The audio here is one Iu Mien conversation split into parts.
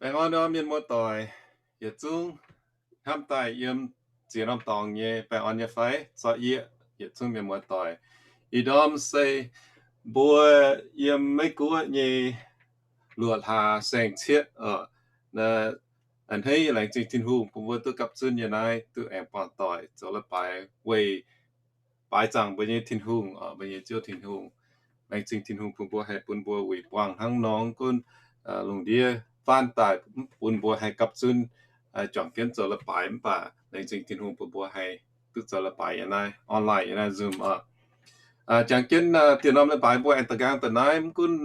Baengh orn mienh muoz-doic yietc zungv, hnamv daaih yiem ziex norm dorngx nyei baengh orn nyei fai? Zorqv yie yietc zungv mienh muoz-doic. Ih ndorm se mbuo yiem Meiv Guoqv nyei luoqc hlaax saeng-cietv oc. A'hneiv laengz zingh Tin-Hungh bun mbuo duqv gapv zunv yiem naaiv duqv aengx buangh doic zoux leiz-baaix weic baaix zaangc mbuo nyei Tin-Hungh, mbuo nyei Ziouv Tin-Hungh. Laengz zingh Tin-Hungh bun mbuo haih bun mbuo wuic buangh hnangv nor gunv lungh ndiev faanv daaih, bun mbuo haih gapv zunv juangc jienv zoux leiz-baaix. Mv baac laengz zingh Tin-Hungh bun mbuo haih duqv zoux leiz-baaix yiem naaiv online, yiem naaiv Zoom oc. Jangx jienv dieh norm leiz-baaix mbuo aengx da'nqaang daaih naaiv, mv gunv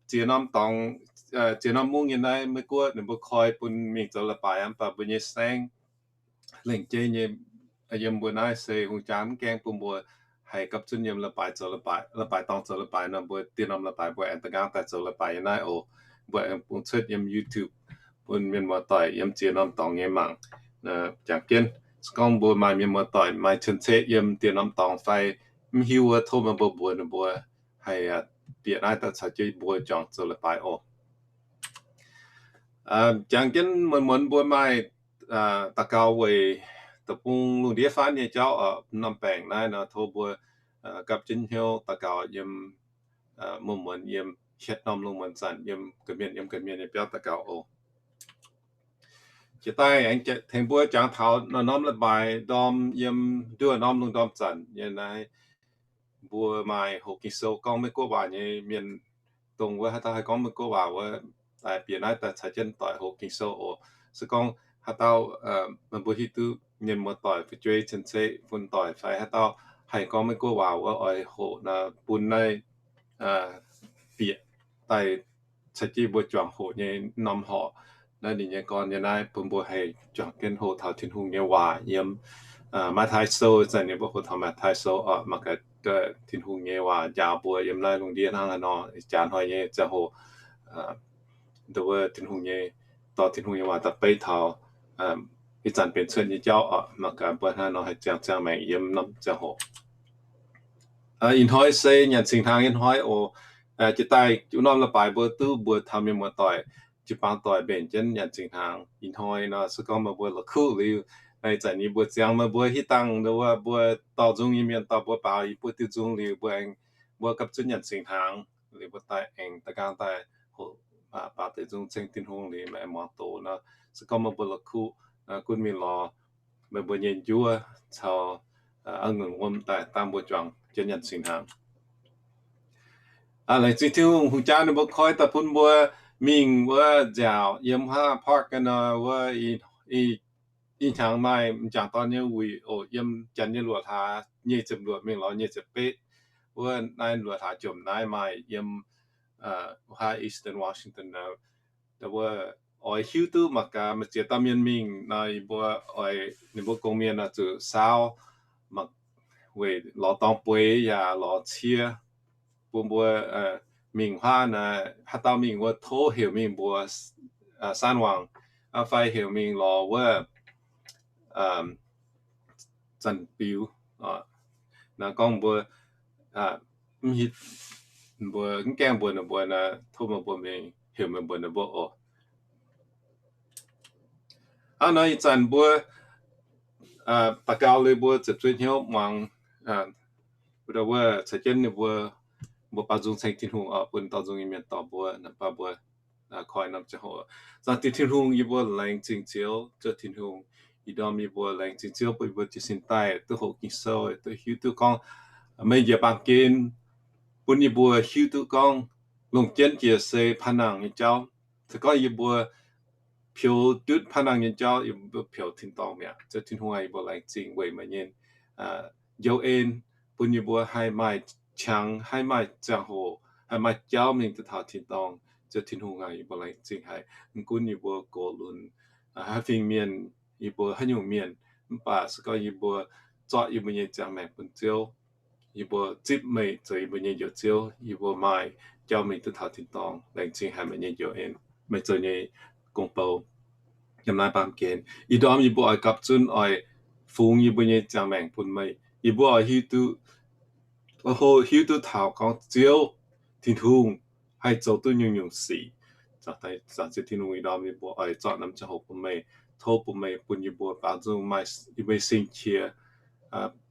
ziex norm dorngx, ziex norm mungv yiem naaiv Meiv Guoqv ninh mbuo koi bun mingh zoux leiz-baaix, mv baac mbuo nyei saengv lengc jeiv nyei yiem mbuo naaiv se hungh jaa mv gaengh bun mbuo haih gapv zunv yiem leiz-baaix zoux leiz-baaix, leiz-baaix dorngx zoux leiz-baaix nor, mbuo dieh norm leiz-baaix mbuo aengx da'nqaang daaih zoux leiz-baaix yiem naaiv oc. Mbuo aengx bungx cuotv yiem YouTube bun mienh muoz-doic yiem ziex norm dorngx nyei mangc. Jangx jienv se gorngv mbuo maaih mienh muoz-doic maaih cien-ceqv yiem dieh norm dorngx fai mv hiuv wuov, tov meih mbuo mbuox ninh mbuo haih bieqc naaiv daaih caux jienv mbuo juangc zoux leiz-baaix oc. Jangx jienv muonz-muonz mbuo maaih daux gaux weic deic-bung lungh ndiev faanv nyei jauv oc. Norm baengc naaiv nor tov mbuo gapv jienv hnyouv daux gaux yiem muonz-muonz, yiem hietv norm lungh muonz zanc yiem ga'mienh, yiem ga'mienh nyei biauv daux gaux oc. Jiex daaih aengx tengx mbuo jangx taux norm-norm leiz-baaix ndorm yiem nduov norm lungh ndorm zanc nyei naaiv, mbuo maaih hoqc Ging-Sou gorngv Meiv Guoqv waac nyei mienh, dongh wuov haaix dauh haih gorngv Meiv Guoqv waac wuov, daaih bieqc naaiv daaih caux jienv doic hoqc Ging-Sou oc. Se gorngv haaix dauh meih mbuo hiuv duqv mienh muoz-doic fu'jueiv cien-ceqv fun doic fai haaix dauh haih gorngv Meiv Guoqv waac wuov, oix hoqc nor bun naaiv bieqc daaih caux jienv mbuo juangc hoqc nyei norm horqc. Naaiv ninh nyei gorn nyei naaiv bun mbuo haih juangc jienv hoqc taux Tin-Hungh nyei waac yiem Matv^taai Sou. Zanc ninh mbuo hoqc taux Matv^taai Sou oc, mangc gaax Tin-Hungh nyei waac njaaux mbuo yiem naaiv lungh ndiev hnangv haaix nor. Jaax hnoi nyei ziangh hoc, nduov wuov Tin-Hungh nyei, dorh Tin-Hungh nyei waac daaih beiv taux ih zanc benx cuotv nyei jauv oc. Mangc gaax mbuo hnangv nor haih ziangh ziangh maengc yiem norm ziangh hoc. Ih hnoi se nyanc cingx hnaangx nyei hnoi oc. Jiex daaih wuov norm leiz-baaix mbuo duqv mbuox taux mienh muoz-doic, jiu-baang doic mbenc jienv nyanc cingx hnaangx. Ih hnoi nor se gorngv meih mbuo la'kuqv liuz, ih zanc yie mbuo ziangx meih mbuo hitv dangh nduov wuov mbuo dorh nzung nyei mienh dorh mbuo baaux yie mbuo diuh nzung liuz, mbuo aengx mbuo gapv zunv nyanc cingx hnaangx liuz, mbuo daaih aengx da'nqaang daaih hoqc baaux deix nzung ceng Tin-Hungh liuz, meih aengx muangx doz nor. Se gorngv meih mbuo la'kuqv, gunv mingh lorz meih mbuo nyei njuov caux a'ngunc wuom daaih dangh mbuo juangc jienv nyanc cingx hnaangx. Laengz zingh Tin-Hungh, hungh jaa ninh mbuo koi daaih bun mbuo mingh wuov nziaauc yiem haav park nor wuov, ih hnyangx maaih m'jangc dorn nyei wuic oc, yiem janx nyei luoqc hlaax nyic ziepc luoqc mingh lorz nyic ziepc betv. Wuov naaiv luoqc hlaax jomc naaiv maaih yiem Ohio, Eastern Washington nor. Wuov oix hiuv duqv mangc gaax maaih ziex dauh mienh mingh nor, yie mbuo oix ninh mbuo gong mienh nor zuqc saauv, mangc weic lorz dorng bueix yaac lorz cie bun mbuo mingh huaav nor. Haaix dauh mingh wuov tov heuc mingh mbuox saanv wangc fai heuc mingh lorz wuov zanc biux. Naaiv gorngv mbuo mv hitv, mbuo mv gaengh mbuox ninh mbuo nor, tov meih mbuo mingh heuc meih mbuox ninh mbuo oc. Hnangv nor ih zanc mbuo daux gaux liuz mbuo ziepc zuoqv hnyouv muangx, wuov caux jienv ninh mbuo, mbuo baaux nzung ceng Tin-Hungh oc, bun dorh nzung nyei mienh dorh mbuo, baac mbuo koi norm ziangh hoc. Zaangc Diex Tin-Hungh, yie mbuo laengz zingh Ziouv, Ziouv Tin-Hungh. Ih ndorm yie mbuo laengz zingh Ziouv bun yie mbuo jiez sin daaih duqv hoqc Ging-Sou, duqv hiuv duqv gorngv meih njiec baamh gen bun yie mbuo hiuv duqv gorngv longc jienv jiex se paan nangh nyei jauv. Se gorngv yie mbuo peux ndutv paan nangh nyei jauv, yie mbuo peux tin-dorngh mi'aqv. Ziouv Tin-Hungh aah, yie mbuo laengz zingh weic meih nyei njoux en bun yie mbuo haih maaih qangx, haih maaih ziangh hoc, haih maaih jauv mingh duqv taux tin-dorngh. Ziouv Tin-Hungh aah, yie mbuo laengz zingh haic. Mv gunv yie mbuo gox lunx haaix fingx mienh, yie mbuo haaix nyungc mienh, mv baac se gorngv yie mbuo zorqv yie mbuo nyei ziangh maengc bun Ziouv, yie mbuo zipv meih zoux yie mbuo nyei Njoux Ziouv, yie mbuo maaih jauv mingh duqv taux tin-dorngh. Laengz zingh haic meih nyei njoux en, meih zoux nyei gong-bou yiem naaiv baamh gen. Ih ndorm yie mbuo oix gapv zunv oix fungx yie mbuo nyei ziangh maengc bun meih. Yie mbuo oix hiuv duqv, hiuv duqv taux gorngv Ziouv Tin-Hungh haih zoux duqv nyungc-nyungc sic. Zaangc Diex Tin-Hungh, ih ndorm yie mbuo oix zorqv norm ziangh hoc bun meih, tov bun meih bun yie mbuo baaux nzung maaih yie mbuo nyei sing qiex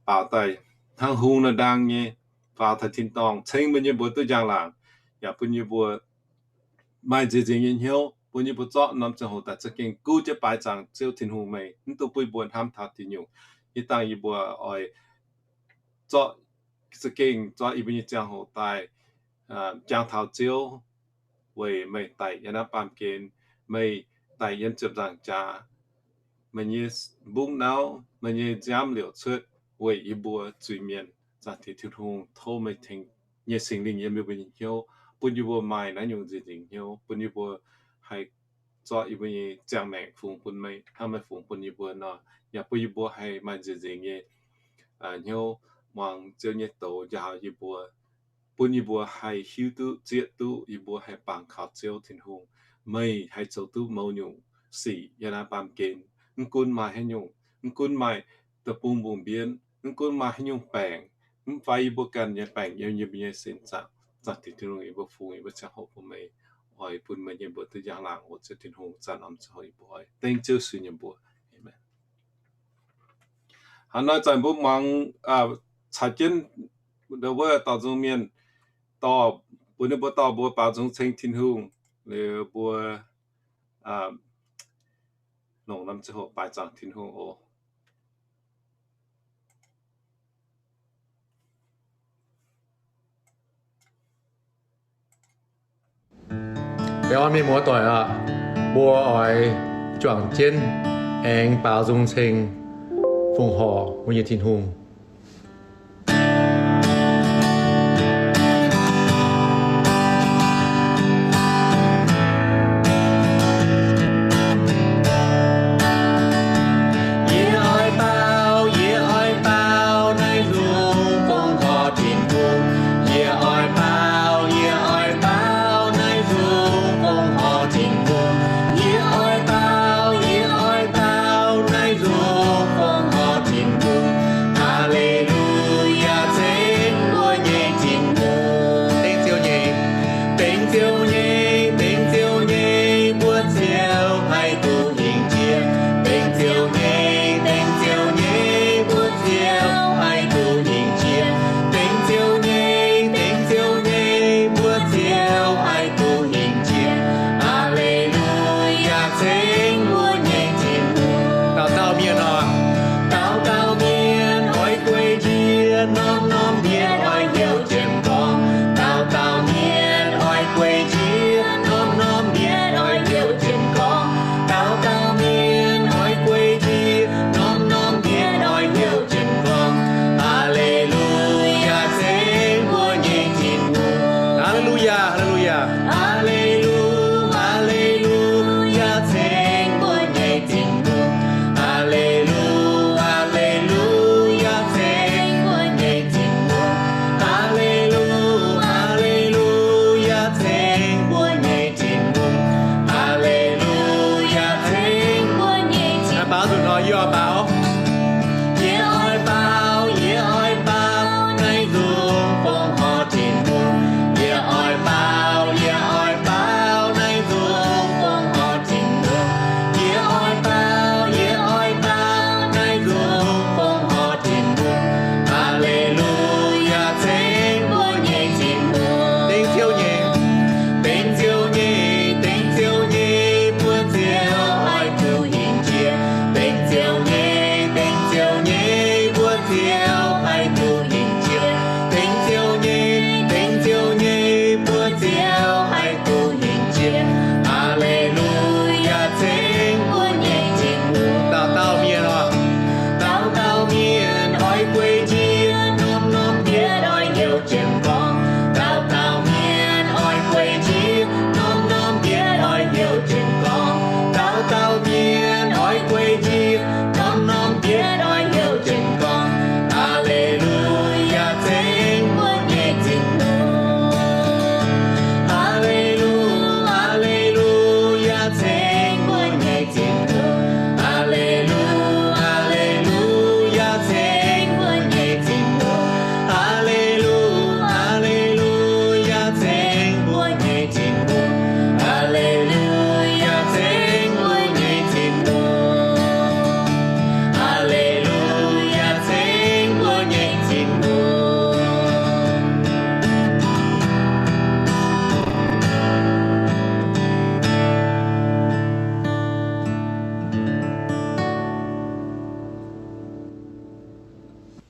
baaux daaih hnangv hung nor ndaang nyei faaux taux tin-dorngh, ceng meih nyei mbuox duqv njang-laangc, yaac bun yie mbuo maaih nziex nzingc nyei hnyouv, bun yie mbuo zorqv norm ziangh hoc daaih za'gengh gunv jienv baaix zaangc Ziouv Tin-Hungh meih, mv dungx bun yie mbuo hnamv taux diuh nyungc. Yie dangh yie mbuo oix zorqv za'gengh zorqv yie mbuo nyei ziangh hoc daaih jangx taux Ziouv, weic meih daic yiem naaiv baamh gen, meih daic yiem ziepc nzaangc jaax, meih nyei mbungv nauv, meih nyei nziaamv liouc cuotv weic yie mbuo zuiz-mienh. Zaangc Diex Tin-Hungh, tov meih tengx nyei Singx Lingh yiem yie mbuo nyei hnyouv, bun yie mbuo maaih naaiv nyungc nziex nzingc hnyouv, bun yie mbuo haih zorqv yie mbuo nyei ziangh maengc fungx bun meih, hnangv meih fungx bun yie mbuo nor, yaac bun yie mbuo haih maaih nziex nzingc nyei hnyouv muangx Ziouv nyei doz njaaux yie mbuo, bun yie mbuo haih hiuv duqv zieqv duqv yie mbuo haih bangc kaux Ziouv Tin-Hungh. Meih haih zoux duqv mouz nyungc sic yiem naaiv baamh gen. Mv gunv maaih haaix nyungc, mv gunv maaih deic-bung mbungh mbienv, mv gunv maaih haaix nyungc baengc, mv fai yie mbuo ganh nyei baengc yiem yie mbuo nyei sin zaangc. Zaangc Diex Tin-Hungh, yie mbuo fungx yie mbuo ziangh hoc bun meih, oix bun meih nyei mbuox duqv njang-laangc oc Ziouv Tin-Hungh. Zanc norm ziangh hoc yie mbuo oix dengv Ziouv Yesu nyei mbuox. Aamen. Hnangv naaiv zanc mbuo muangx caux jienv wuov dauh nzung mienh dorh, bun ninh mbuo dorh mbuo baaux nzung ceng Tin-Hungh liuz mbuo longc norm ziangh hoc baaix zaangc Tin-Hungh oc. Mienh muoz-doic aah, mbuo oix juangc jienv aengx baaux nzung ceng fongc horc mbuo nyei Tin-Hungh.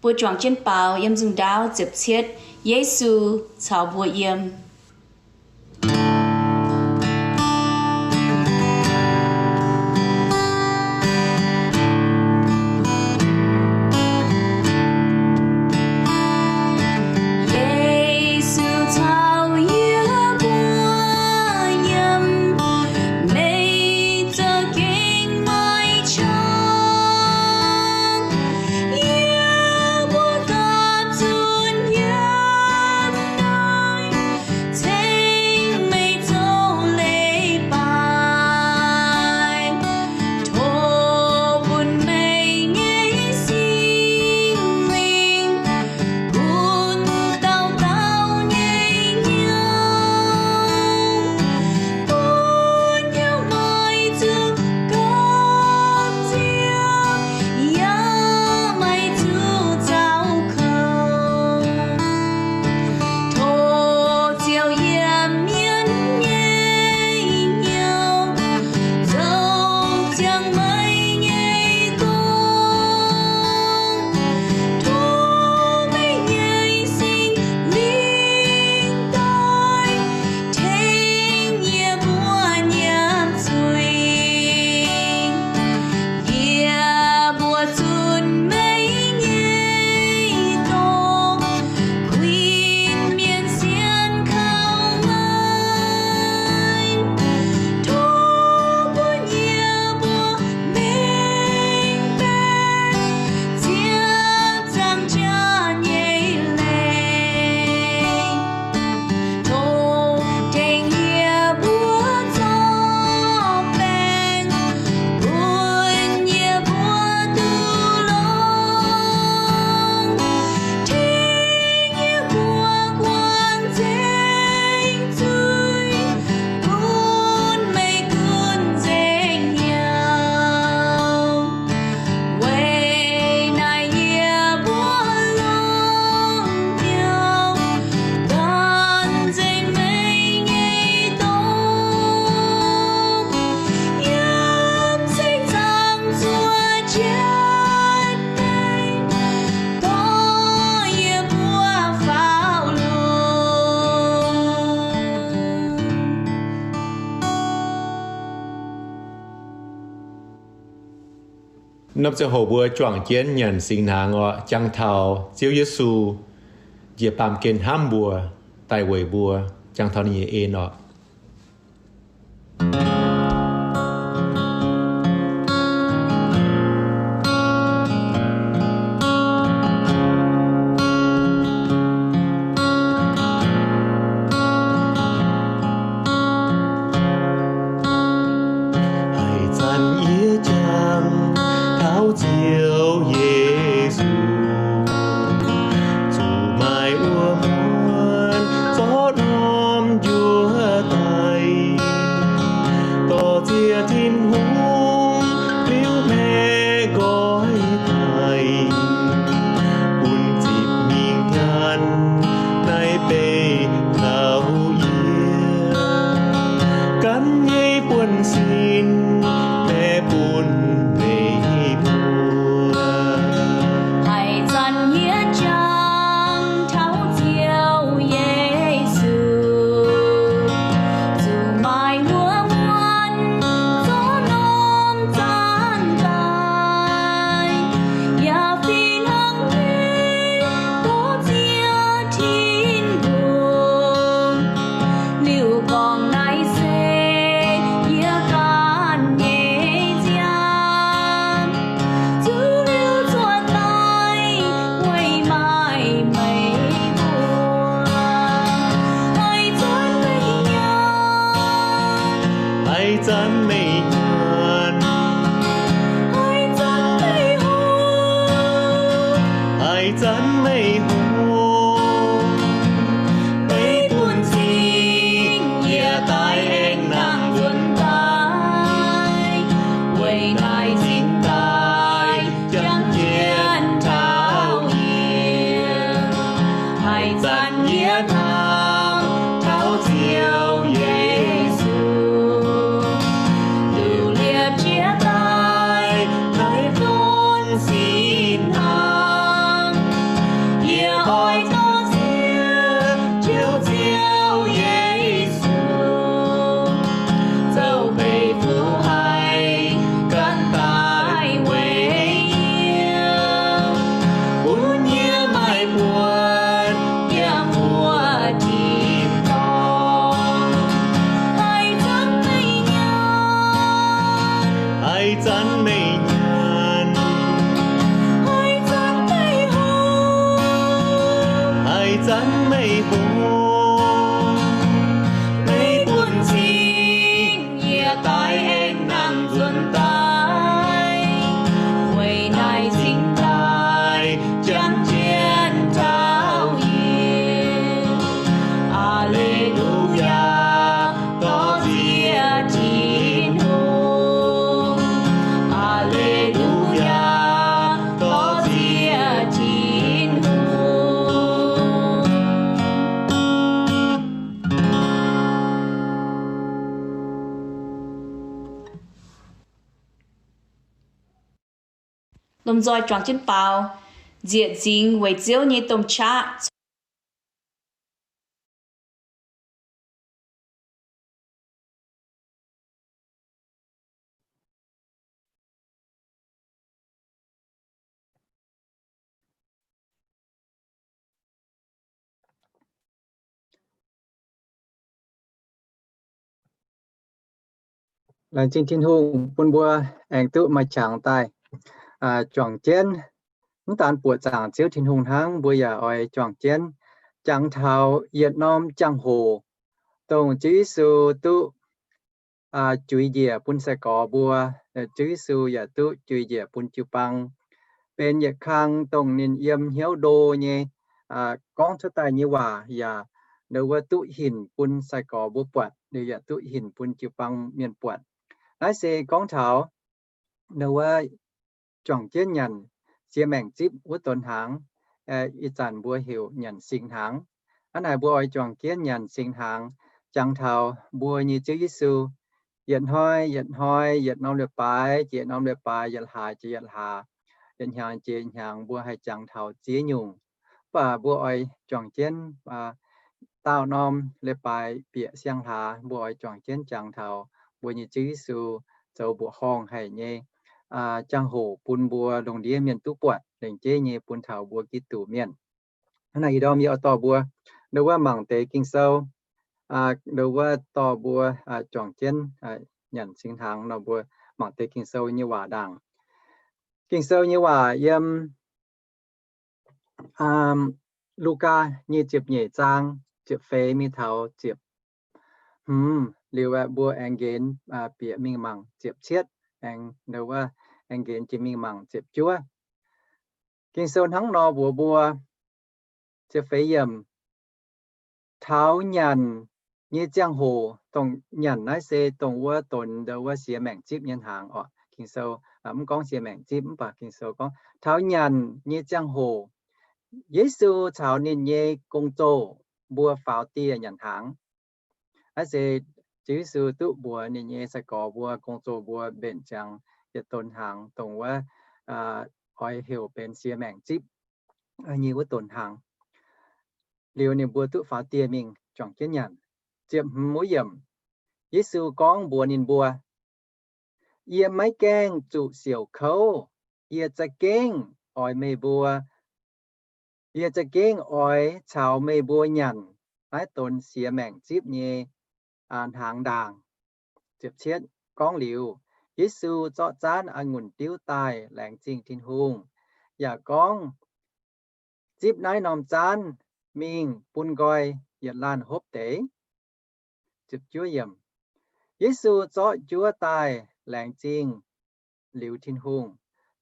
Mbuo juangc jienv baaux yiem nzungh ndaauv ziepc cietv, Yesu caux mbuo yiem. Yesu caux yie mbuo yiem, meih za'gengh maiv qangx. Yie mbuo gapv zunc yiem naaiv ceng meih zoux leiz-baaix. Tov bun meih nyei Singx Lingh gunv dauh dauh nyei hnyouv, bun hnyouv maiv zuqc gapv nziouv, yaac maiv zuqc zaux kouv. Tov Ziouv yiem mienh nyei hnyouv zoux ziangx meih nyei gong. Tov meih nyei Singx Lingh doix tengx yie mbuo nyiemc zuiz. Yie mbuo zunc meih nyei dongh kuinx mienh sienx kaux meih. Tov bun yie mbuo mengh baeqc ziex zaangc jaax nyei leiz. Tov tengx yie mbuo zorqv baengc, bun yie mbuo duqv longx. Tengx yie mbuo guangc nzengc zuiz, bun meih gunv nzengc hnyouv. Weic naaiv yie mbuo longc hnyouv ganh nzengc meih nyei dongh, yiem cing-nzangc zuov jienv meih, dorh yie mbuo faaux lungh. Norm ziangh hoc mbuo juangc jienv nyanc singx hnaangx orqc, jangx taux Ziouv Yesu njiec baamh gen hnamv mbuo, daaih weic mbuo. Jangx taux ninh nyei en orqc. Haaix zanc yie jangx taux Ziouv Yesu, zuqc maaih wuom muonz zorqv norm njuov daaih, dorh ziec Tin-Hungh liuz maeqv nqoi daaih, bun zipc mingh nyanc naaiv beiv taux yie, gan nyei buonv-sin maeqv bun meih mbuo. Haaix zanc yie jangx taux Ziouv Yesu, zuqc maaih wuom muonz zorqv norm zaanv daaih, yaac fih hnangv nyei dorh ziec Tin-Hungh, liuz gorngv naaiv se yie ganh nyei nziaamv, zuqc liuz zuov daaih weic maaih meih mbuo. Haaix zanc meih nyanc, haaix zanc meih nyanc, haaix zanc meih hopv, haaix zanc meih hopv, meih buonv-sin yie daaih aengx nangh nzuonx daaih, weic naaiv cingx daaih jangx jienv taux yie. Haaix zanc yie hnamv taux Ziouv Yesu, liuz liepc jiez daaih naaiv buonv-sin hnangv. Haih zanc meih nyanc, haih zanc meih hlo, haih zanc meih hlo, meih bun cing yie daaih aengx nangh nzuonx daaih. Weic naaiv cingx daaih janx jienv taux yie. Aa^le^lu^yaa, dorh ziex Tin-Hungh. Aa^le^lu^yaa, dorh ziex Tin-Hungh. Lomh nzoih juangc jienv baaux nzieqc nzingx weic Ziouv nyei domh qaqv. Laengz zingh Tin-Hungh bun mbuo aengx duqv maaih qangx daaih juangc jienv. Mv daan buoqc zaangc Ziouv Tin-Hungh hnangv, mbuo yaac oix juangc jienv jangx taux yietc norm jangx-hoc, dongh Ziouv Yesu duqv juix njiec bun sai-gorx mbuo. Ziouv Yesu yaac duqv juix njiec bun jiu-baang, benx yietc kang dongh ninh yiem hnyouv ndo nyei, gorngv cuotv daaih nyei waac yaac ndau wuov duqv hinc bun sai-gorx mbuo buatc, liuz yaac duqv hinc bun jiu-baang mienh buatc. Naaiv se gorngv taux ndau wuov juangc jienv nyanc siex maengc zipv wuov donx hnaangx. Ih zanc mbuo heuc nyanc singx hnaangx. Hnangv naaic mbuo oix juangc jienv nyanc singx hnaangx, jangx taux mbuo nyei Ziouv Yesu. Yietc hnoi yietc hnoi, yietc norm leiz-baaix jiex norm leiz-baaix, yietc hlaax jiex yietc hlaax, yietc hnyangx jiex hnyangx, mbuo haih jangx taux ziex nyungc. Mv baac mbuo oix juangc jienv daauh norm leiz-baaix bieqc siang-hlaax, mbuo oix juangc jienv jangx taux mbuo nyei Ziouv Yesu zoux mbuoqc horngh haic nyei jangx-hoc bun mbuo lungh ndiev mienh duqv buatc, lengc jeiv nyei bun taux mbuo Giduc mienh. Hnangv naaic ih ndorm yie oix dorh mbuo ndau wuov mangc deix Ging-Sou, ndau wuov dorh mbuo juangc jienv nyanc singx hnaangx nor, mbuo mangc deix Ging-Sou nyei waac ndaangc. Ging-Sou nyei waac yiem Lugaa nyei ziepc nyeic zaang, ziepc feix mingh taux ziepc hmz, liuz mbuo aengx nqenx bieqc mingh mangc ziepc cietv, aengx ndau wuov aengx nqenx jiex mingh mangc ziepc juov. Ging-Sou hnangv nor mbuox mbuo, ziepc feix yiemc, taux nyanc nyei ziangh hoc, dongh nyanc naaiv se dongh wuov donx ndau wuov siex maengc zipv nyei hnaangx oc. Ging-Sou mv gorngv siex maengc zipv, mv baac Ging-Sou gorngv taux nyanc nyei ziangh hoc, Yesu caux ninh nyei gong-zoh mbuo faaux dieh nyanc hnaangx. Naaiv se Ziouv Yesu duqv mbuox ninh nyei sai-gorx mbuo, gong-zoh mbuo mbenc ziangx yietc donx hnaangx, dongh wuov oix heuc benx siex maengc zipv nyei wuov donx hnaangx. Liuz ninh mbuo duqv faaux dieh mingh juangc jienv nyanc. Ziepc hmz wuov yiemc, Yesu gorngv mbuox ninh mbuo, Yie maiv gaengh zuqc siouc kouv. Yie za'gengh oix meih mbuo, yie za'gengh oix caux meih mbuo nyanc naaiv donx siex maengc zipv nyei hnaangx ndaangc. Ziepc cietv, gorngv liuz, Yesu zorqv zaanv a'ngunc diuv daaih laengz zingh Tin-Hungh, yaac gorngv, Zipv naaiv norm zaanv mingh bun nqoi yietc laanh hopv deix. Ziepc juov yiemc, Yesu zorqv juov daaih laengz zingh liuz Tin-Hungh,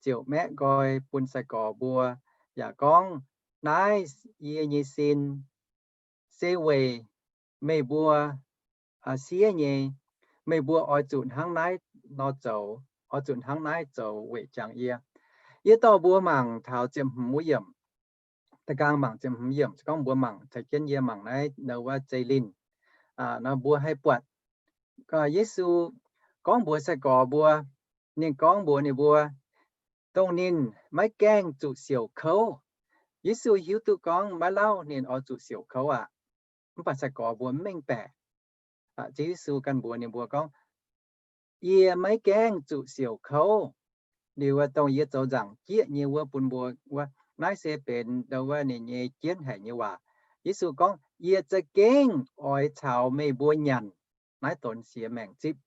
ziouc maeqv nqoi bun sai-gorx mbuo, yaac gorngv, Naaiv yie nyei sin, se weic meih mbuo siev nyei. Meih mbuo oix zuqc hnangv naaiv nor zoux, oix zuqc hnangv naaiv zoux weic jangx yie. Yie dorh mbuo mangc taux ziepc hmz wuov yiemc. Da'gaang mangc ziepc hmz yiemc, gorngv mbuo mangc caux jienv yie mangc naaiv wuov zeiv linh nor, mbuo haih buatc Yesu gorngv mbuox sai-gorx mbuo, ninh gorngv mbuox ninh mbuo, dongh ninh maiv gaengh zuqc siouc kouv. Yesu hiuv duqv gorngv maiv lauh ninh oix zuqc siouc kouv aqv. Mv baac sai-gorx mbuo mv mengh baeqc. Ziouv Yesu ganh mbuox ninh mbuo gorngv, Yie maiv gaengh zuqc siouc kouv. Liuz dongh yie zoux nzaangc jieqv nyei wuov bun mbuo wuov, naaiv se benx ndau wuov ninh nyei jienv haic nyei waac. Yesu gorngv, Yie za'gengh oix caux meih mbuo nyanc naaiv donx siex maengc zipv.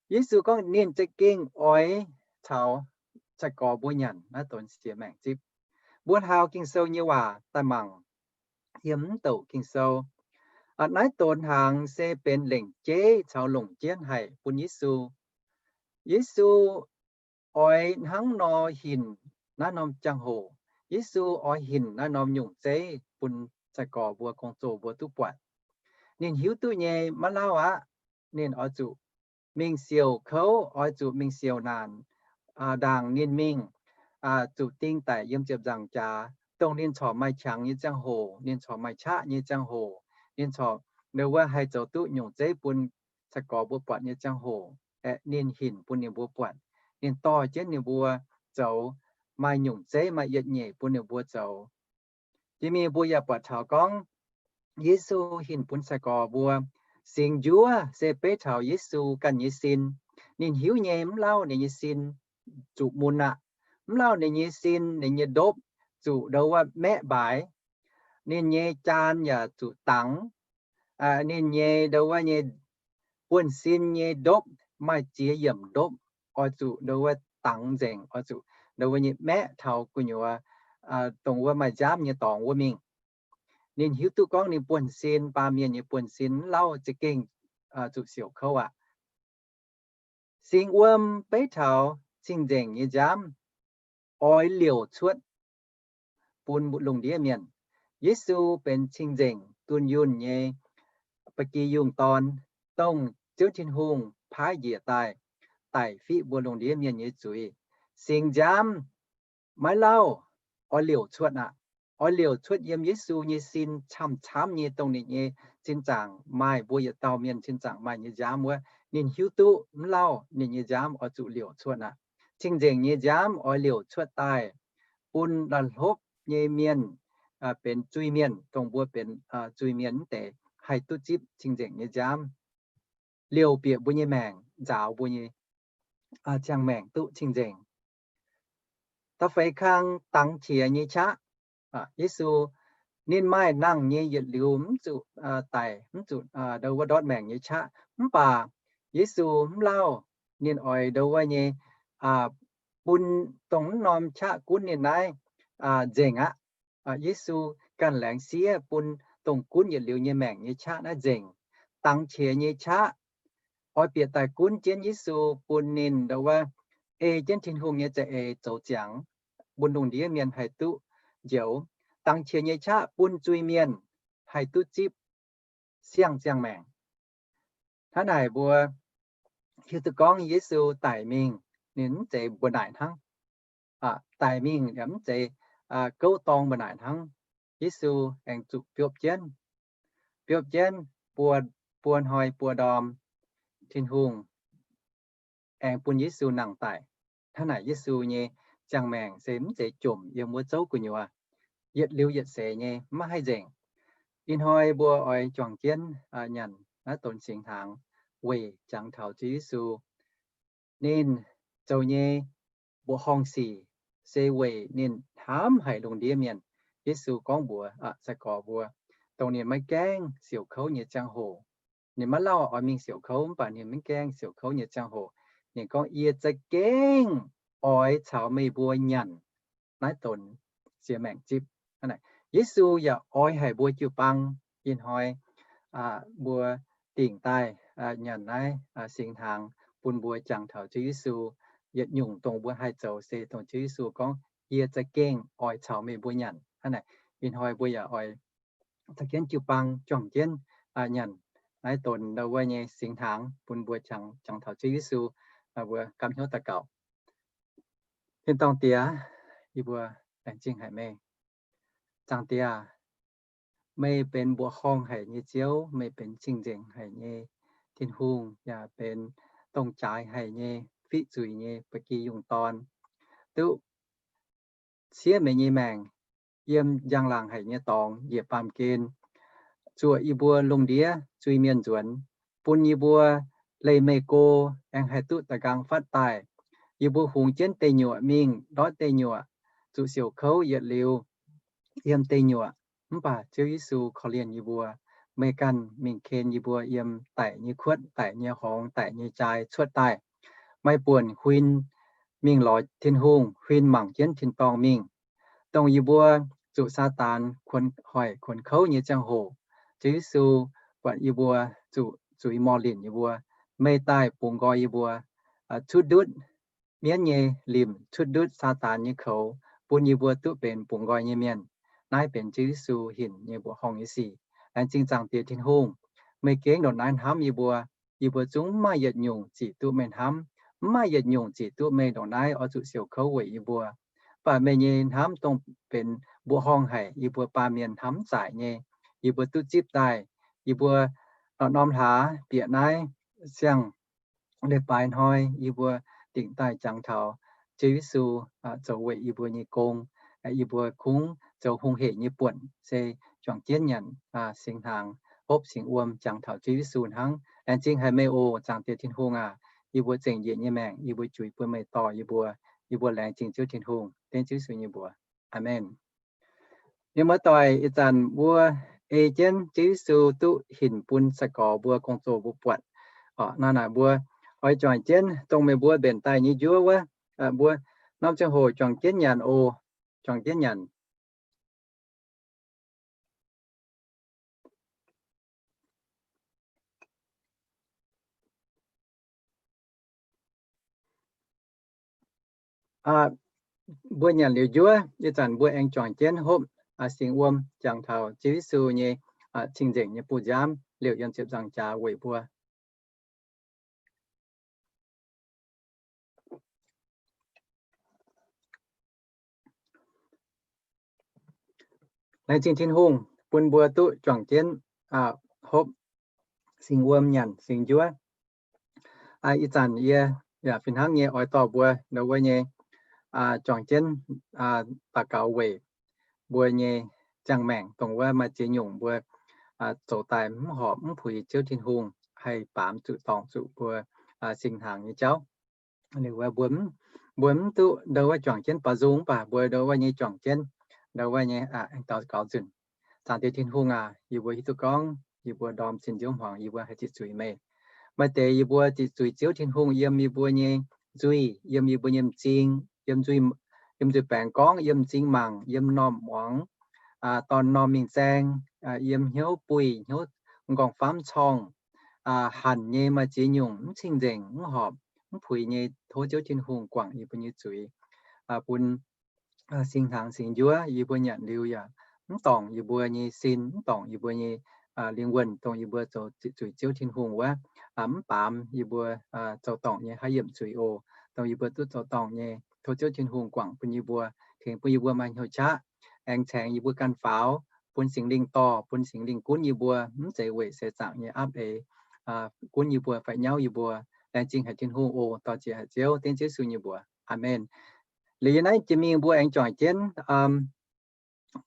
Yesu gorngv ninh za'gengh oix caux sai-gorx mbuo nyanc naaiv donx siex maengc zipv. Mbuo hauz Ging-Sou nyei waac daaih mangc yiem mv douc Ging-Sou. Naaiv donx hnaangx se benx lengc jeiv caux longc jienv haic bun Yesu. Yesu oix hnangv nor hinc naaiv norm jangx-hoc. Yesu oix hinc naaiv norm nyungc zeiv bun sai-gorx mbuo, gong-zoh mbuo duqv buatc. Ninh hiuv duqv nyei maiv lauh aqv. Ninh oix zuqc mingh siouc kouv, oix zuqc mingh siouc naanc, ndaangc ninh mingh zuqc ding daic yiem ziepc nzaangc jaax, dongh ninh corc maaih qangx nyei ziangh hoc, ninh corc maaih qaqv nyei ziangh hoc, ninh corc ndo wuov haih zoux duqv nyungc zeiv bun sai-gorx mbuo buatc nyei ziangh hoc aeqv, ninh hinc bun ninh mbuo buatc. Ninh dorh jienv ninh mbuo zoux maaih nyungc zeiv, maaih yietc nyeic bun ninh mbuo zoux. Jiex mingh mbuo yaac buatc taux gorngv Yesu hinc bun sai-gorx mbuo. Singx njuov se beiv taux Yesu ganh nyei sin. Ninh hiuv nyei mv lauh ninh nyei sin zuqc mun aqv. Mv lauh ninh nyei sin, ninh nyei ndopv zuqc ndo wuov maeqv mbaaix. Ninh nyei jaan yaac zuqc dangx. Ninh nyei ndo wuov nyei buonv-sin nyei ndopv, maaih ziex yiemc ndopv, oix zuqc ndo wuov dangx nzengc, oix zuqc ndo wuov nyei maeqv taux gu'nyuoz dongh wuov maaih nziaamv nyei dorngx wuov mingh. Ninh hiuv duqv gorngv ninh buonv-sin, baamh mienh nyei buonv-sin mv lauh za'gengh zuqc siouc kouv aqv. Singx wuom beiv taux cing-nzengc nyei nziaamv oix liouc cuotv bun lungh ndiev mienh. Yesu benx cing-nzengc dunh yunh nyei ba'gi yungh dorn, dongh Ziouv Tin-Hungh paaiv njiec daaih daic fiqv mbuo lungh ndiev mienh nyei zuiz. Singx nziaamv maiv lauh oix liouc cuotv aqv. Oix liouc cuotv yiem Yesu nyei sin camv-camv nyei, dongh ninh nyei sin zaangc maaih, mbuo yietc dauh mienh sin zaangc maaih nyei nziaamv wuov. Ninh hiuv duqv mv lauh ninh nyei nziaamv oix zuqc liouc cuotv aqv. Cing-nzengc nyei nziaamv oix liouc cuotv daaih bun la'hlopv nyei mienh benx zuiz-mienh, dongh mbuo benx zuiz-mienh mv deix haih duqv zipv cing-nzengc nyei nziaamv, liouc bieqc mbuo nyei maengc, nzaaux mbuo nyei ziangh maengc duqv cing-nzengc. Da'feix kang dangx qiex nyei qaqv. Yesu ninh maaih nangh nyei yietc liuz mv zuqc daic, mv zuqc ndo wuov ndortv maengc nyei qaqv. Mv baac Yesu mv lauh ninh oix ndo wuov nyei bun dongh mv norm qaqv gunv ninh naaiv nzengc aqv. Yesu ganh laengz siev bun dongh gunv yietc liuz nyei maengc nyei qaqv naaiv nzengc. Dangx qiex nyei qaqv oix bieqc daaih gunv jienv Yesu, bun ninh ndo wuov ei jienv Tin-Hungh nyei za'eix zoux ziangx, bun lungh ndiev mienh haih duqv njoux. Dangx qiex nyei qaqv bun zuiz-mienh haih duqv zipv siang-ziangh maengc. Hnangv naaic mbuo hiuv duqv gorngv Yesu daic mingh, ninh mv zeiz mbuo naaic hnangv. Daic mingh yaac mv zeiz gouv dorng mbuo naaic hnangv. Yesu aengx zuqc biopv jienv, biopv jienv buo, buo hnoi buo ndorm, Tin-Hungh aengx bun Yesu nangh daic. Hnangv naaic Yesu nyei ziangh maengc se mv zeiz jomc yiem wuov zouv gu'nyuoz, yietc liuz yietc seix nyei maiv haih nzengc. Ih hnoi mbuo oix juangc jienv nyanc naaiv donx singx hnaangx weic jangx taux Ziouv Yesu. Ninh zoux nyei mbuoqc horngh sic se weic ninh hnamv haic lungh ndiev mienh. Yesu gorngv mbuox sai-gorx mbuo, dongh ninh maiv gaengh siouc kouv nyei ziangh hoc. Ninh maiv lauh oix mingh siouc kouv, mv baac ninh maiv gaengh siouc kouv nyei ziangh hoc, ninh gorngv, Yie za'gengh oix caux meih mbuo nyanc naaiv donx siex maengc zipv. Yesu yaac oix haic mbuo jiu-baang. Ih hnoi mbuo dingc daaih nyanc naaiv singx hnaangx bun mbuo jangx taux Ziouv Yesu. Yietc nyungc dongh mbuo haih zoux se dongh Ziouv Yesu gorngv, Yie za'gengh oix caux meih mbuo nyanc. Hnangv naaic, ih hnoi mbuo yaac oix caux jienv jiu-baang juangc jienv nyanc naaiv donx ndo wuov nyei singx hnaangx bun mbuo jangx taux Ziouv Yesu. Mbuo gapv hnyouv daux gaux. Tin-dorngh Diex, yie mbuo laengz zingh haic meih. Zaangc Diex, meih benx mbuoqc horngh haic nyei Ziouv, meih benx cing-nzengc haic nyei Tin-Hungh, yaac benx dongh jaaix haic nyei, fiqv zuiz nyei ba'gi yungh dorn, duqv ciev meih nyei maengc yiem njang-laangc haic nyei dorngx njiec baamh gen, zuoqc yie mbuo lungh ndiev zuiz-mienh nzuonx, bun yie mbuo leih meih go, aengx haih duqv da'nqaang fatv daaih. Yie mbuo hungx jienv deic nyuoqc mingh ndortv deic nyuoqc, zuqc siouc kouv yietc liuz yiem deic nyuoqc. Mv baac Ziouv Yesu korv-lienh yie mbuo, meih ganh mingh ken yie mbuo yiem daic nyei kuotv, daic nyei horngz, daic nyei jai cuotv daaih. Meih buonc huin mingh lorz Tin-Hungh, huin mangc jienv tin-dorngh mingh, dongh yie mbuo zuqc Saadaan hoic kuonx kouv nyei ziangh hoc, Ziouv Yesu buatc yie mbuo zuqc zuiz morh linc yie mbuo, meih daaih bungx nqoi yie mbuo, cuotv ndutv mienv nyei limc, cuotv ndutv Saadaan nyei koux, bun yie mbuo duqv benx bungx nqoi nyei mienh. Naaiv benx Ziouv Yesu hinc nyei mbuoqc horngh nyei sic. Laengz zingh Zaangc Diex Tin-Hungh, meih gengh ndongc naaiv hnamv yie mbuo. Yie mbuo zungv mv maaih yietc nyungc zic duqv meih hnamv, mv maaih yietc nyungc zic duqv meih ndongc naaiv oix zuqc siouc kouv weic yie mbuo. Mv baac meih nyei hnamv dongh benx mbuoqc horngh haic, yie mbuo baamh mienh hnamv mv zaic nyei, yie mbuo duqv zipv daaih. Yie mbuo norm-norm hlaax bieqc naaiv siang leiz-baaix hnoi, yie mbuo dingc daaih jangx taux Ziouv Yesu zoux weic yie mbuo nyei gong. Yie mbuo kungx zoux hungh hec nyei buonc se juangc jienv nyanc singx hnaangx, hopv singx wuom, jangx taux Ziouv Yesu hnangv. Laengz zingh haic meih oc, Zaangc Diex Tin-Hungh aac. Yie mbuo zengc njiec nyei maengc yie mbuo juix bun meih dorh yie mbuo. Yie mbuo laengz zingh Ziouv Tin-Hungh, dengv Ziouv Yesu nyei mbuox. Aamen. Mienh muoz-doic, ih zanc mbuo ei jienv Ziouv Yesu duqv hinc bun sai-gorx mbuo gong-zoh mbuo buatc. Naaiv naaic mbuo oix juangc jienv dongh meih mbuo mbenc daaih nyei njuov wuov, mbuo norm ziangh hoc juangc jienv nyanc oc. Juangc jienv nyanc. Mbuo nyanc liuz njuov, ih zanc mbuo aengx juangc jienv hopv singx wuom, jangx taux Ziouv Yesu nyei cing-nzengc nyei bu nziaamv liouc yiem ziepc nzaangc jaax weic mbuo. Laengz zingh Tin-Hungh bun mbuo duqv juangc jienv hopv singx wuom nyanc singx njuov. Ih zanc yie yaac fih hnangv nyei oix dorh mbuo ndau wuov nyei juangc jienv daux gaux weic mbuo nyei ziangh maengc dongh wuov maaih ziex nyungc mbuo zoux daaih mv horpc mv puix Ziouv Tin-Hungh haih baamz zuqc dorngc zuqc mbuo singx hnaangx nyei jauv. Liuz wuov mbuo mv duqv ndau wuov juangc jienv baaux nzung mv baac mbuo ndau wuov nyei juangc jienv ndau wuov nyei daux gaux nzunc. Zaangc Diex Tin-Hungh aac, yie mbuo hiuv duqv gorngv yie mbuo ndorm zinh nziouv hmuangx yie mbuo haih ziqc zuiz meih. Maaih deix yie mbuo ziqc zuiz Ziouv Tin-Hungh yiem yie mbuo nyei nzuih, yiem yie mbuo nyei m'zing, yiem nzuih baengx gorngv, yiem m'zing mangc, yiem m'normh muangx, dorn m'normh mingh zaeng, yiem hnyouv buih, hnyouv m'nqorngv-famv corngh, hanc nyei maaih ziex nyungc mv cing-nzengc, mv horpc, mv puix nyei. Tov Ziouv Tin-Hungh guangc yie mbuo nyei zuiz, bun singx hnaangx singx njuov yie mbuo nyanc liuz yaac mv dorngc yie mbuo nyei sin, mv dorngc yie mbuo nyei lingh wuonh dongh yie mbuo zoux zuiz Ziouv Tin-Hungh wuov, mv baamz yie mbuo zoux dorngc nyei haih yiemc zuiz oc. Dongh yie mbuo duqv zoux dorngc nyei, tov Ziouv Tin-Hungh guangc bun yie mbuo, tengx bun yie mbuo maaih hnyouv qaqv, aengx caengx yie mbuo ganh faaux, bun Singx Lingh dorh, bun Singx Lingh gunv yie mbuo, mv zeiz weic seix zaangc nyei aapv eix gunv yie mbuo fai nyauv yie mbuo. Laengz zingh haic Tin-Hungh oc. Dorh jiex haic Ziouv, dengv Ziouv Yesu nyei mbuox. Aamen. Liuz yie naaiv jiex mingh mbuo aengx juangc jienv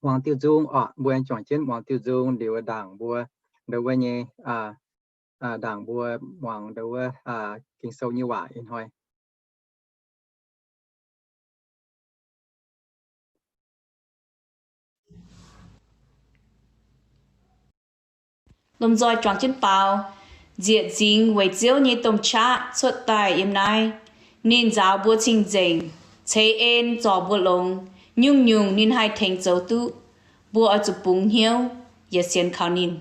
muangx diuh nzung oc. Mbuo aengx juangc jienv muangx diuh nzung liuz ndaangc mbuo ndau wuov nyei, ndaangc mbuo muangx ndau wuov Ging-Sou nyei waac ih hnoi. Lomh nzoih juangc jienv baaux. Nzieqc nzingx weic Ziouv nyei domh qaqv cuotv daaih yiem naaiv. Ninh nzaaux mbuo cing-nzengc, ceix en zorc mbuo longx. Nyungc-nyungc ninh haih tengx zoux duqv. Mbuo oix zuqc bungx hnyouv, yietc sienx kaux ninh.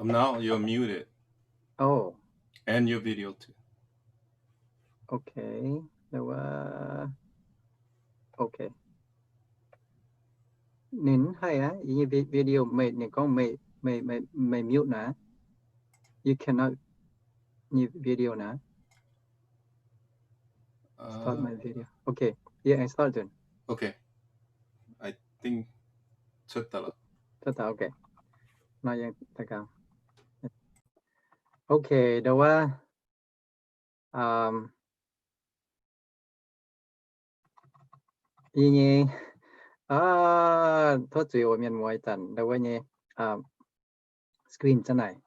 Now you're muted. Oh. And your video too. Okay. There were, okay. Ninh haih aqv, yie nyei vi-, video meih, ninh gorngv meih, meih, meih, meih mute naaic. You cannot, nyei video naaic. Start my video. Okay. Yeah, I start then. Okay. I think cuotv daaih lorqc. Cuotv daaih, okay. Nor yie daaih ganh. Okay, ndau wuov, um, yie nyei, aa, tov zuiz oc mienh muoz, ih zanc ndau wuov nyei, um, screen za'naaic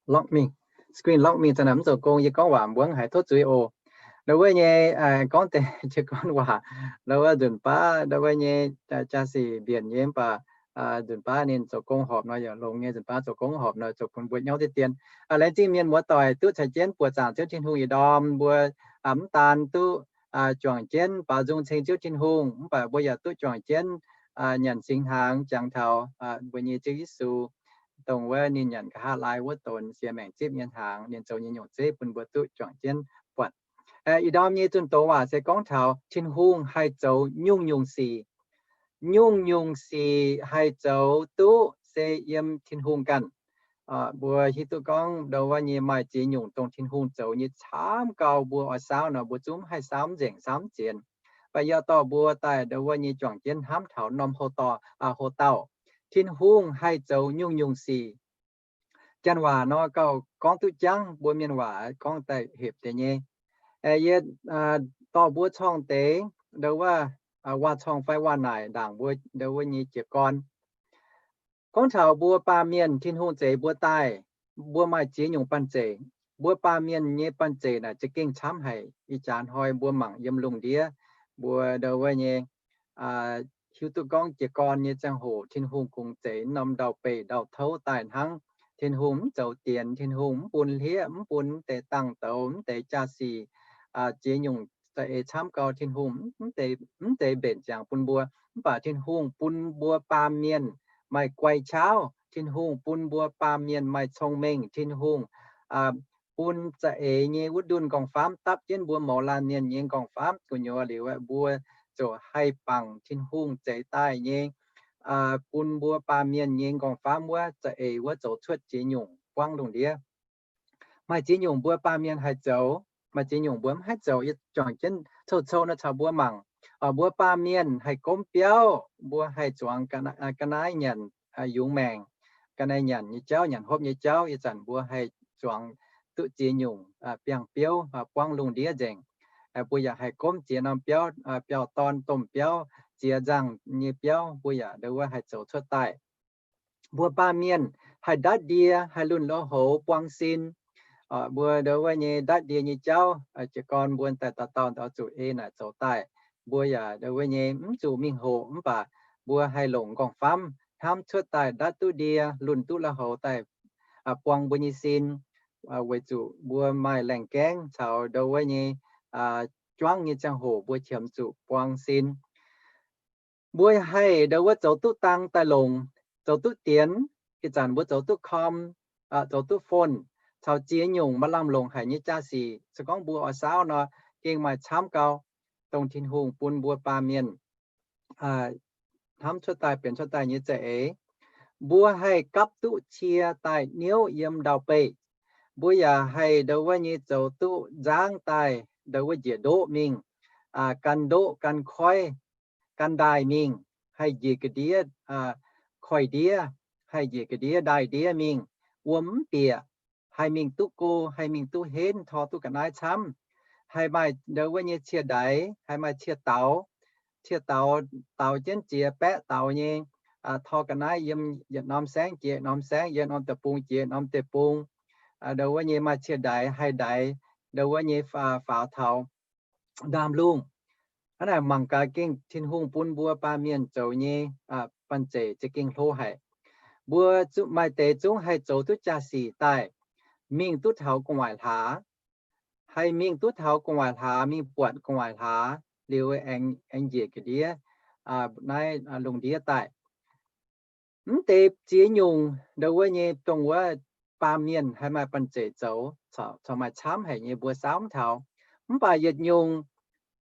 lock mingh. Screen lock mingh za'naaic mv zoux gong, yie gorngv waac mbuangv haiz tov zuiz oc. Ndau wuov nyei, aa, gorngv deix jiez gorn waac, ndau wuov nzunc baav, ndau wuov nyei, aa, jaa-sic mbienc nyei mv baac, aa, nzunc baav ninh zoux gong horpc nor yaac longx nyei, nzunc baav zoux gong horpc nor zoux bun mbuo nyauv deix dien. Aa, laengz zingh mienh muoz doic duqv caux jienv buoqc zaangc Ziouv Tin-Hungh yietc ndorm, mbuo, aa, mv daan duqv, aa, juangc jienv baaux nzung ceng Ziouv Tin-Hungh, mv baac mbuo yaac duqv juangc jienv, aa, nyanc singx hnaangx jangx taux, aa, mbuo nyei Ziouv Yesu, dongh wuov ninh nyanc nqa'haav laai wuov donx, sienx maengc zipv nyei hnaangx, ninh zoux nyei nyungc zeiv bun mbuo duqv juangc jienv buatc. Aa, ih ndorm nyei zunh doz waac se gorngv taux Tin-Hungh haih zoux nyungc-nyungc sic. Nyungc-nyungc sic haih zoux duqv se yiem Tin-Hungh ganh. Aa, mbuo hiuv duqv gorngv ndau wuov nyei maaih ziex nyungc dongh Tin-Hungh zoux nyei camv gau mbuo oix saauv nor, mbuo zungv mv haih saauv mv nzengc, saauv mv zienx. Mv baac yie dorh mbuo daaih ndau wuov nyei juangc jienv hnamv taux norm hlo-, aa, hlo-dauh. Tin-Hungh haih zoux nyungc-nyungc sic. Janx waac nor gauh gorngv duqv jangv, mbuo mienh waac gorngv daaih hepc deix nyei. Aa, yie, aa, dorh mbuo corng deix ndau wuov, aa, waac-corng fai waac-naaic ndaangc mbuo ndau wuov nyei jiez gorn. Gorngv taux mbuo baamh mienh, Tin-Hungh zeix mbuo daaih, mbuo maaih ziex nyungc banh zeic. Mbuo baamh mienh nyei banh zeic naaic za'gengh camv haic. Ih jaax hnoi mbuo mangc yiem lungh ndiev, mbuo ndau wuov nyei, aa, hiuv duqv gorngv jiez gorn nyei ziangh hoc Tin-Hungh kungx zeix norm ndau-beih ndau-touv daaih hnangv. Tin-Hungh mv zoux dienx, Tin-Hungh mv bun hlieqv, mv bun mv deix dangh douz, mv deix jaa-sic, aa, ziex nyungc za'eix camv gau Tin-Hungh mv deix, mv deix mbenc ziangx bun mbuo. Mv baac Tin-Hungh bun mbuo baamh mienh maaih guai qaqv. Tin-Hungh bun mbuo baamh mienh maaih cong-mengh. Tin-Hungh, aa, bun za'eix nyei wuov ndunh nqorngv-famv dapv jienv mbuo mouz laanh mienh nyei nqorngv-famv gu'nyuoz liuz, mbuo ziouc haih bangc Tin-Hungh zeix daaih nyei, aa, bun mbuo baamh mienh nyei nqorngv-famv wuov za'eix wuov zoux cuotv ziex nyungc buangv lungh ndiev. Maaih ziex nyungc mbuo baamh mienh haih zoux, maaih ziex nyungc mbuo mv haih zoux. Yie juangc jienv cou-cou nor caux mbuo mangc. Aa, mbuo baamh mienh haih gomv biauv, mbuo haih zuangx ga'naaiv nyanc, aa, yungz maengc, ga'naaiv nyanc nyei jauv, nyanc hopv nyei jauv. Ih zanc mbuo haih zuangx duqv ziex nyungc, aa, biangh biouv, aa, buangv lungh ndiev nzengc. Aa, mbuo yaac haih gomv ziex norm biauv, aa, biauv-dorn, domh biauv, ziex nzangh nyei biauv, mbuo yaac ndau wuov haih zoux cuotv daaih. Mbuo baamh mienh haih ndatv ndie, haih lunh lo houx buang sin. Aa, mbuo ndau wuov nyei ndatv ndie nyei jauv, aa, jiez gorn mbuo daaih dauh dauh ndau zuqc ei naaic zoux daaih. Mbuo yaac ndau wuov nyei mv zuqc mingh hoqc, mv baac mbuo haih longc nqorngv-famv hnamv cuotv daaih ndatv duqv ndie, lunh duqv lo houx daaih, aa, buang mbuo nyei sin, aa, weic zuqc mbuo maaih laengh gaengv caux ndau wuov nyei, aa, juangv nyei ziangh hoc mbuo qiemx zuqc buang sin. Mbuo haih ndau wuov zoux duqv dang daaih longc, zoux duqv dienx, ih zanc mbuo zoux duqv com, aa, zoux duqv phone, caux ziex nyungc maaih lamh longc haic nyei jaa-sic. Se gorngv mbuo oix saauv nor, gengh maaih camv gau, dongh Tin-Hungh bun mbuo baamh mienh, aa, hnamv cuotv daaih, benx cuotv daaih nyei za'eix. Mbuo haih gapv duqv cie daaih niouv yiem ndau-beih. Mbuo yaac haih ndau wuov nyei zoux duqv nzangv daaih ndau wuov njiec ndoqv mingh, aa, gan ndoqv, gan koiv, gan ndaaih mingh, haih njiec ga'ndiev, aa, koiv-ndiev, haih njiec ga'ndiev ndaaih ndiev mingh, wuom mv bieqc, haih mingh duqv go, haih mingh duqv henv, tor duqv ga'naaiv camv. Haih maaih ndau wuov nyei cie-ndaix, haih maaih cie-daux, cie-daux, daux jienv ziex baeqv daux nyei, aa, tor ga'naaiv yiem yietc norm saengv jiex norm saengv, yiem norm deic-bung jiex norm deic-bung. Aa, ndau wuov nyei maaih cie-ndaix, haih ndaix ndau wuov nyei, aa, faaux taux ndaamv-lungh. Hnangv naaic mangc gaax gengh Tin-Hungh bun mbuo baamh mienh zoux nyei, aa, banh zeic za'gengh hlo haic. Mbuo maaih deix zungv haih zoux duqv jaa-sic daaih, mingh duqv taux gu'nguaaic hlaax. Haih mingh duqv taux gu'nguaaic hlaax, mingh buatc gu'nguaaic hlaax liuz aengx, aengx njiec ga'ndiev, aa, naaiv, aa, lungh ndiev daaih. Mv deix ziex nyungc ndau wuov nyei dongh wuov baamh mienh haih maaih banh zeic zoux, caux maaih camv haic nyei mbuo saauv mv taux. Mv baac yietc nyungc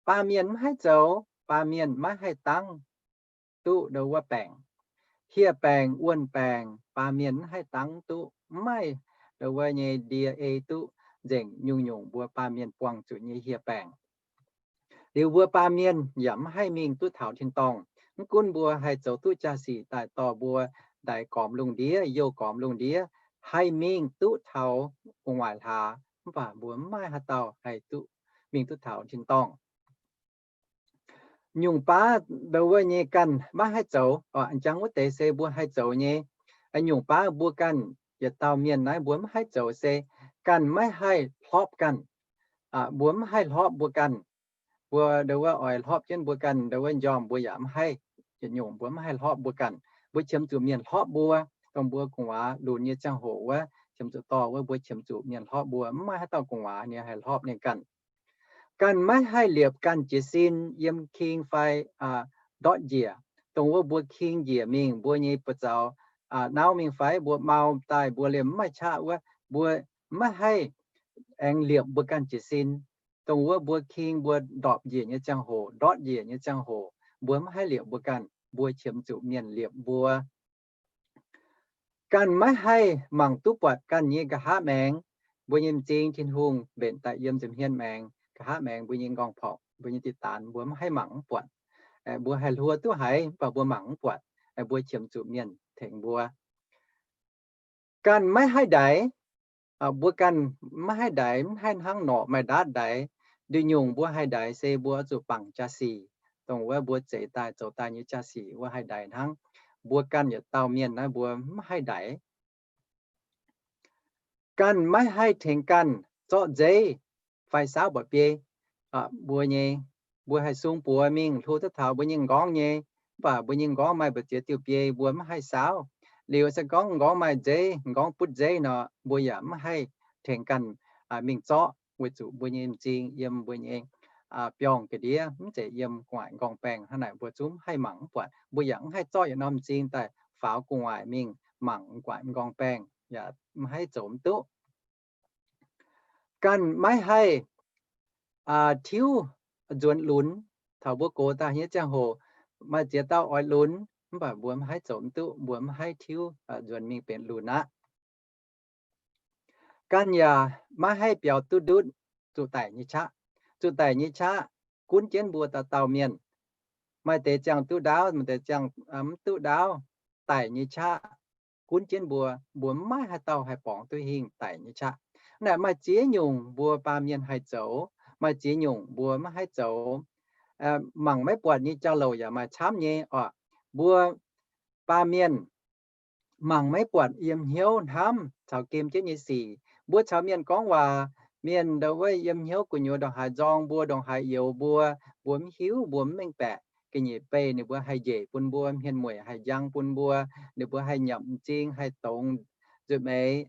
baamh mienh mv haih zoux, baamh mienh maiv haih dangv duqv ndo wuov baengc. Hieh baengc, wuonh baengc, baamh mienh mv haih dangv duqv, mv maaih ndo wuov nyei ndie ei duqv nzengc nyungc-nyungc mbuo baamh mienh buangh zuqc nyei hieh baengc. Liuz mbuo baamh mienh yaac mv haih mingh duqv taux tin-dorngh. Mv gunv mbuo haih zoux duqv jaa-sic daaih dorh mbuo ndaix gormx lungh ndiev, youh gormx lungh ndiev, haih mingh duqv taux gu'nguaaic hlaax, mv baac mbuo mv maaih haaix dauh haih duqv mingh duqv taux tin-dorngh. Nyungc baav ndo wuov nyei ganh maiv haih zoux, jangx wuov deix se mbuo haih zoux nyei. Nyungc baav mbuo ganh yietc dauh mienh naaiv mbuo mv haih zoux se ganh maiv haih hlorpv ganh. Mbuo mv haih hlorpv mbuo ganh. Mbuo ndo wuov oix hlorpv jienv mbuo ganh ndo wuov njormh mbuo yaac mv haih. Yietc nyungc mbuo mv haih hlorpv mbuo ganh. Mbuo qiemx zuqc mienh hlorpv mbuo. Dongh mbuo gu'nguaaz lunx nyei ziangh hoc wuov, qiemx zuqc dorh wuov, mbuo qiemx zuqc mienh hlorpv mbuo. Mv maaih haaix dauh gu'nguaaz ninh haih hlorpv ninh ganh. Ganh maiv haih liepc ganh jiez sin yiem king fai ndortv njiec. Dongh wuov mbuo king njiec mingh mbuo nyei buoz zaux nauv mingh fai mbuo mau daaih mbuo liemh mv maaih qaqv wuov, mbuo maiv haih aengx liepc mbuo ganh jiez sin. Dongh wuov mbuo king mbuo ndorpc njiec nyei ziangh hoc, ndortv njiec nyei ziangh hoc, mbuo mv haih liepc mbuo ganh, mbuo qiemx zuqc mienh liepc mbuo. Ganh maiv haih mangc duqv buatc ganh nyei nqa'haav maengx. Mbuo nyei m'zing Tin-Hungh mbenc daaih yiem nza'hmien maengx, nqa'haav maengx mbuo nyei m'nqorngv-porc, mbuo nyei diqc daanx, mbuo mv haih mangc mv buatc. Mbuo haih hluo duqv haiz, mv baac mbuo mangc mv buatc. Mbuo qiemx zuqc mienh tengx mbuo. Ganh maiv haih ndaix. Mbuo ganh maiv haih ndaix, mv haih hnangv norqc maaih ndaatv ndaix. Nduqc nyungc mbuo haih ndaix se mbuo oix zuqc bangc jaa-sic, dongh wuov mbuo zeix daaih zoux daaih nyei jaa-sic wuov haih ndaix hnangv. Mbuo ganh yietc dauh mienh naaiv mbuo mv haih ndaix. Ganh maiv haih tengx ganh zorqv nzeiv fai saauv mba'biei. Mbuo nyei, mbuo haih sung buoz mingh hlo duqv taux mbuo nyei m'nqorngv nyei, mv baac mbuo nyei m'nqorngv maaih mbu'ziex diuh biei mbuo mv haih saauv. Liuz se gorngv m'nqorngv maaih nzeiv, m'nqorngv butv nzeiv nor, mbuo yaac mv haih tengx ganh mingh zorqv, weic zuqc mbuo nyei m'zing yiem mbuo nyei biorngh ga'ndiev, mv zeiz yiem gu'nguaaic m'nqorngv-baengh. Hnangv naaic mbuo zungv mv haih mangc mv buatc, mbuo yaac mv haih zorqv yietc norm m'zing daaih faaux gu'nguaaic mingh mangc gu'nguaaic m'nqorngv-baengh, yaac mv haih zoux mv duqv. Ganh maiv haih tiuv nzuonx lunx. Taux mbuo gox daaih nyei ziangh hoc, maaih ziex dauh oix lunx, mv baac mbuo mv haih zoux mv duqv, mbuo mv haih tiuv nzuonx mingh benx lunx aqv. Ganh yaac maiv haih biaux duqv ndutv zuqc daic nyei qaqv. Zuqc daic nyei qaqv gunv jienv mbuo dauh dauh mienh. Maaih deix ziangh duqv ndaauv, maaih deix ziangh mv duqv ndaauv. Daic nyei qaqv gunv jienv mbuo, mbuo mv maaih haaix dauh haih borngz duqv hingh daic nyei qaqv. Naaic maaih ziex nyungc mbuo baamh mienh haih zoux, maaih ziex nyungc mbuo maiv haih zoux. Mangc maiv buatc nyei jauv-louc yaac maaih camv nyei oc. Mbuo baamh mienh mangc maiv buatc yiem hnyouv hnamv caux gem jienv nyei sic. Mbuo caux mienh gorngv waac, mienh ndo wuov yiem hnyouv gu'nyuoz ndongc haaix nzorng mbuo, ndongc haaix youx mbuo, mbuo mv hiuv, mbuo mv mengh baeqc. Ga'nyiec beih ninh mbuo haih njiec bun mbuo, hmien mueic haih njang bun mbuo, ninh mbuo haih nyiemc m'zing, haih dongz nzuonx-meix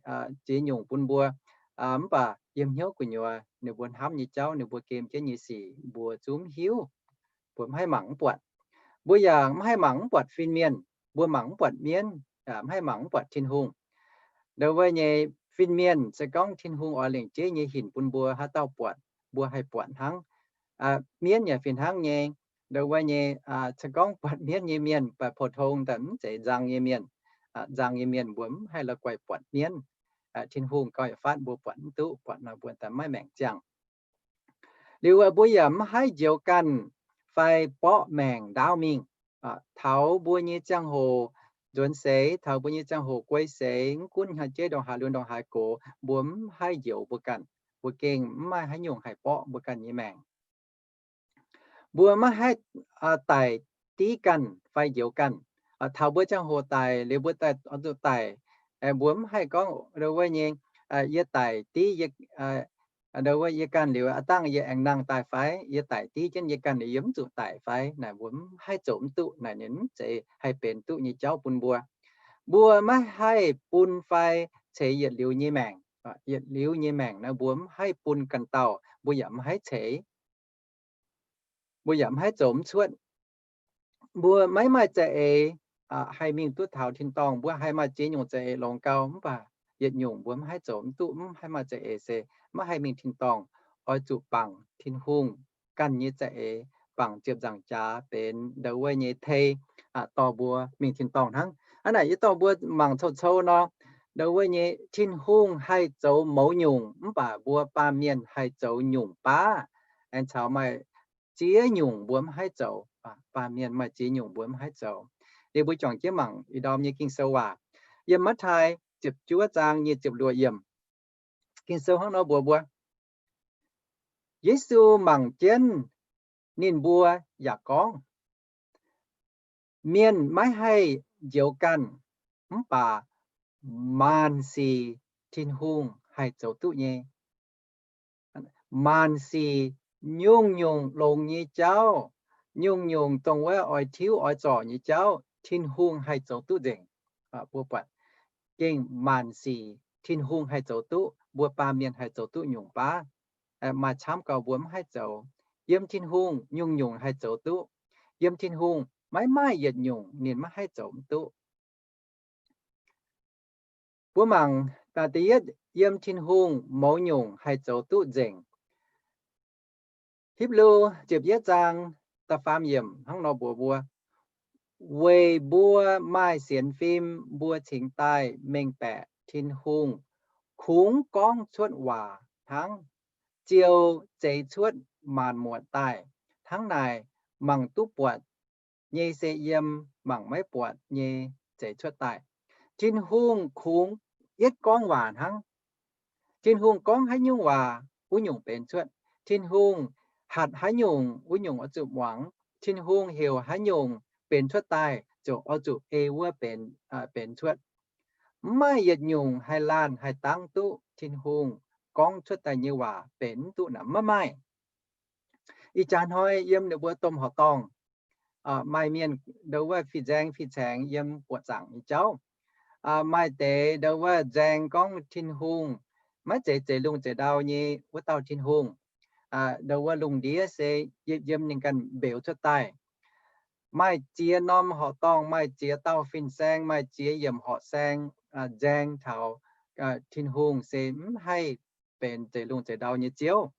ziex nyungc bun mbuo. Mv baac yiem hnyouv gu'nyuoz ninh mbuo hnamv nyei jauv, ninh mbuo gem jienv nyei sic mbuo zungv mv hiuv. Mbuo mv haih mangc mv buatc. Mbuo yaac mv haih mangc mv buatc fin-mienh. Mbuo mangc mv buatc mienv, mv haih mangc mv buatc Tin-Hungh. Ndo wuov nyei fin-mienh se gorngv Tin-Hungh oix lengc jeiv nyei hinc bun mbuo haaix dauh buatc, mbuo haih buatc hnangv. Mienv yaac fih hnangv nyei. Ndo wuov nyei, se gorngv buatc mienv nyei mienh, baac pou-tong daaih mv zeiz nzang nyei mienh. Nzang nyei mienh mbuo mv haih la'guaih buatc mienv. Tin-Hungh gauh yietc fatv mbuo buatc mv duqv, buatc nor mbuo daaih maiv maengc ziangh. Liuz mbuo yaac mv haih njoux ganh fai borqv maengc ndaauv mingh. Taux mbuo nyei ziangh hoc nzuonx seix, taux mbuo nyei ziangh hoc guei seix, mv gunv hnyangx-jeiv ndongc haaix lunx ndongc haaix gox, mbuo mv haih njoux mbuo ganh. Mbuo gengh mv maaih haaix nyungc haih borqv mbuo ganh nyei maengc. Mbuo maiv haih daic div ganh fai njoux ganh. Taux mbuo ziangh hoc daic liuz mbuo daaih oix zuqc daic. Mbuo mv haih gorngv ndo wuov nyei, yie daic div, ndo wuov yie ganh liuz aav dangh yie aengx nangh daaih fai? Yie daic div jienv yie ganh liuz yie mv zuqc daic fai? Naaic mbuo mv haih zoux mv duqv. Naaic ninh mv zeiz haih benx duqv nyei jauv bun mbuo. Mbuo maiv haih bun fai ceix yietc liuz nyei maengc. Yietc liuz nyei maengc naaiv mbuo mv haih bun ganh dauh, mbuo yaac mv haih ceix. Mbuo yaac mv haih zoux mv cuotv. Mbuo maiv maaih za'eix haih mingh duqv taux tin-dorngh. Mbuo haih maaih ziex nyungc za'eix longx gau, mv baac yietc nyungc mbuo maiv haih zoux mv duqv, mv haih maaih za'eix se maiv haih mingh tin-dorngh, oix zuqc bangc Tin-Hungh ganh nyei za'eix, bangc ziepc nzaangc jaax benx ndau wuov nyei tei, dorh mbuo mingh tin-dorngh hnangv. Hnangv naaic yie dorh mbuo mangc cou-cou nor, ndau wuov nyei Tin-Hungh haih zoux mouz nyungc mv baac mbuo baamh mienh haih zoux nyungc baav. Aengx caux maaih ziex nyungc mbuo mv haih zoux, baamh mienh maaih ziex nyungc mbuo mv haih zoux. Liuz mbuo juangc jienv mangc ih ndorm nyei Ging-Sou waac, yiem Matv^taai ziepc juov zaang nyic ziepc luoqc yiemc. Ging-Sou hnangv nor mbuox mbuo, Yesu mangc jienv ninh mbuo yaac gorngv, Mienh maiv haih njoux ganh, mv baac maanc sic Tin-Hungh haih zoux duqv nyei. Maanc sic, nyungc-nyungc longx nyei jauv, nyungc-nyungc dongh wuov oix tiuv oix zorc nyei jauv, Tin-Hungh haih zoux duqv nzengc. Mbuo buatc gengh maanc sic Tin-Hungh haih zoux duqv, mbuo baamh mienh haih zoux duqv nyungc baav. Maaih camv gauh mbuo mv haih zoux. Yiem Tin-Hungh nyungc-nyungc haih zoux duqv. Yiem Tin-Hungh maiv maaih yietc nyungc ninh maiv haih zoux mv duqv. Mbuo mangc da'yietv, yiem Tin-Hungh mouz nyungc haih zoux duqv nzengc. Hipv^lu ziepc yietv zaang da'faam yiemc hnangv nor mbuox mbuo, Weic mbuo maaih sienx fim mbuo cingx daaih mengh baeqc Tin-Hungh kungx gorngv cuotv waac hnangv, ziouc zeix cuotv maanc muotc daaih. Hnangv naaic, mangc duqv buatc nyei se yiem, mangc maiv buatc nyei zeix cuotv daaih. Tin-Hungh kungx yietv gorngv waac hnangv. Tin-Hungh gorngv haaix nyungc waac, wuov nyungc benx cuotv. Tin-Hungh hatc haaix nyungc, wuov nyungc oix zuqc muangx. Tin-Hungh heuc haaix nyungc benx cuotv daaih, ziouc oix zuqc ei wuov benx, benx cuotv. Mv maaih yietc nyungc haih laanh haih dangv duqv Tin-Hungh gorngv cuotv daaih nyei waac benx mv duqv naaic, maiv maaih. Ih jaax hnoi yiem ninh mbuo domh horqc dorngh, maaih mienh ndau wuov fih nzaeng fih caengx yiem buoqc zaangc nyei jauv. Maaih deix ndau wuov nzaeng gorngv Tin-Hungh maiv zeiz zeix lungh zeix ndau nyei wuov dauh Tin-Hungh. Ndau wuov lungh ndiev se yiem ninh ganh mbeux cuotv daaih. Maaih ziex norm horqc dorngh, maaih ziex dauh fin-saeng, maaih ziex yiemc horqc saeng, nzaeng taux Tin-Hungh se mv haih benx zeix lungh zeix ndau nyei Ziouv.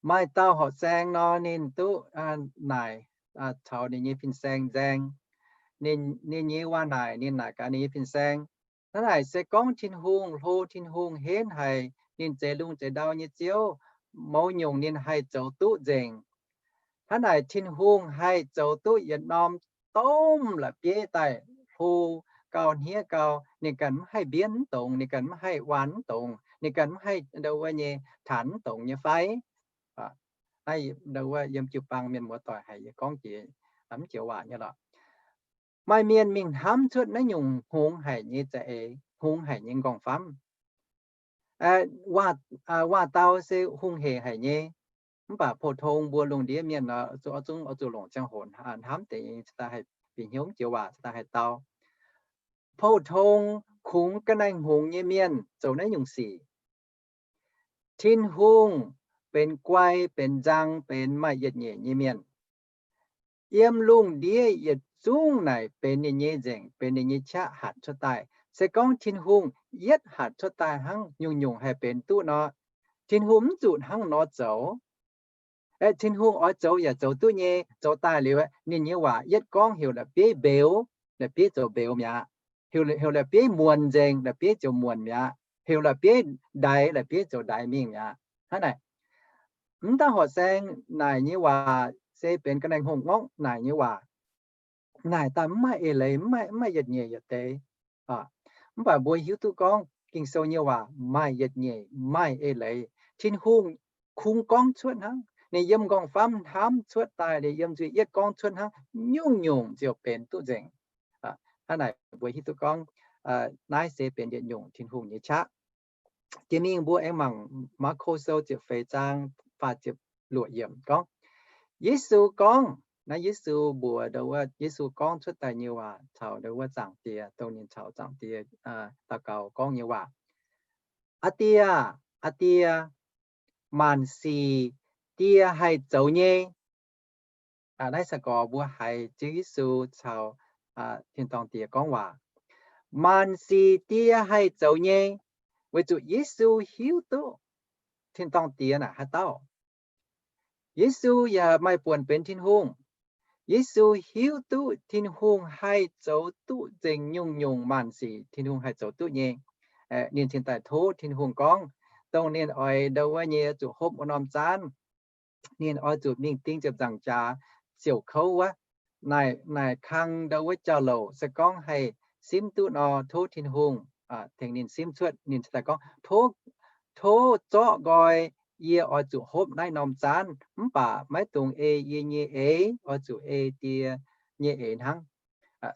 Maaih dauh horqc saeng nor, ninh duqv naaic caux ninh nyei fin-saeng nzaeng. Ninh nyei waac naaic, ninh naaic gaax ninh nyei fin-saeng. Hnangv naaic se gorngv Tin-Hungh hlo, Tin-Hungh henv haic, ninh zeix lungh zeix ndau nyei Ziouv, mouz nyungc ninh haih zoux duqv nzengc. Hnangv naaic Tin-Hungh haih zoux duqv yietc norm domh la'bieiv daaih hlo gau, hniev gau, ninh ganh mv haih mbienv mv dongz, ninh ganh mv haih waan mv dongz, ninh ganh mv haih ndau wuov nyei tanx mv dongz nyei fai? Naaiv ndau wuov yiem jiu-baang mienh muoz-doic haic, yie gorngv jiex mv joux waac nyei lorqc. Maaih mienh mingh hnamv cuotv naaiv nyungc hngongx haic nyei za'eix, hngongx haic nyei nqorngv-famv. Waac-dau se hungh heic haic nyei, mv baac pou-tong mbuo lungh ndiev mienh oix zuqc, oix zuqc longc ziangh hoc hnamv deix, cingx daaih haih bieqc hnyouv joux waac, cingx daaih haih dau. Pou-tong kungx ga'naaiv hngongx nyei mienh zoux naaiv nyungc sic. Tin-Hungh benx guai, benx nzang, benx maaih yietc nyeic nyei mienh. Yiem lungh ndiev yietc zungv naaic benx ninh nyei nzengc, benx ninh nyei qaqv hatc cuotv daaih. Se gorngv Tin-Hungh yietv hatc cuotv daaih hnangv, nyungc-nyungc haih benx duqv nor, Tin-Hungh mv zuqc hnangv nor zoux. Aeqv, Tin-Hungh oix zoux yaac zoux duqv nyei. Zoux daaih liuz, ninh nyei waac yietv gorngv heuc la'bieiv mbeux, la'bieiv ziouc mbeux mi'aqv. Heuc, heuc la'bieiv muonc nzengc, la'bieiv ziouc muonc mi'aqv. Heuc la'bieiv ndaix, la'bieiv ziouc ndaix mingh mi'aqv. Hnangv naaic, mv dauh horqc saeng naaic nyei waac se benx ga'naaiv hngongx ngorngv naaic nyei waac. Naaic daaih mv maaih eix leiz, mv maaih, mv maaih yietc nyeic yietc deix. Mv baac mbuo hiuv duqv gorngv Ging-Sou nyei waac maaih yietc nyeic, maaih eix leiz. Tin-Hungh kungx gorngv cuotv hnangv. Ninh yiem nqorngv-famv hnamv cuotv daaih, ninh yiem nzuih yietv gorngv cuotv hnangv, nyungc-nyungc ziouc benx duqv nzengc. Hnangv naaic mbuo hiuv duqv gorngv naaiv se benx yietc nyungc Tin-Hungh nyei qaqv. Jiex mingh mbuo aengx mangc Maako Sou ziepc feix zaang faah ziepc luoqc yiemc gorngv, Yesu gorngv, naaiv Yesu mbuox ndau wuov, Yesu gorngv cuotv daaih nyei waac caux ndau wuov Zaangc Diex, dongh ninh caux Zaangc Diex daux gaux gorngv nyei waac. Aa Die, Aa Die, maanc sic Die haih zoux nyei. Naaiv se gorx mbuo haiz Ziouv Yesu caux tin-dorngh Diex gorngv waac. Maanc sic die haih zoux nyei, weic zuqc Yesu hiuv duqv tin-dorngh Diex naaic haaix dauh. Yesu yaac maaih buonc benx Tin-Hungh. Yesu hiuv duqv Tin-Hungh haih zoux duqv nzengc nyungc-nyungc maanc sic Tin-Hungh haih zoux duqv nyei. Ninh cingx daaih tov Tin-Hungh gorngv, dongh ninh oix ndau wuov nyei zuqc hopv wuov norm zaanv, ninh oix zuqc mingh ding ziepc nzaangc jaax siouc kouv wuov. Naaic, naaic kang ndau wuov jauv-louc se gorngv haih simv duqv nor, tov Tin-Hungh tengx ninh simv cuotv. Ninh cingx daaih gorngv, tov, tov zorqv nqoi yie oix zuqc hopv naaiv norm zaanv, mv baac maiv dungx ei yie nyei eix, oix zuqc ei Die nyei eix hnangv.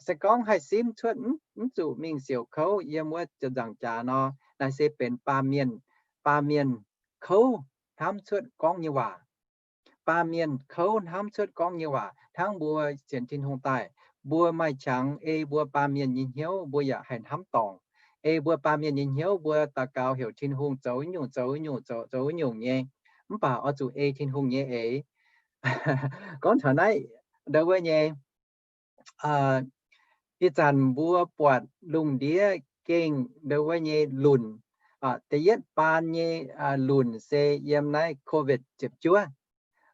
Se gorngv haih simv cuotv mv zuqc mingh siouc kouv yiem wuov ziepc nzaangc jaax nor, naaiv se benx baamh mienh, baamh mienh kouv hnamv cuotv gorngv nyei waac. Baamh mienh kouv hnamv cuotv gorngv nyei waac. Hnangv mbuo sienx Tin-Hungh daaih, mbuo maaih qangx ei mbuo baamh mienh nyei hnyouv, mbuo yaac haih hnamv dorngc. Ei mbuo baamh mienh nyei hnyouv, mbuo daux gaux heuc Tin-Hungh zoux nyungc, zoux nyungc, zoux, zoux nyungc nyei, mv baac oix zuqc ei Tin-Hungh nyei eix. Gorngv taux naaiv, ndau wuov nyei, ih zanc mbuo buatc lungh ndiev gengh ndau wuov nyei lunc. Da'yietv baan nyei lunc se yiem naaiv Covid ziepc juov.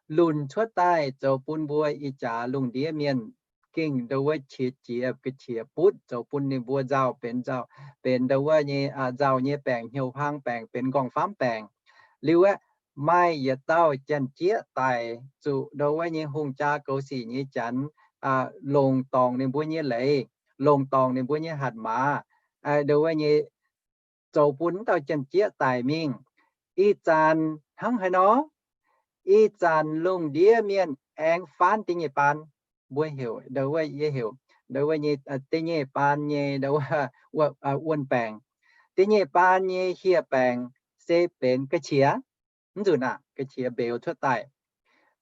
Lunc cuotv daaih zoux bun mbuo ih jaax lungh ndiev mienh gengh ndau wuov qiex jiez ga'qiex butv, zoux bun ninh mbuo nzauh benx nzauh, benx ndau wuov nyei nzauh nyei baengc, hnyouv hlang baengc, benx nqorngv-famv baengc. Liuz aeqv, maaih yietc dauh janx-jieqv daic zuqc ndau wuov nyei hungh jaa goux sic nyei janx longc dorngc ninh mbuo nyei leiz, longc dorngc ninh mbuo nyei hatc maaz, ndau wuov nyei zoux bun wuov dauh janx-jieqv daic mingh. Ih zanc hnangv haaix nor? Ih zanc lungh ndiev mienh aengx faanv da'nyeic baan. Mbuo heuc ndau wuov, yie heuc ndau wuov nyei da'nyeic baan nyei ndau wuov wuon-baengc. Da'nyeic baan nyei hieh baengc se benx ga'qiex. Mv nzunc aqv, ga'qiex mbeux cuotv daaih.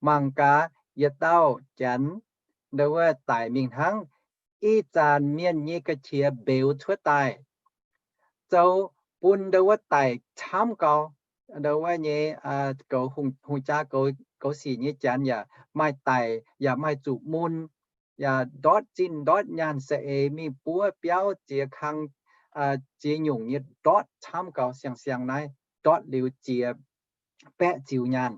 Mangc gaax yietc dauh janx ndau wuov daic mingh hnangv. Ih zanc mienh nyei ga'qiex mbeux cuotv daaih, zoux bun ndau wuov daic camv gau. Ndau wuov nyei goux hungh jaa goux sic nyei janx yaac maaih daic, yaac maaih zuqc mun, yaac ndortv zinh ndortv nyaanh, saeng-eix mingh buov biauv ziex kang, ziex nyungc nyei ndortv camv gau. Siang-siang naaiv ndortv liuz ziex baeqv ziux nyaanh,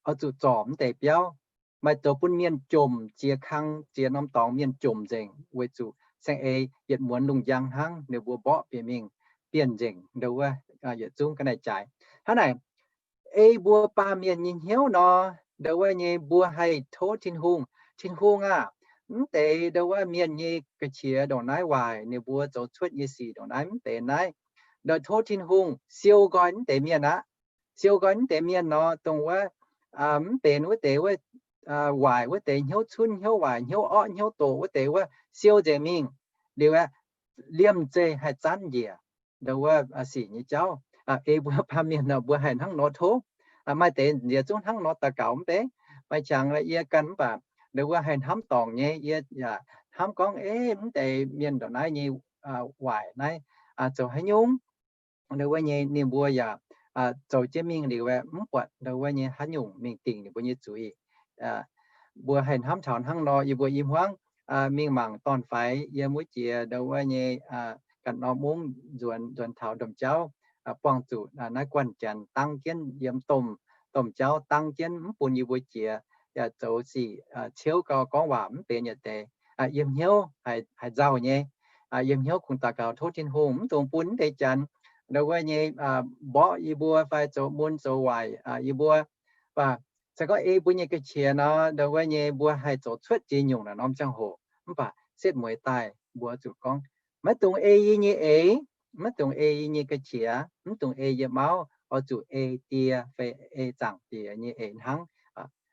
oix zuqc zorc mv deix biauv. Maaih zoux bun mienh jomc, ziex kang ziex norm dorngx mienh jomc nzengc, weic zuqc saeng-eix yietc muonz lungh njang hnangv, ninh mbuo mborqv bieqc mingh, bienh nzengc ndau wuov. Yietc zungv ga'naaiv jaaix hnangv naaic. Ei mbuo baamh mienh nyei hnyouv nor, ndau wuov nyei mbuo haih tov Tin-Hungh, Tin-Hungh aah, mv deix ndau wuov mienh nyei ga'qiex ndongc naaiv waaic, ninh mbuo zoux cuotv nyei sic ndongc naaiv mv deix naaiv. Ndau tov Tin-Hungh siou nqoi mv deix mienh aqv. Siou nqoi mv deix mienh nor, dongh wuov mv benx wuov deix wuov waaic, wuov deix hnyouv cunv hnyouv waaic, hnyouv orqv hnyouv doqc wuov deix wuov siou nzengc mingh. Liuz aeqv, liemh zeih haih zanv njiec ndau wuov sic nyei jauv. Ei mbuo baamh mienh nor, mbuo haih hnangv nor tov. Maaih deix nziex zungv hnangv nor daux gaux mv bei. Maaih qangx yie ganh mv baac ndau wuov haih hnamv dorngc nyei, yie yaac hnamv gorngv, ei, mv deix mienh ndongc naaiv nyei waaic naaiv zoux haaix nyungc? Ndau wuov nyei ninh mbuo yaac zoux jienv mingh liuz aeqv, mv buatc ndau wuov nyei haaix nyungc mingh dingc ninh mbuo nyei zuiz. Mbuo haih hnamv taux hnangv nor, yie mbuo i hmuangv mingh mangc dorn-faix yiem wuov jiex ndau wuov nyei ganh norm mungv nzuonx, nzuonx taux domh jauv, buangh zuqc naaiv guanh janx dangv jienv yiem domh, domh jauv dangv jienv, mv bun yie mbuo jiex, yaac zoux sic ciouv gau, gorngv waac mv benx yietc deix. Yiem hnyouv haiz nzauh nyei. Yiem hnyouv kungx daux gaux tov Tin-Hungh mv dungx bun mv deix janx ndau wuov nyei mborqv yie mbuo fai zoux mun zoux waaic yie mbuo. Mv baac se gorngv ei mbuo nyei ga'qiex nor, ndau wuov nyei mbuo haih zoux cuotv ziex nyungc naaiv norm ziangh hoc, mv baac setv mueiz daaih mbuo zuqc gorngv, maiv dungx ei yie nyei eix, maiv dungx ei yie nyei ga'qiex, mv dungx ei yie mauv, oix zuqc ei Die fai ei Zaangc Diex nyei eix hnangv.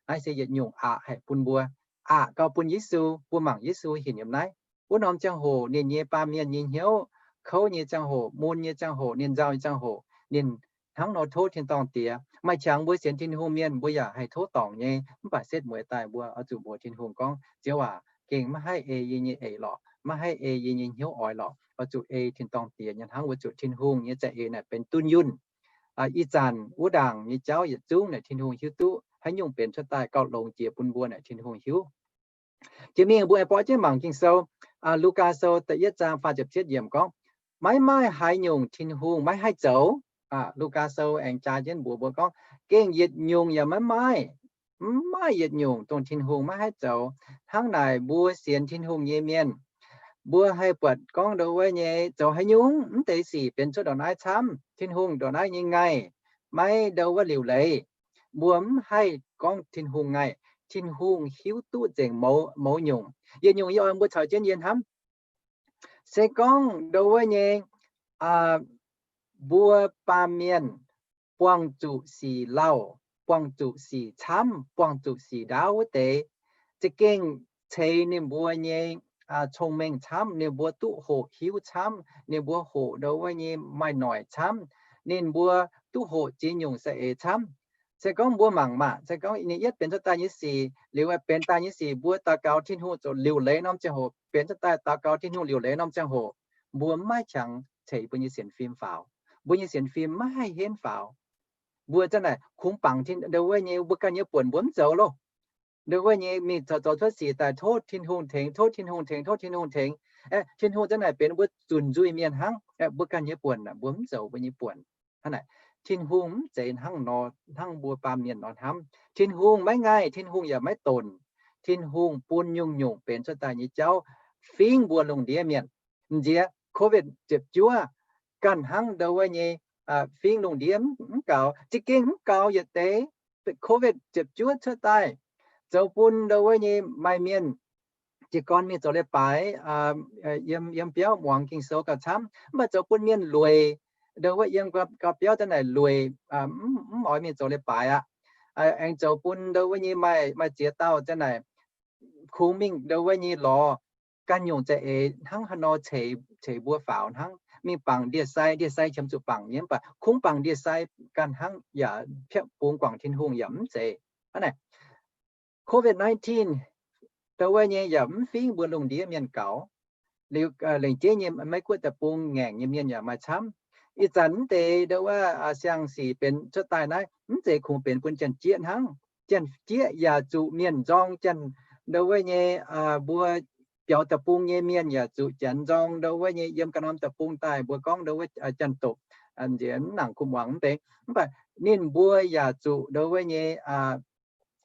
Naaiv se yietc nyungc aqc haih bun mbuo, aqc gauh bun Yesu, mbuo mangc Yesu hinc yiem naaiv. Wuov norm ziangh hoc ninh nyei baamh mienh nyei hnyouv kouv nyei ziangh hoc, mun nyei ziangh hoc, ninh nzauh nyei ziangh hoc, ninh hnangv nor tov tin-dorngh Diex. Maaih qangx mbuo sienx Tin-Hungh mienh mbuo yaac haih tov dorngc nyei, mv baac setv mueiz daaih mbuo oix zuqc mbuox Tin-Hungh gorngv, Ziouv aac, gengh maiv haih ei yie nyei eix lorqc, maiv haih ei yie nyei hnyouv oix lorqc. Oix zuqc ei tin-dorngh Diex nyei hnangv, weic zuqc Tin-Hungh nyei za'eix naaic benx dunh yunh. Ih zanc wuov ndaangc nyei jauv yietc zungv naaic Tin-Hungh hiuv duqv, haaix nyungc benx cuotv daaih gauh longx jiex bun mbuo naaic Tin-Hungh hiuv. Jiex mingh mbuo aengx borqv jienv mangc Ging-Sou. Lugaa Sou da'yietv zaang faah ziepc cietv yiemc gorngv, maiv maaih haaix nyungc Tin-Hungh maiv haih zoux. Lugaa Sou aengx jaa jienv mbuox mbuo gorngv, gengh yietc nyungc yaac maiv maaih, mv maaih yietc nyungc dongh Tin-Hungh maiv haih zoux. Hnangv naaic mbuo sienx Tin-Hungh nyei mienh, mbuo haih buatc gorngv ndo wuov nyei zoux haaix nyungc mv deix sic benx cuotv ndongc naaiv camv, Tin-Hungh ndongc naaiv nyei ngaih maiv ndo wuov liuc leiz. Mbuo mv haih gorngv Tin-Hungh ngaih. Tin-Hungh hiuv duqv nzengc mouz, mouz nyungc. Yietc nyungc yie oix mbuo caux jienv yie hnamv, se gorngv ndo wuov nyei mbuo baamh mienh buangh zuqc sic lauh, buangh zuqc sic camv, buangh zuqc sic ndaauv wuov deix, za'gengh ceix ninh mbuo nyei cong-mengh camv, ninh mbuo duqv hoqc hiuv camv, ninh mbuo hoqc ndo wuov nyei maaih noic camv, ninh mbuo duqv hoqc ziex nyungc saeng-eix camv. Se gorngv mbuo mangc maah, se gorngv ninh yietv benx cuotv daaih nyei sic, liuz benx daaih nyei sic mbuo daux gaux Tin-Hungh zoux liuc leiz norm ziangh hoc, benx cuotv daaih daux gaux Tin-Hungh liuc leiz norm ziangh hoc, mbuo mv maaih qangx ceix mbuo nyei sienx fim faaux. Mbuo nyei sienx fim maiv haih henv faaux. Mbuo zanc naaic kungx bangc ndo wuov nyei mbuo ganh nyei buonc mbuo mv zoux loh. Ndo wuov nyei mingh zoux cuotv sic daaih tov Tin-Hungh tengx, tov Tin-Hungh tengx, tov Tin-Hungh tengx. Aeqv, Tin-Hungh zanc naaic benx mbuo zunc nzuih mienh hnangv. Aeqv, mbuo ganh nyei buonc mbuo mv zoux mbuo nyei buonc. Hnangv naaic, Tin-Hungh mv zeiz hnangv nor, hnangv mbuo baamh mienh nor hnamv. Tin-Hungh maiv ngaih, Tin-Hungh yaac maiv donc. Tin-Hungh bun nyungc-nyungc benx cuotv daaih nyei jauv fingx mbuo lungh ndiev mienh. M'nziex COVID ziepc juov ganh hnangv ndo wuov nyei fingx lungh ndiev mv gaux, za'gengh mv gaux yietc deix COVID ziepc juov cuotv daaih, zoux bun ndo wuov nyei maaih mienh jiez gorn mingh zoux leiz-baaix, yiem, yiem biauv muangx Ging-Sou gauh camv, mv baac zoux bun mienh lueic, ndo wuov yiem gau biauv zanc naaic lueic, mv oix mingh zoux leiz-baaix aqv. Aengx zoux bun ndo wuov nyei maaih, maaih ziex dauh zanc naaic kungx mingh ndo wuov nyei lorz ganh nyungc za'eix hnangv haaix nor ceix, ceix mbuo faaux hnangv. Mingh bangc ndie-sai, ndie-sai qiemx zuqc bangc nyei, mv baac kungx bangc ndie-sai ganh hnangv, yaac piepv bungx guangc Tin-Hungh yaac mv zeiz. Hnangv naaic, COVID nineteen ndo wuov nyei yaac mv fingx mbuo lungh ndiev mienh gaux. Liuz lengc jeiv nyei Meiv-Guoqv deic-bung ngaengc nyei mienh yaac maaih camv. Ih zanc mv deix ndo wuov siang-sic benx cuotv daaih naaiv mv zeiz kungx benx bun janx-jieqv hnangv. Janx-jieqv yaac zuqc mienh nzorng janx, ndo wuov nyei mbuo biaux deic-bung nyei mienh yaac zuqc janx nzorng ndo wuov nyei yiem ganh norm deic-bung daaih mbuo gorngv ndo wuov janx-doqc, nziex mv nangc kuv muangx mv deix. Mv baac ninh mbuo yaac zuqc ndo wuov nyei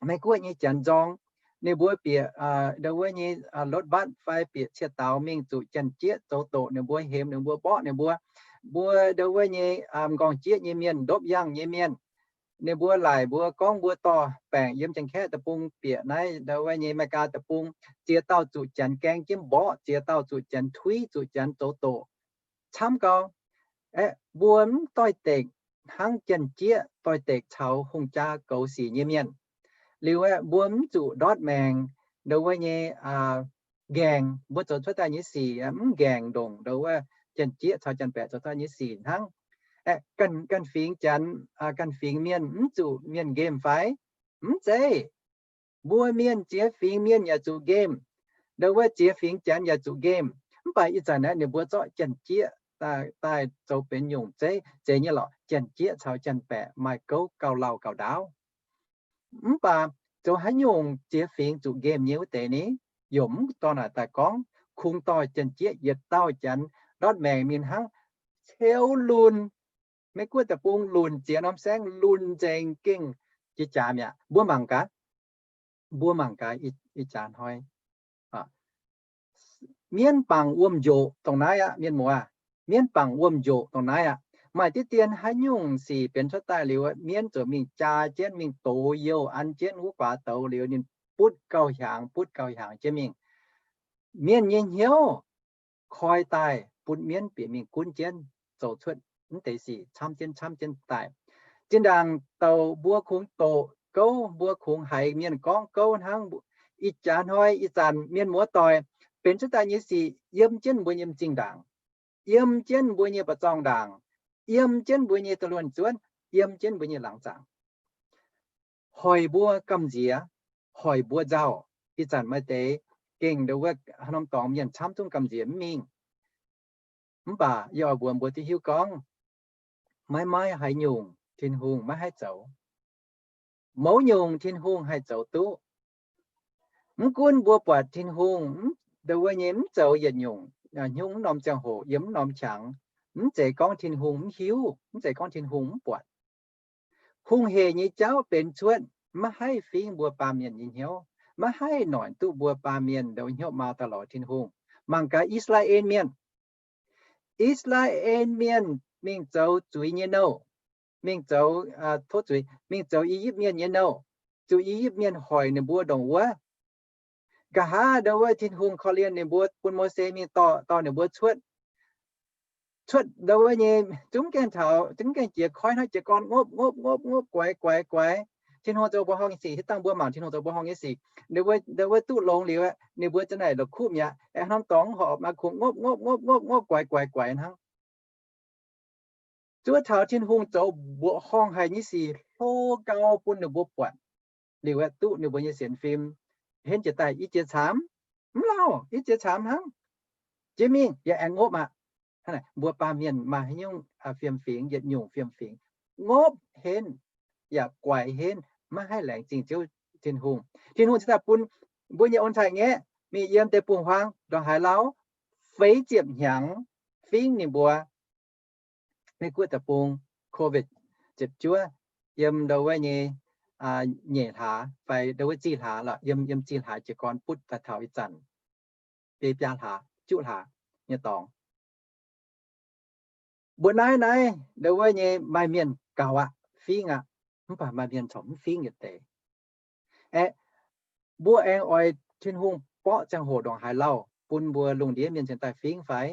Meiv-Guoqv nyei janx nzorng. Ninh mbuo bieqc ndo wuov nyei lotv mbatv fai bieqc cie daux mingh zuqc janx-jieqv zoux doqc ninh mbuo, hemx ninh mbuo, mborqv ninh mbuo. Mbuo ndo wuov nyei m'nqorngv jieqv nyei mienh, ndopv yangh nyei mienh, ninh mbuo laaic mbuo gorngv mbuo dorh baengc yiem Janx-Kaeqv deic-bung bieqc naaiv ndo wuov nyei America deic-bung, ziex dauh zuqc janx gaeng jienv mborqv, ziex dauh zuqc janx tuiv, zuqc janx zoux doqc, camv gau. Aeqv, mbuo mv doix-dekc hnangv janx-jieqv doix-dekc caux hungh jaa goux sic nyei mienh. Liuz aeqv, mbuo mv zuqc ndortv maengc ndo wuov nyei nqaengc, mbuo zoux cuotv daaih nyei sic mv nqaengc ndongc ndo wuov janx-jieqv caux janx-baeqc zoux daaih nyei sic hnangv. Aeqv, ganh, ganh fingx janx, ganh fingx mienh mv zuqc mienh nqemh fai? Mv zeiz. Mbuo mienh ziex fingx mienh yaac zuqc nqemh, ndo wuov ziex fingx janx yaac zuqc nqemh. Mv baac ih zanc naaiv ninh mbuo zorqv janx-jieqv daaih zoux benx nyungc zeiv, zeiz nyei lorqc. Janx-jieqv caux janx-baeqc maaih gouv gauh lauh gauh ndaauv. Mv baac zoux haaix nyungc ziex fingx zuqc nqemh nyei wuov deix ni? Yaac mv dorh naaic daaih gorngv. Kungx dorh janx-jieqv yietc dauh janx ndortv maengc mingh hnangv, ciouv lunx. Meiv-Guoqv deic-bung lunx, ziex norm saengv lunx nzengc, gengh jiex jaax mi'aqv. Mbuo mangc gaax, mbuo mangc gaax ih jaax hnoi, mienv bangc wuom-njoqc dongh naaiv aqv, mienh muoz. Mienv bangc wuom-njoqc dongh naaiv aqv. Maaih diqv dien haaix nyungc sic benx cuotv daaih liuz, mienv ziouc mingh jaa jienv, mingh dox youh an jienv wuov guaax douz liuz, ninh butv gauh hiaangx, butv gauh hiaangx jienv mingh. Mienh nyei hnyouv koi daaih bun mienv bieqc mingh gunv jienv, zoux cuotv mv deix sic camv jienv camv jienv daaih. Zinh ndaangc douc mbuo kungx doqc gouv, mbuo kungx haiz mienh gorngv gouv hnangv. Ih jaax hnoi ih zanc mienh muoz doic, benx cuotv daaih nyei sic yiem jienv mbuo nyei m'zing ndaangc, yiem jienv mbuo nyei ba'zorng ndaangc, yiem jienv mbuo nyei da'luonh zuonv, yiem jienv mbuo nyei laangz zaangc. Hoic mbuo gamh nziex, hoic mbuo nzauh. Ih zanc maaih deix gengh ndo wuov haaix norm dorngx mienh camv zungv gamh nziex mv mingh. Mv baac yie oix mbuox mbuo duqv hiuv gorngv, maiv maaih haaix nyungc Tin-Hungh maiv haih zoux. Mouz nyungc Tin-Hungh haih zoux duqv. Mv gunv mbuo buatc Tin-Hungh ndau wuov nyei mv zoux yietc nyungc, hnyouv mv norm ziangh hoc, yiem mv norm qangx. Mv zeiz gorngv Tin-Hungh mv hiuv, mv zeiz gorngv Tin-Hungh mv buatc. Hungh hec nyei jauv benx cuotv, maiv haih fingx mbuo baamh mienh nyei hnyouv, maiv haih noic duqv mbuo baamh mienh ndau hnyouv mau daaih lorz Tin-Hungh. Mangc gaax I^saa^laa^en Mienh. I^saa^laa^en Mienh mingh zoux zuiz nyei nouh, mingh zoux, tov zuiz, mingh zoux I^yipv Mienh nyei nouh, zuqc I^yipv Mienh hoic ninh mbuo ndongc wuov. Nqa'haav ndau wuov Tin-Hungh korv-lienh ninh mbuo, bun Mose mingh dorh, dorh ninh mbuo cuotv, cuotv ndau wuov nyei zungv gaengh taux, zungv gaengh jiez koiv hnangv, jiez gorn ngopv ngopv ngopv ngopv, guaix guaix guaix. Tin-Hungh zoux mbuoqc horngh nyei sic, hitv dangh mbuo mangc Tin-Hungh zoux mbuoqc horngh nyei sic, ninh mbuo, ninh mbuo duqv longx liuz, ninh mbuo ziouc naaic la'kuqv mi'aqv, aengx norm dorngx horpc maaih kungx ngopv ngopv ngopv ngopv ngopv, guaix guaix guaix hnangv. Zuov taux Tin-Hungh zoux mbuoqc horngh haic nyei sic hlo gau bun ninh mbuo buatc liuz aeqv, duqv ninh mbuo nyei sienx fim henv jiez daaih, i jiex camv, mv lauh, i jiex camv hnangv. Jiex mingh yaac aengx ngopv aqv. Mbuo baamh mienh maaih haaix nyungc fiem-fingx, yietc nyungc fiem-fingx, ngopv henv, yaac guaix henv, maiv haih laengz zingh Ziouv Tin-Hungh. Tin-Hungh cingx daaih bun mbuo nyei ong-taaix-ngaeqv mingh yiem deic-bung-huaang ndongc haaix lauh, feix ziepc hnyangx fingx ninh mbuo. Meiv Guoqv deic-bung COVID ziepc juov, yiem ndau wuov nyei nyeic hlaax fai ndau wuov zih hlaax lorqc, yiem, yiem zih hlaax jiez gorn butv daaih taux ih zanc biei biaa hlaax, juqv hlaax nyei dorngx. Mbuo naaiv, naaiv ndau wuov nyei maaih mienh gaux aqv, fingx aqv, mv baac maaih mienh corc mv fingx yietc deix. Aeqv, mbuo aengx oix Tin-Hungh borqv ziangh hoc ndongc haaix lauh bun mbuo lungh ndiev mienh cingx daaih fingx fai?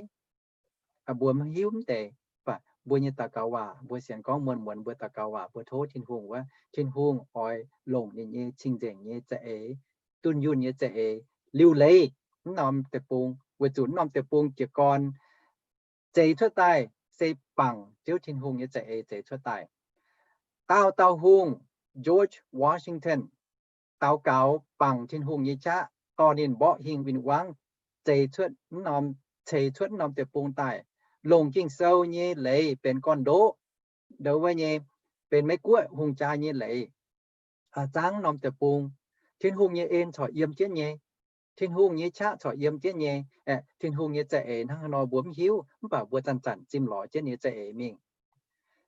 Mbuo mv hiuv mv deix. Mv baac mbuo nyei daux gaux waac, mbuo sienx gorngv muonz-muonz mbuo daux gaux waac, mbuo tov Tin-Hungh wuov, Tin-Hungh oix longc ninh nyei cing-nzengc nyei za'eix, dunh yunh nyei za'eix, liuc leiz mv norm deic-bung, weic zuqc mv norm deic-bung jiez gorn zeix cuotv daaih se bangc Ziouv Tin-Hungh nyei za'eix zeix cuotv daaih. Daauh dauh hungh, George Washington, daux gaux bangc Tin-Hungh nyei qaqv, dorh ninh mborqv hingh win-wangv, zeix cuotv mv norm, ceix cuotv mv norm deic-bung daaih, longc Ging-Sou nyei leiz benx gorn-ndoqv, ndau wuov nyei benx Meiv Guoqv hungh jaa nyei leiz, zaangv norm deic-bung. Tin-Hungh nyei en corc yiem jienv nyei. Tin-Hungh nyei qaqv corc yiem jienv nyei. Tin-Hungh nyei za'eix hnangv haaix nor mbuo mv hiuv, mv baac mbuo zanc-zanc zimh lorz jienv nyei za'eix mingh.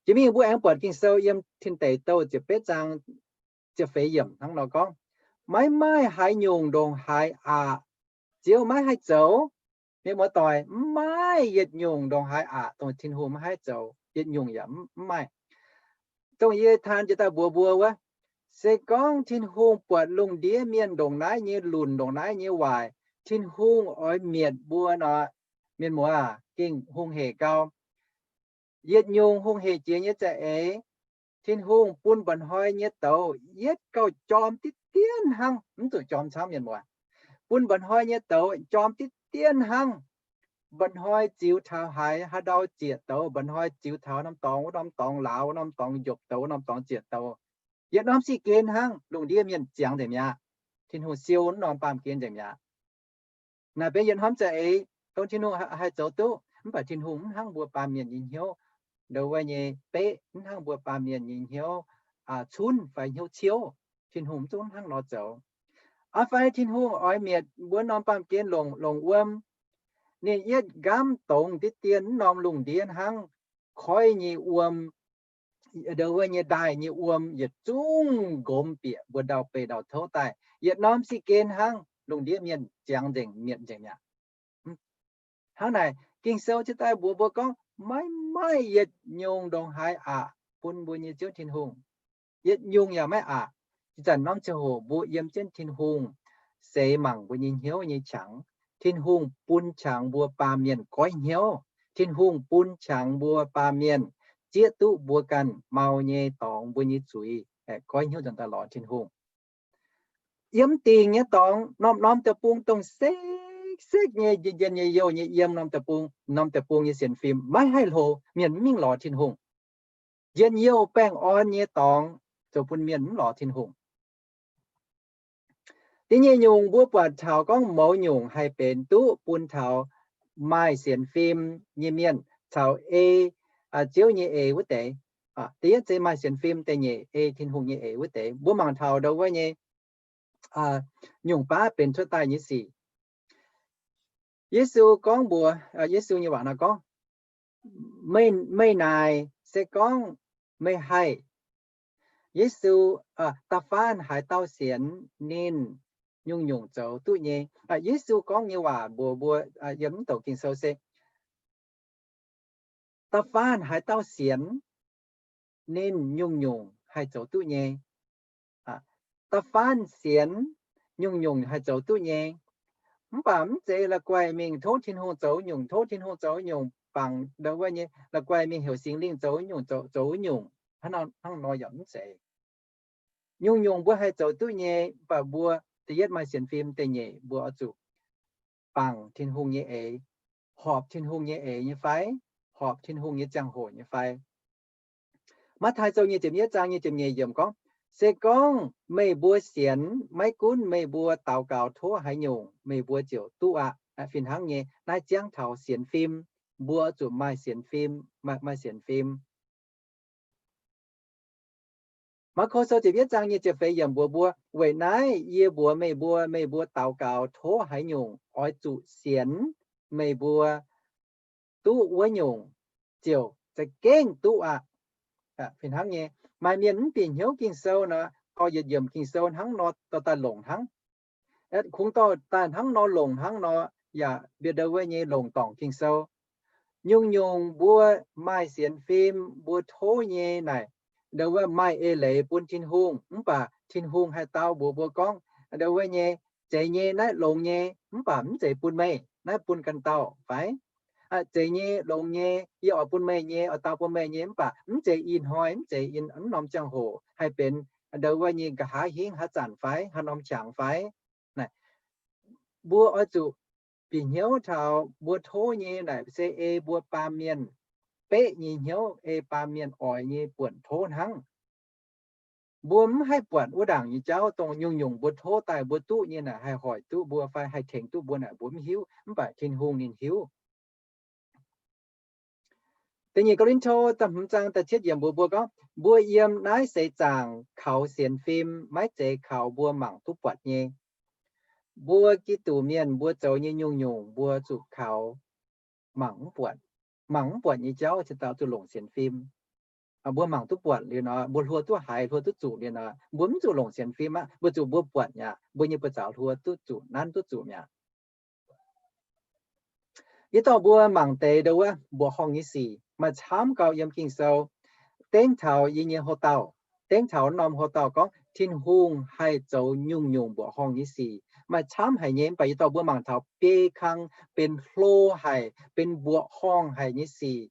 Jiex mingh mbuo aengx buatc Ging-Sou yiem Tin Deic Douh ziepc betv zaang ziepc feix yiemc hnangv nor gorngv, maiv maaih haaix nyungc ndongc haaix aqc Ziouv maiv haih zoux. Mienh muoz-doic, mv maaih yietc nyungc ndongc haaix aqc dongh Tin-Hungh maiv haih zoux. Yietc nyungc yaac mv maaih. Dongh yie taan jiex daaih mbuox mbuo wuov, se gorngv Tin-Hungh buatc lungh ndiev mienh ndongc naaiv nyei lunc, ndongc naaiv nyei waaic, Tin-Hungh oix mietc mbuo nor, mienh muoz, gengh hungh hec gau. Yietc nyungc hungh hec jiex nyei za'eix, Tin-Hungh bun mba'hnoi nyei douz yietv gauh jorm diqv dien hnangv, mv zuqc jorm camv, mienh muoz. Bun mba'hnoi nyei douz jorm diqv dien hnangv. Mba'hnoi ziux taux haaix, haaix ndau ziec douz, mba'hnoi ziux taux norm dorngx, wuov norm dorngx lauz, wuov norm dorngx njopc douz, wuov norm dorngx ziec douz. Yietc norm sic gen hnangv, lungh ndiev mienh ziangx nzengc mi'aqv. Tin-Hungh siou wuov norm baamh gen nzengc mi'aqv. Naaic benx yietc norm za'eix dongh Tin-Hungh haih zoux duqv, mv baac Tin-Hungh mv hnangv mbuo baamh mienh nyei hnyouv, ndau wuov nyei beqv, mv hnangv mbuo baamh mienh nyei hnyouv cunv fai hnyouv ciouv. Tin-Hungh mv zungv hnangv nor zoux. Aa fai Tin-Hungh oix mietc mbuo norm baamh gen longc, longc wuom, ninh yietv nqamv dongz diqv dien mv norm lungh ndiev hnangv, koiv nyei wuom, ndau wuov nyei ndaaih nyei wuom yietc zungv nqomz bieqc mbuo ndau-beih ndau-touv daaih, yietc norm sic gen hnangv, lungh ndiev mienh ziangx nzengc, mietc nzengc mi'aqv. Hnangv naaic, Ging-Sou cingx daaih mbuox mbuo gorngv, maiv maaih yietc nyungc ndongc haaix aqc bun mbuo nyei Ziouv Tin-Hungh. Yietc nyungc yaac maiv aqc. Ih zanc norm ziangh hoc mbuo yiem jienv Tin-Hungh seix mangc mbuo nyei hnyouv nyei qangx. Tin-Hungh bun qangx mbuo baamh mienh goiv hnyouv. Tin-Hungh bun qangx mbuo baamh mienh zieqv duqv mbuo ganh mau nyei dorngx, mbuo nyei zuiz, goiv hnyouv nzuonx daaih lorz Tin-Hungh. Yiem dingc nyei dorngx, norm-norm deic-bung dongh sekv-sekv nyei, njien-njien nyei youh nyei yiem norm deic-bung, norm deic-bung nyei sienx fim maiv haih hlo mienh mv mingh lorz Tin-Hungh. Njien-youh baengh orn nyei dorngx zoux bun mienh mv lorz Tin-Hungh. Da'nyeic nyungc mbuo buatc taux gorngv mouz nyungc haih benx duqv bun taux maaih sienx fim nyei mienh caux ei Ziouv nyei eix wuov deix. Da'yietv se maaih sienx fim, da'nyeic ei Tin-Hungh nyei eix wuov deix. Mbuo mangc taux ndau wuov nyei nyungc baav benx cuotv daaih nyei sic. Yesu gorngv mbuox, Yesu nyei waac nor gorngv, meih, meih naaic se gorngv meih haih, Yesu, da'faanh haaix dauh sienx, ninh nyungc-nyungc zoux duqv nyei. Yesu gorngv nyei waac mbuox mbuo yiem mv douc Ging-Sou se, da'faanh haaix dauh sienx, ninh nyungc-nyungc haih zoux duqv nyei. Da'faanh sienx, nyungc-nyungc haih zoux duqv nyei. Mv baac mv zeiz la'guaih mingh tov Tin-Hungh zoux nyungc, tov Tin-Hungh zoux nyungc, bangc ndau wuov nyei la'guaih mingh heuc Singx Lingh zoux nyungc, zoux, zoux nyungc. Hnangv nor yaac mv zeiz. Nyungc-nyungc mbuo haih zoux duqv nyei, mv baac mbuo da'yietv maaih sienx fim, da'nyeic mbuo oix zuqc bangc Tin-Hungh nyei eix, horpc Tin-Hungh nyei eix nyei fai, horpc Tin-Hungh nyei ziangh hoc nyei fai. Matv^taai Sou nyic ziepc yietv zaang nyic ziepc nyeic yiemc gorngv, se gorngv meih mbuo sienx, maiv gunv meih mbuo daux gaux tov haaix nyungc, meih mbuo ziouc duqv aqv. Fih hnangv nyei, naaiv ziangv taux sienx fim, mbuo zuqc maaih sienx fim, maaih, maaih sienx fim. Maako Sou ziepc yietv zaang nyic ziepc feix yiemc mbuox mbuo, weic naaiv yie mbuox meih mbuo, meih mbuo daux gaux tov haaix nyungc, oix zuqc sienx meih mbuo duqv wuov nyungc, ziouc za'gengh duqv aqv. Fih hnangv nyei, maaih mienh mv bieqc hnyouv Ging-Sou nor, dorh yietc yiemc Ging-Sou hnangv nor dorh daaih longc hnangv. Kungx dorh daaih hnangv nor longc hnangv nor, yaac mbienv ndau wuov nyei longc dorngc Ging-Sou. Nyungc-nyungc mbuo maaih sienx fim, mbuo tov nyei naaic, ndau wuov maaih eix leiz bun Tin-Hungh, mv baac Tin-Hungh haih dau mbuox mbuo gorngv, ndau wuov nyei, zeiz nyei, naaiv longx nyei, mv baac mv zeiz bun meih, naaiv bun ganh dauh fai? Zeiz nyei, longx nyei, yie oix bun meih nyei, oix dau bun meih nyei, mv baac mv zeiz ih hnoi, mv zeiz ih norm ziangh hoc haih benx ndau wuov nyei nqa'haav hingv haaix zanc fai haaix norm qangx fai? Naaic, mbuo oix zuqc bieqc hnyouv taux mbuo tov nyei naaic se ei mbuo baamh mienh beqv nyei hnyouv, ei baamh mienh oix nyei buonc tov hnangv. Mbuo mv haih buatc wuov ndaangc nyei jauv, dongh nyungc-nyungc mbuo tov daaih mbuo duqv nyei naaic haih hoic duqv mbuo fai haih tengx duqv mbuo naaic mbuo mv hiuv, mv baac Tin-Hungh ninh hiuv. Da'nyeic Ko^lin^to da'hmz zaang da'cietv yiemc mbuox mbuo gorngv, mbuo yiem naaiv seix zaangc kaux sienx fim maiv zeiz kaux mbuo mangc duqv buatc nyei. Mbuo Giduc mienh mbuo zoux nyei nyungc-nyungc mbuo zuqc kaux mangc mv buatc. Mangc mv buatc nyei jauv cingx daaih zuqc longc sienx fim. Mbuo mangc duqv buatc liuz nor, mbuo hluo duqv haiz, hluo duqv zuqc liuz nor, mbuo mv zuqc longc sienx fim aqv. Mbuo zuqc mbuo buatc mi'aqv, mbuo nyei buoz-zaux hluo duqv zuqc, nanv duqv zuqc mi'aqv. Yie dorh mbuo mangc deix ndau wuov mbuoqc horngh nyei sic maaih camv gau yiem Ging-Sou. Dengv taux yie nyei houx-dauh, dengv taux norm houx-dauh gorngv Tin-Hungh haih zoux nyungc-nyungc mbuoqc horngh nyei sic maaih camv haic nyei. Mv baac yie dorh mbuo mangc taux biei kang benx hlo haic, benx mbuoqc horngh haic nyei sic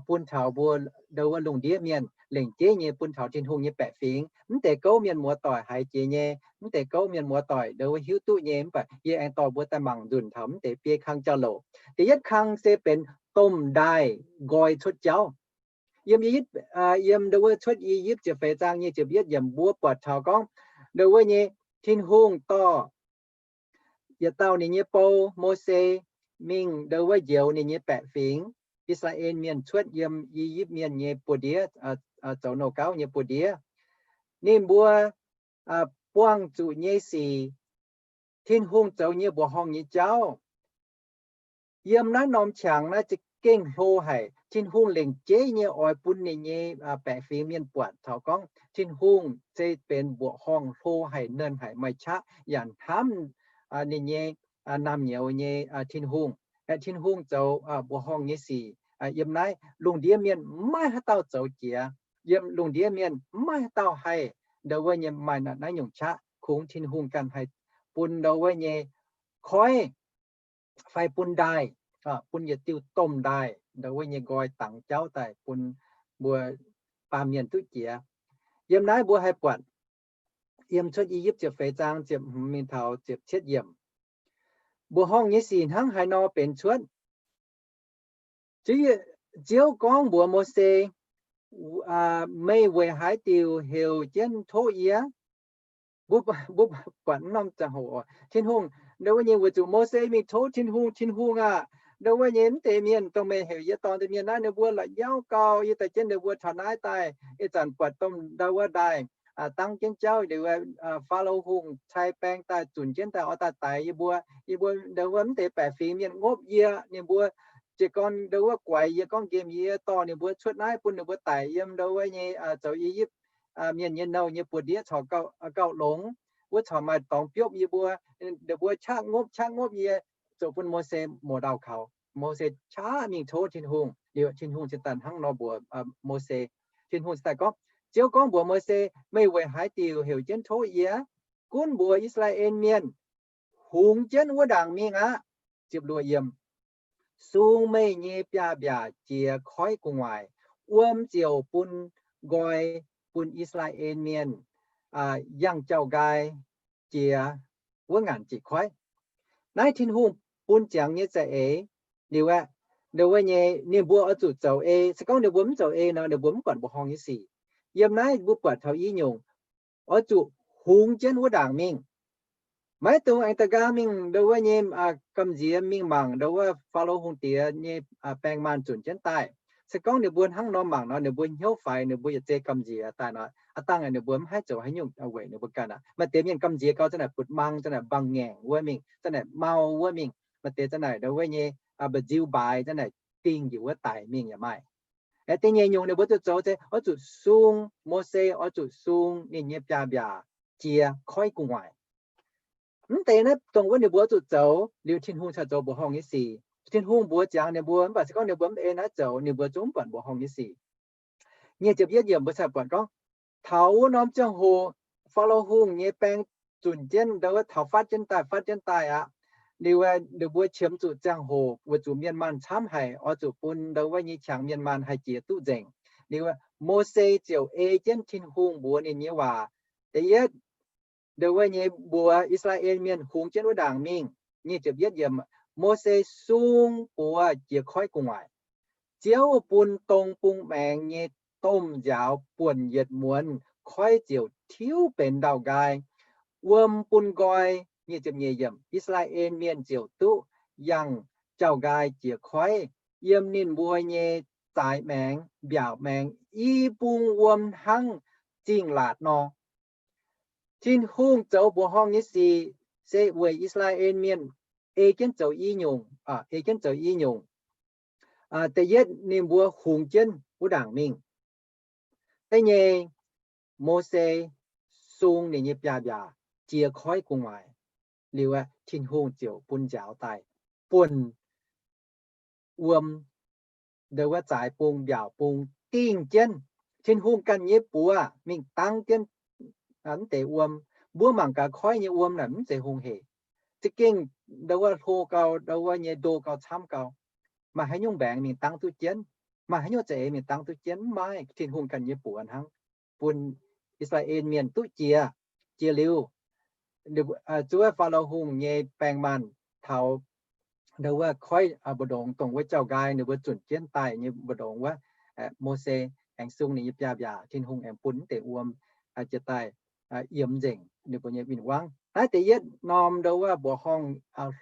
bun taux mbuo ndau wuov lungh ndiev mienh lengc jeiv nyei, bun taux Tin-Hungh nyei baeqc fingx. Mv deix gouv mienh muoz-doic haiz jiex nyei, mv deix gouv mienh muoz-doic ndau wuov hiuv duqv nyei. Mv baac yie aengx dorh mbuo daaih mangc nzunc taux mv deix biei kang jauv-louc. Da'yietv kang se benx domh ndaaih nqoi cuotv jauv. Yiem, yiem ndau wuov Cuotv I^yipv ziepc feix zaang nyic ziepc yietv yiemc mbuo buatc taux gorngv ndau wuov nyei Tin-Hungh dorh yietc dauh ninh nyei bou, Mose, mingh ndau wuov njoux ninh nyei baeqc fingx, I^saa^laa^en Mienh cuotv yiem I^yipv Mienh nyei buoz-ndiev, zoux nouh gauv nyei buoz-ndiev. Ninh mbuo buangh zuqc nyei sic, Tin-Hungh zoux nyei mbuoqc horngh nyei jauv, yiem naaiv norm qangx naaiv za'gengh hlo haic. Tin-Hungh lengc jeiv nyei oix bun ninh nyei baeqc fingx mienh buatc taux gorngv Tin-Hungh se benx mbuoqc horngh hlo haic, nernh haic, maaih qaqv yaac hnamv ninh nyei naamh nyouz nyei Tin-Hungh. Tin-Hungh zoux mbuoqc horngh nyei sic yiem naaiv lungh ndiev mienh maiv haaix dauh zoux jiex. Yiem lungh ndiev mienh maiv haaix dauh haih ndau wuov nyei maaih naaiv nyungc qaqv. Kungx Tin-Hungh ganh haih bun ndau wuov nyei koiv fai bun ndaaih, bun yietc diuh domh ndaaih ndau wuov nyei nqoi dangx jauv daaih bun mbuo baamh mienh duqv jiex. Yiem naaiv mbuo haih buatc yiem Cuotv I^yipv ziepc feix zaang ziepc hmz mingh taux ziepc cietv yiemc, mbuoqc horngh nyei sic hnangv haaix nor benx cuotv. Ziouv gorngv mbuox Mose, meih weic haaix diuc heuc jienv tov yie? Mbuo, mbuo buatc norm ziangh hoc Tin-Hungh ndau wuov nyei weic zuqc Mose mingh tov Tin-Hungh, Tin-Hungh aah, ndau wuov nyei mv deix mienh dongh meih heuc yie dorh deix mienh naaiv, ninh mbuo la'nyauv gau, yie daaih jienv ninh mbuo taux naaiv daaih, ih zanc buatc domh ndau wuov ndaaih dangv jienv jauv, liuz Faalo Hungh cai baeng daaih, zunc jienv daaih, oix daaih daix yie mbuo. Yie mbuo ndau wuov mv deix baeqc fingx mienh ngopv yie, ninh mbuo jiez gorn ndau wuov guaix yie, gorngv nqemh yie, dorh ninh mbuo cuotv naaiv, bun ninh mbuo daic yiem ndau wuov nyei zoux I^yipv mienh nyei nouh nyei buoz-ndiev caux gauh longx wuov, caux maaih dorngx biopv yie mbuo. Ninh mbuo qaqv ngopv qaqv ngopv yie, zoux bun Mose mouz ndau kaux. Mose qaqv mingh tov Tin-Hungh. Liuz Tin-Hungh cingx daaih hnangv nor mbuox Mose. Tin-Hungh cingx daaih gorngv, Ziouv gorngv mbuox Mose, Meih weic haaix diuc heuc jienv tov yie? Gunv mbuox I^saa^laa^en Mienh, Hungx jienv wuov ndaangc mingh aqv. Ziepc luoqc yiem, Sung meih nyei biaav-mbiaac jiex koiv gu'nguaaic, wuom ziouc bun nqoi bun I^saa^laa^en Mienh yangh jauv-nqaai jiex wuov ngaanc jiex koiv. Naaiv Tin-Hungh bun ziangx nyei za'eix. Liuz aeqv, ndau wuov nyei ninh mbuo oix zuqc zoux ei. Se gorngv ninh mbuo mv zoux ei nor, ninh mbuo mv buatc mbuoqc horngh nyei sic. Yiem naaiv mbuo buatc taux i nyungc, oix zuqc hungx jienv wuov ndaangc mingh. Maiv dungx aengx da'nqaang mingh ndau wuov nyei gamh nziex mingh mangc ndau wuov Faalo Hungh diex nyei baeng maanh zunc jienv daaih. Se gorngv ninh mbuo hnangv nor mangc nor, ninh mbuo hnyouv faix, ninh mbuo yietc zei gamh nziex daaih nor, aav dangh ninh mbuo mv haih zoux haaix nyungc weic ninh mbuo ganh aqv. Maaih deix mienh gamh nziex gau, zanc naaic butv-mang, zanc naaic mbaang ngaengc wuov mingh, zanc naaic mau wuov mingh. Maaih deix zanc naaic ndau wuov nyei mba'nziu mbaaix, zanc naaic dingh njiec wuov daic mingh yaac maaih. Da'nyeic nyungc ninh mbuo zuqc zoux se oix zuqc sung, Mose oix zuqc sung ninh nyei biaav-mbiaac jiex koiv gu'nguaaic. Mv deix naaiv dongh wuov ninh mbuo zuqc zoux, liuz Tin-Hungh cingx zoux mbuoqc horngh nyei sic. Tin-Hungh mbuox ziangx ninh mbuo, mv baac se gorngv ninh mbuo mv ei naaiv zoux, ninh mbuo zungv mv buatc mbuoqc horngh nyei sic. Nyic ziepc yietv yiemc mbuo cingx buatc gorngv, taux wuov norm ziangh hoc, Faalo Hungh nyei baeng zunc jienv ndau wuov taux fatv jienv daaih, fatv jienv daaih aqv. Liuz ninh mbuo qiemx zuqc ziangh hoc weic zuqc mienh maanh camv haic, oix zuqc bun ndau wuov nyei qangx mienh maanh haih jiex duqv nzengc. Liuz Mose ziouc ei jienv Tin-Hungh mbuox ninh nyei waac. Da'yietv, ndau wuov nyei mbuox I^saa^laa^en Mienh hungx jienv wuov ndaangc mingh. Nyic ziepc yietv yiemc, Mose sung buoz jiex koiv gu'nguaaic. Ziouv bun dong bung maengx nyei domh nziaaux buonc yietc muonz, koiv ziouc tiuv benx ndau-nqaai. Wuom bun nqoi. Nyic ziepc nyeic yiemc, I^saa^laa^en Mienh ziouc duqv yangh jauv-nqaai jiex koiv. Yiem ninh mbuo nyei zaaix maengx, mbiaauc maengx, i bung wuom hnangv zingh-laatc nor. Tin-Hungh zoux mbuoqc horngh nyei sic se weic I^saa^laa^en Mienh ei jienv zoux i nyungc, ei jienv zoux i nyungc. Da'yietv, ninh mbuo hungx jienv wuov ndaangc mingh. Da'nyeic, Mose sung ninh nyei biaav-mbiaac jiex koiv gu'nguaaic. Liuz aeqv, Tin-Hungh ziouc bun nziaaux daaih buonc wuom, ndau wuov zaaix bung, mbiaauc bung, dingh jienv. Tin-Hungh ganh nyei buoz mingh dangv jienv mv deix wuom. Mbuo mangc gaax koiv nyei wuom naaic mv zeiz hungh heic. Za'gengh ndau wuov hlo gau, ndau wuov nyei ndo gau, camv gau. Maaih haaix nyungc mbaengx mingh dangv duqv jienv? Maaih haaix nyungc za'eix mingh dangv duqv jienv? Mv maaih. Tin-Hungh ganh nyei buoz hnangv bun I^saa^laa^en Mienh duqv jiex. Jiex liuz, zuov Faalo Hungh nyei baeng maanh taux ndau wuov koiv mbu'ndongx, dongh wuov jauv-nqaai ninh mbuo zunc jienv daaih nyei mbu'ndongx wuov, Mose aengx sung ninh nyei biaav-mbiaac, Tin-Hungh aengx bun mv deix wuom jiex daaih yiemx nzengc ninh mbuo nyei win-wangv. Naaiv da'yietv norm ndau wuov mbuoqc horngh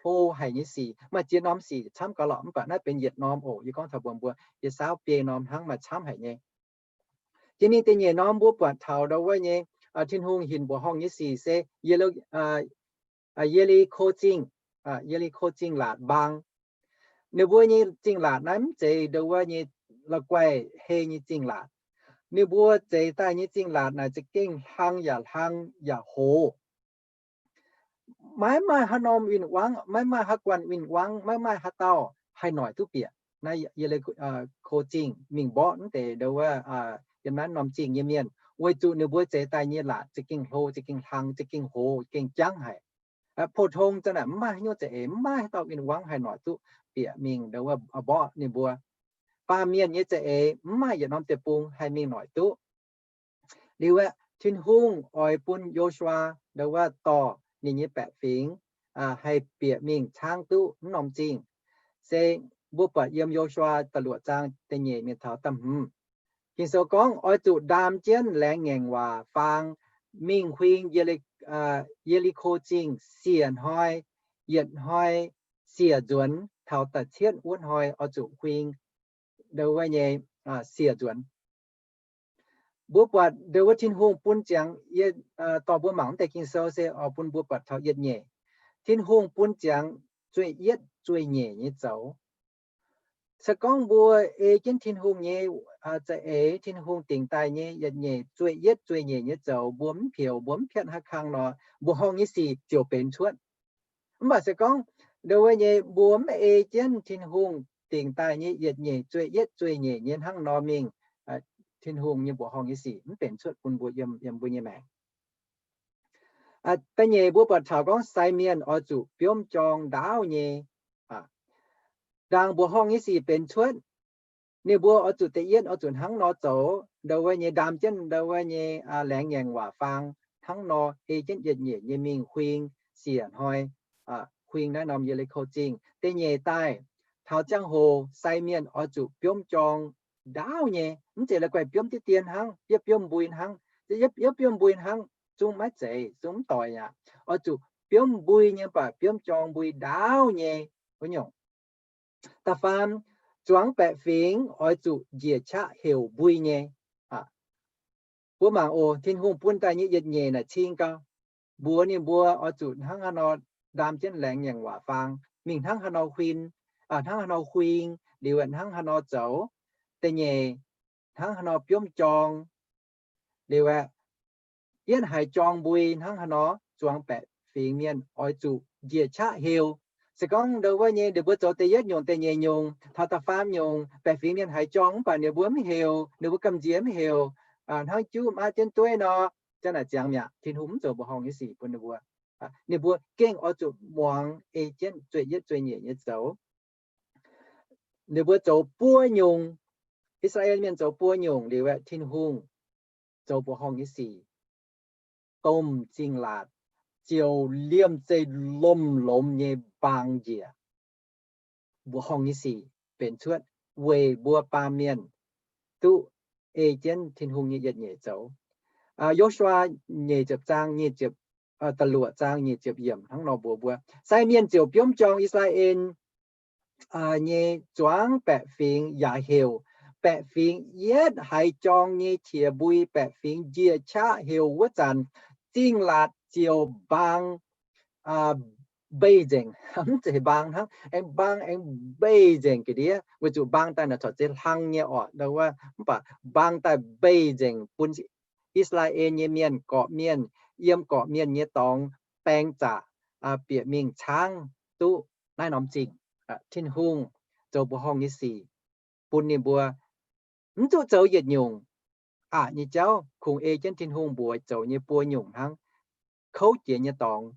hlo haic nyei sic. Maaih ziex norm sic camv gau lorqc, mv baac naaiv benx yietc norm oc. Yie gorngv taux mbuo, mbuo yie saauv biei norm hnangv, maaih camv haic nyei. Jiex mingh da'nyeic norm mbuo buatc taux ndau wuov nyei Tin-Hungh hinc mbuoqc horngh nyei sic se Ye^li, Ye^li^ko Zingh, Ye^li^ko Zingh laatc mbaang. Ninh mbuo nyei zingh laatc naaiv mv zeiz ndau wuov nyei la'guaih hei nyei zingh laatc. Ninh mbuo zeix daaih nyei zingh laatc naaic za'gengh hlang yaac hlang yaac hoz. Maiv maaih haaix norm win-wangv, maiv maaih haaix guanh win-wangv, maiv maaih haaix dauh haih noic duqv bieqc naaiv Ye^li^ko Zingh mingh mborqv mv deix ndau wuov yiem naaiv norm zingh nyei mienh, weic zuqc ninh mbuo zeix daaih nyei laatc za'gengh hlo, za'gengh hlang, za'gengh hoz, gengh jangv haic. Pou-tong za'naaic mv maaih haaix nyungc za'eix, mv maaih haaix dauh win-wangv haih noic duqv bieqc mingh ndau wuov mborqv ninh mbuo. Baamh mienh nyei za'eix mv maaih yietc norm deic-bung haih mingh noic duqv. Liuz aeqv, Tin-Hungh oix bun Yo^su^waa ndau wuov dorh ninh nyei baeqc fingx haih bieqc mingh caangv duqv wuov norm zingh. Se mbuo buatc yiem Yo^su^waa da'luoqc zaang da'nyeic mingh taux da'hmz. Ging-Sou gorngv, oix zuqc ndaam jienv laengz ngaengc waac faang mingh huing Ye^li, Ye^li^ko Zingh siec hnoi, yietc hnoi siec nzuonx, taux da'cietv wuov hnoi oix zuqc huing ndau wuov nyei siec nzuonx. Mbuo buatc ndongc wuov Tin-Hungh bun ziangx, yie dorh mbuo mangc wuov deix Ging-Sou se oix bun mbuo buatc taux yietc nyeic. Tin-Hungh bun ziangx zueih yietv zueih nyeic nyei zoux. Se gorngv mbuo ei jienv Tin-Hungh nyei za'eix, Tin-Hungh dingc daaih nyei yietc nyeic zueih yietv zueih nyeic nyei zoux, mbuo mv peux, mbuo mv piatv haaix kang nor, mbuoqc horngh nyei sic ziouc benx cuotv. Mv baac se gorngv ndongc wuov nyei mbuo mv ei jienv Tin-Hungh dingc daaih nyei yietc nyeic zueih yietv zueih nyeic nyei hnangv nor mingh, Tin-Hungh nyei mbuoqc horngh nyei sic mv benx cuotv bun mbuo yiem, yiem mbuo nyei maengc. Da'nyeic mbuo buatc taux gorngv sai mienh oix zuqc biomv jorng ndaauv nyei. Ndaangc mbuoqc horngh nyei sic benx cuotv, ninh mbuo oix zuqc da'yietv oix zuqc hnangv nor zoux, ndongc wuov nyei ndaam jienv ndongc wuov nyei laengz ngaengc waac faang, hnangv nor ei jienv yietc nyeic nyei mingh huing siec hnoi, huing naaiv norm Ye^li^ko Zingh. Da'nyeic daaih, taux ziangh hoc sai mienh oix zuqc biomv jorng ndaauv nyei, mv zeiz la'guaih biomv diqv dien hnangv, yie biomv mbui hnangv, yie biomv mbui hnangv, zungv maiv zeiz, zungv mv doix aqv. Oix zuqc biomv mbui nyei, mv baac biomv jorng mbui ndaauv nyei wuov nyungc. Da'faam, zuangx baeqc fingx oix zuqc njiec qaqv heuc mbui nyei. Mbuo mangc oc, Tin-Hungh bun daaih nyei yietc nyeic naaic cing gau, mbuox ninh mbuo oix zuqc hnangv haaix nor ndaam jienv laengz ngaengc waac faang, mingh hnangv haaix nor huin, hnangv haaix nor huing, liuz hnangv haaix nor zoux, da'nyeic hnangv haaix nor biomv jorng, liuz aeqv, yietv haiz jorng mbui hnangv haaix nor, zuangx baeqc fingx mienh oix zuqc njiec qaqv heuc. Se gorngv ndongc wuov nyei ninh mbuo zoux da'yietv nyungc da'nyeic nyungc taux da'faam nyungc, baeqc fingx mienh haiz jorng mv baac ninh mbuo mv heuc, ninh mbuo gamh nziex mv heuc, hnangv juv maiv jienv dueiv nor, janx naaic ziangx mi'aqv. Tin-Hungh mv zoux mbuoqc horngh nyei sic bun ninh mbuo. Ninh mbuo gengh oix zuqc muangx ei jienv zueih yietv zueih nyeic nyei zoux. Ninh mbuo zoux buo nyungc, I^saa^laa^en Mienh zoux buo nyungc liuz aeqv, Tin-Hungh zoux mbuoqc horngh nyei sic domh zingh laatc, ziouc liemh zeih lomh lomh nyei mbaang njiec. Mbuoqc horngh nyei sic benx cuotv weic mbuo baamh mienh duqv ei jienv Tin-Hungh nyei yietc nyeic zoux. Yo^su^waa nyeic ziepc zaang nyic ziepc, da'luoqc zaang nyic ziepc yiemc hnangv nor mbuox mbuo, sai mienh ziouc biomv jorng I^saa^laa^en nyei zuangx baeqc fingx yaac heuc. Baeqc fingx yietv haiz jorng nyei qiex mbui baeqc fingx njiec qaqv heuc wuov zanc, zingh laatc ziouc mbaang mbei nzengc. Mv zeiz mbaang hnangv, aengx mbaang aengx mbei nzengc ga'ndiev, weic zuqc mbaang daaih naaic corc zeiz hlang nyei orqc, mv baac mbaang daaih mbei nzengc bun I^saa^laa^en nyei mienh, gorqv-mienh, yiem gorqv-mienh nyei dorngx baeng zaqc, bieqc mingh caangv duqv naaiv norm zingh. Tin-Hungh zoux mbuoqc horngh nyei sic bun ninh mbuo mv zuqc zoux yietc nyungc aqc nyei jauv, kungx ei jienv Tin-Hungh mbuox zoux nyei buo nyungc hnangv. Kouv jiex nyei dorngx,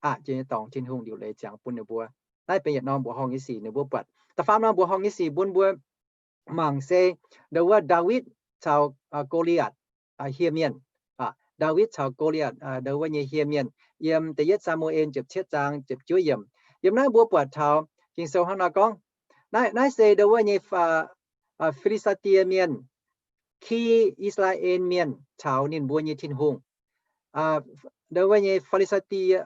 aqc jiex nyei dorngx, Tin-Hungh liuc leiz ziangx bun ninh mbuo. Naaiv benx yietc norm mbuoqc horngh nyei sic ninh mbuo buatc. Da'faam norm mbuoqc horngh nyei sic bun mbuo mangc se ndau wuov Ndaawitv caux Go^li^aatc hieh mienh. Ndaawitv caux Go^li^aatc ndau wuov nyei hieh mienh, yiem da'yietv Saa^mu^en ziepc cietv zaang ziepc juov yiemc. Yiem naaiv mbuo buatc taux Ging-Sou hnangv nor gorngv, naaiv, naaiv se ndau wuov nyei Fi^li^saa^die Mienh ki I^saa^laa^en Mienh caux ninh mbuo nyei Tin-Hungh. Ndau wuov nyei Fi^li^saa^die,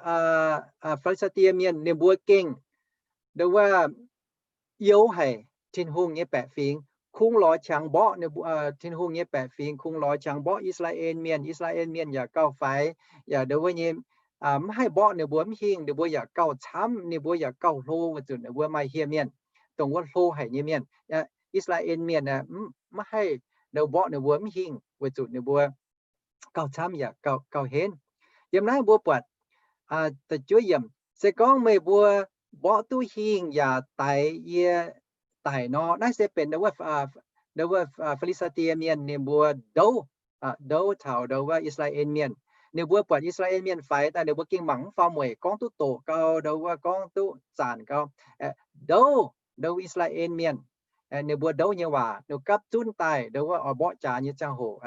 Fi^li^saa^die Mienh ninh mbuo gengh ndau wuov youh haic Tin-Hungh nyei baeqc fingx, kungx lorz qangx mborqv Tin-Hungh nyei baeqc fingx, kungx lorz qangx mborqv I^saa^laa^en Mienh. I^saa^laa^en Mienh yaac gauh faix, yaac ndau wuov nyei mv haih mborqv ninh mbuo mv hingh. Ninh mbuo yaac gauh camv, ninh mbuo yaac gauh hlo weic zuqc ninh mbuo maaih hieh mienh, dongh wuov hlo haic nyei mienh. I^saa^laa^en Mienh mv haih ndau mborqv ninh mbuo mv hingh weic zuqc ninh mbuo gauh camv yaac gauh, gauh henv. Yiem naaiv mbuo buatc da'juov yiemc, se gorngv meih mbuo mborqv duqv hingh yaac daix yie daic nor, naaiv se benx ndau wuov Fi^li^saa^die Mienh ninh mbuo ndouv, ndouv taux ndau wuov I^saa^laa^en Mienh. Ninh mbuo buatc I^saa^laa^en Mienh faix daaih ninh mbuo gengh mangc mv faaux mueic, gorngv duqv doqc gau, ndau wuov gorngv duqv zanc gau, ndouv ndau wuov I^saa^laa^en Mienh. Ninh mbuo ndouv nyei waac, ninh gapv zunv daaih ndau wuov oix mborqv jaax nyei ziangh hoc,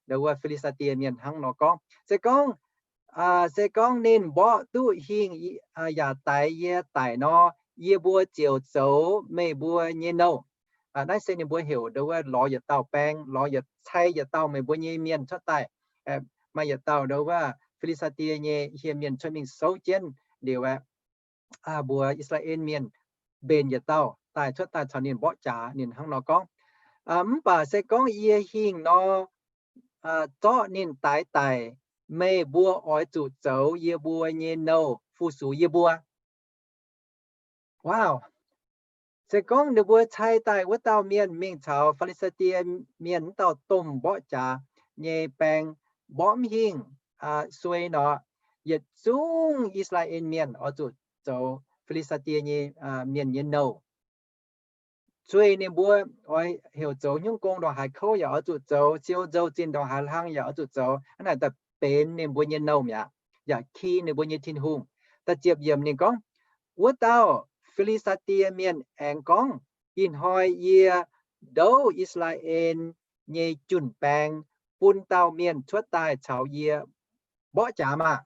ndau wuov Fi^li^saa^die Mienh hnangv nor gorngv, se gorngv, se gorngv ninh mborqv duqv hingh yaac daix yie daic nor, yie mbuo ziouc zoux meih mbuo nyei nouh. Naaiv se ninh mbuo heuc ndau wuov lorz yietc dauh baeng, lorz yietc, cai yietc dauh meih mbuo nyei mienh cuotv daaih. Maaih yietc dauh ndau wuov Fi^li^saa^die nyei hieh mienh cuotv mingh souv jienv liuz aeqv, mbuox I^saa^laa^en Mienh mbenc yietc dauh daaih cuotv daaih caux ninh mborqv jaax. Ninh hnangv nor gorngv, mv baac se gorngv yie hingh nor, zorqv ninh daix daic. Meih mbuo oix zuqc zoux yie mbuo nyei nouh fu-sux yie mbuo. Wow! Se gorngv ninh mbuo cai daaih wuov dauh mienh mingh caux Fi^li^saa^die Mienh wuov dauh domh mborqv jaax nyei baeng mborqv mv hingh, suei nor, yietc zungv I^saa^laa^en Mienh oix zuqc zoux Fi^li^saa^die nyei mienh nyei nouh. Suei ninh mbuo oix heuc zoux nyungc gong ndongc haaix kouv yaac oix zuqc zoux, siou nzou-zinh ndongc haaix hlang yaac oix zuqc zoux. Hnangv naaic daaih benx ninh mbuo nyei nouh mi'aqv, yaac ki ninh mbuo nyei Tin-Hungh. Da'ziepc yiemc ninh gorngv, Wuov dauh Fi^li^saa^die Mienh aengx gorngv, Ih hnoi yie ndouv I^saa^laa^en nyei jun-baeng bun dauh mienh cuotv daaih caux yie mborqv jaax maah!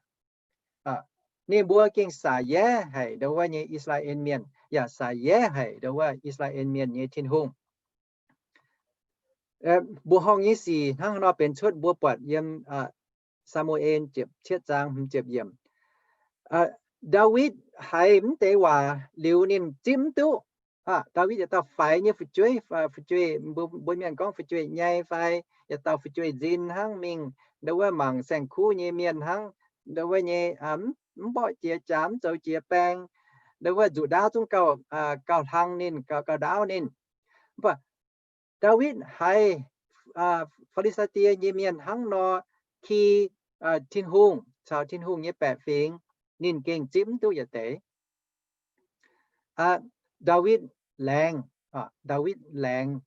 Ninh mbuo gengh saax yaev haic ndouv wuov nyei I^saa^laa^en Mienh, yaac saax yaev haic ndouv wuov I^saa^laa^en Mienh nyei Tin-Hungh. Mbuoqc horngh nyei sic hnangv haaix nor benx cuotv, mbuo buatc yiem Saa^mu^en ziepc cietv zaang hmz ziepc yiemc. Ndaawitv haiz mv deix waac liuz ninh zipv mv duqv. Ndaawitv yietc dauh faix nyei fu'jueiv, fu'jueiv, mbuo mienh gorngv fu'jueiv nyei fai yietc dauh fu'jueiv nzin hnangv, mingh ndouv wuov mangc saeng-kuv nyei mienh hnangv, ndouv wuov nyei mv mborqv jiex jaax, mv zoux jiex baeng, ndouv wuov nzuqc ndaauv zungv gauh hlang ninh, gauh ndaauv ninh. Mv baac Ndaawitv haiz Fi^li^saa^die nyei mienh hnangv nor ki Tin-Hungh caux Tin-Hungh nyei baeqc fingx, ninh gengh zipv mv duqv yietc deix. Ndaawitv laengz, Ndaawitv laengz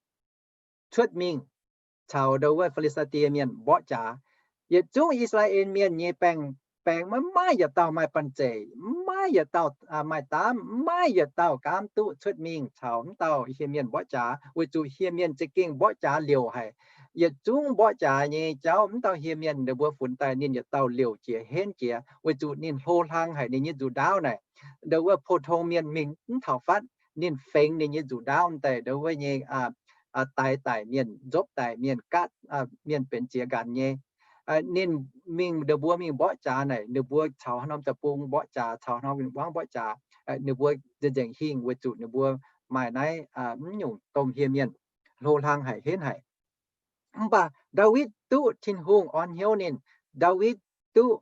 cuotv mingh caux ndouv wuov Fi^li^saa^die Mienh mborqv jaax. Yietc zungv I^saa^laa^en Mienh nyei baeng, baeng maiv maaih yietc dauh maaih banh zeic, maiv maaih yietc dauh maaih daamv, maiv maaih yietc dauh gaamv duqv cuotv mingh caux mv dauh hieh mienh mborqv jaax, weic zuqc hieh mienh za'gengh mborqv jaax liouc haic. Yietc zungv mborqv jaax nyei jauv mv dauh hieh mienh ninh mbuo funx daaih ninh yietc dauh liouc jiex henv jiex, weic zuqc ninh hlo hlang haic ninh nyei nzuqc ndaauv naaic. Ndouv wuov pou-tong mienh mingh mv taux fatv, ninh fengx ninh nyei nzuqc ndaauv daaih ndouv wuov nyei daix daic mienh, nzopv daic mienh, gaatv mienh benx ziex nqanx nyei. Ninh mingh, ninh mbuo mingh mborqv jaax naaic, ninh mbuo caux haaix norm deic-bung mborqv jaax, caux haaix norm win-wangv mborqv jaax, ninh mbuo nzengc hingh weic zuqc ninh mbuo maaih naaiv mv nyungc domh hieh mienh, hlo hlang haic, henv haic. Mv baac Ndaawitv duqv Tin-Hungh orn hnyouv ninh. Ndaawitv duqv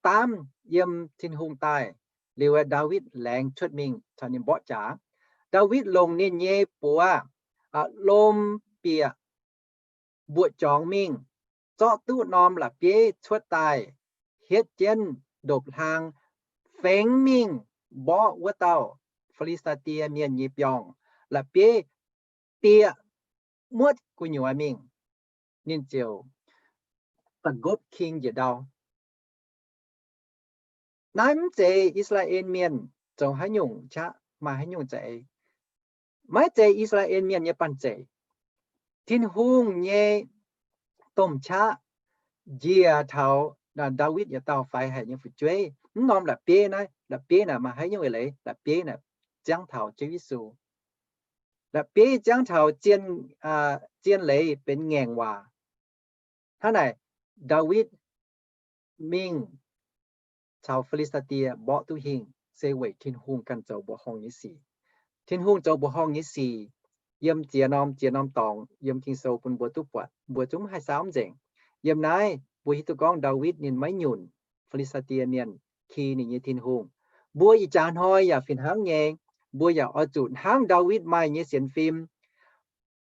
daamv yiem Tin-Hungh daaih. Liuz Ndaawitv laengz cuotv mingh caux ninh mborqv jaax. Ndaawitv longc ninh nyei buoz lom bieqc mbuoqc jorngx mingh, zorqv duqv norm la'bieiv cuotv daaih, hietv jienv ndopv-hlaang, fengx mingh mborqv wuov dauh Fi^li^saa^die Mienh nyei biorngh. La'bieiv bieqc muotv gu'nyuoz mingh, ninh ziouc da'nqopv king njiec ndau. Naaiv mv zeiz I^saa^laa^en Mienh zoux haaix nyungc qaqv, maaih haaix nyungc za'eix. Maiv zeiz I^saa^laa^en Mienh nyei banh zeic. Tin-Hungh nyei domh qaqv njiec taux Ndaawitv yietc dauh faix haic nyei fu'jueiv. Mv norm la'bieiv naaiv, la'bieiv naaic maaih haaix nyungc eix leiz? La'bieiv naaic ziangv taux Ziouv Yesu. La'bieiv ziangv taux zien, zien leiz benx ngaengc waac. Hnangv naaic, Ndaawitv mingh caux Fi^li^saa^die mborqv duqv hingh se weic Tin-Hungh ganh zoux mbuoqc horngh nyei sic. Tin-Hungh zoux mbuoqc horngh nyei sic yiem ziex norm, ziex norm dorngx yiem Ging-Sou bun mbuo duqv buatc, mbuo zungv haih saauv nzengc. Yiem naaiv mbuo hiuv duqv gorngv Ndaawitv ninh maiv nyunc Fi^li^saa^die Mienh ki ninh nyei Tin-Hungh. Mbuo ih jaax hnoi yaac fih hnangv nyei. Mbuo yaac oix zuqc hnangv Ndaawitv maaih nyei sienx fim,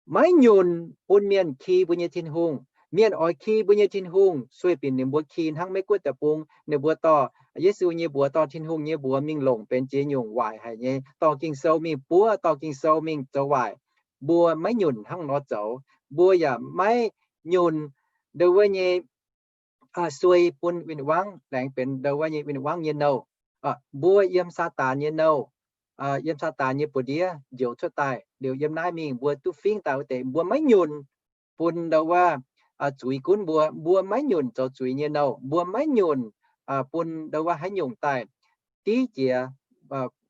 maiv nyunc bun mienh ki mbuo nyei Tin-Hungh. Mienh oix ki mbuo nyei Tin-Hungh, sueih binc ninh mbuo ki hnangv Meiv Guoqv deic-bung, ninh mbuo dorh Yesu nyei mbuox, dorh Tin-Hungh nyei mbuox mingh longc benx ziex nyungc waaic haic nyei, dorh Ging-Sou mingh buov, dorh Ging-Sou mingh zoux waaic. Mbuo maiv nyunc hnangv nor zoux. Mbuo yaac maiv nyunc ndau wuov nyei suei bun win-wangv, laengz benx ndau wuov nyei win-wangv nyei nouh. Mbuo yiem Saadaan nyei nouh, yiem Saadaan nyei buoz-ndiev njoux cuotv daaih. Liuz yiem naaiv mingh mbuo duqv fingx daaih wuov deix, mbuo maiv nyunc bun ndau wuov zuiz gunv mbuo. Mbuo maiv nyunc zoux zuiz nyei nouh. Mbuo maiv nyunc bun ndau wuov haaix nyungc daaih div jiex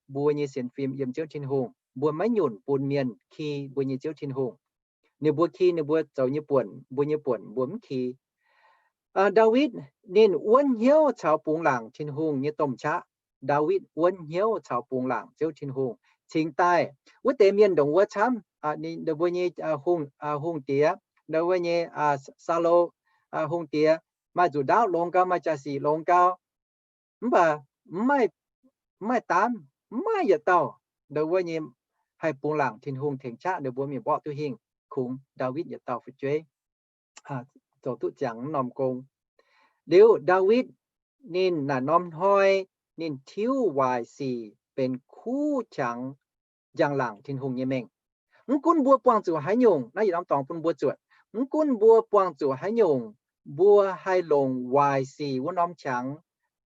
mbuo nyei sienx fim yiem Ziouv Tin-Hungh. Mbuo maiv nyunc bun mienh ki mbuo nyei Ziouv Tin-Hungh. Ninh mbuo ki ninh mbuo zoux nyei buonc, mbuo nyei buonc mbuo mv ki. Ndaawitv ninh wuonv hnyouv caux bungx laangc Tin-Hungh nyei domh qaqv. Ndaawitv wuonv hnyouv caux bungx laangc Ziouv Tin-Hungh cingx daaih wuov deix mienh ndongc wuov camv, ninh mbuo nyei hungh diex, ndau wuov nyei Saulo, hungh diex, maaih nzuqc ndaauv longx gau, maaih jaa-sic longx gau. Mv baac mv maaih, mv maaih daamv, mv maaih yietc dauh ndo wuov nyei haih bungx laangc Tin-Hungh tengx qaqv ninh mbuo mienh mborqv duqv hingh, kungx Ndaawitv yietc dauh fu'jueiv zoux duqv ziangx norm gong. Liuz Ndaawitv ninh naaic norm hnoi ninh tiuv waaic sic benx kuv qangx njang-laangc Tin-Hungh nyei mengh. Mv gunv mbuo buangh zuqc haaix nyungc, naaiv yietc norm dorngx bun mbuo zuotc, mv gunv mbuo buangh zuqc haaix nyungc, mbuo haih longc waaic sic wuov norm qangx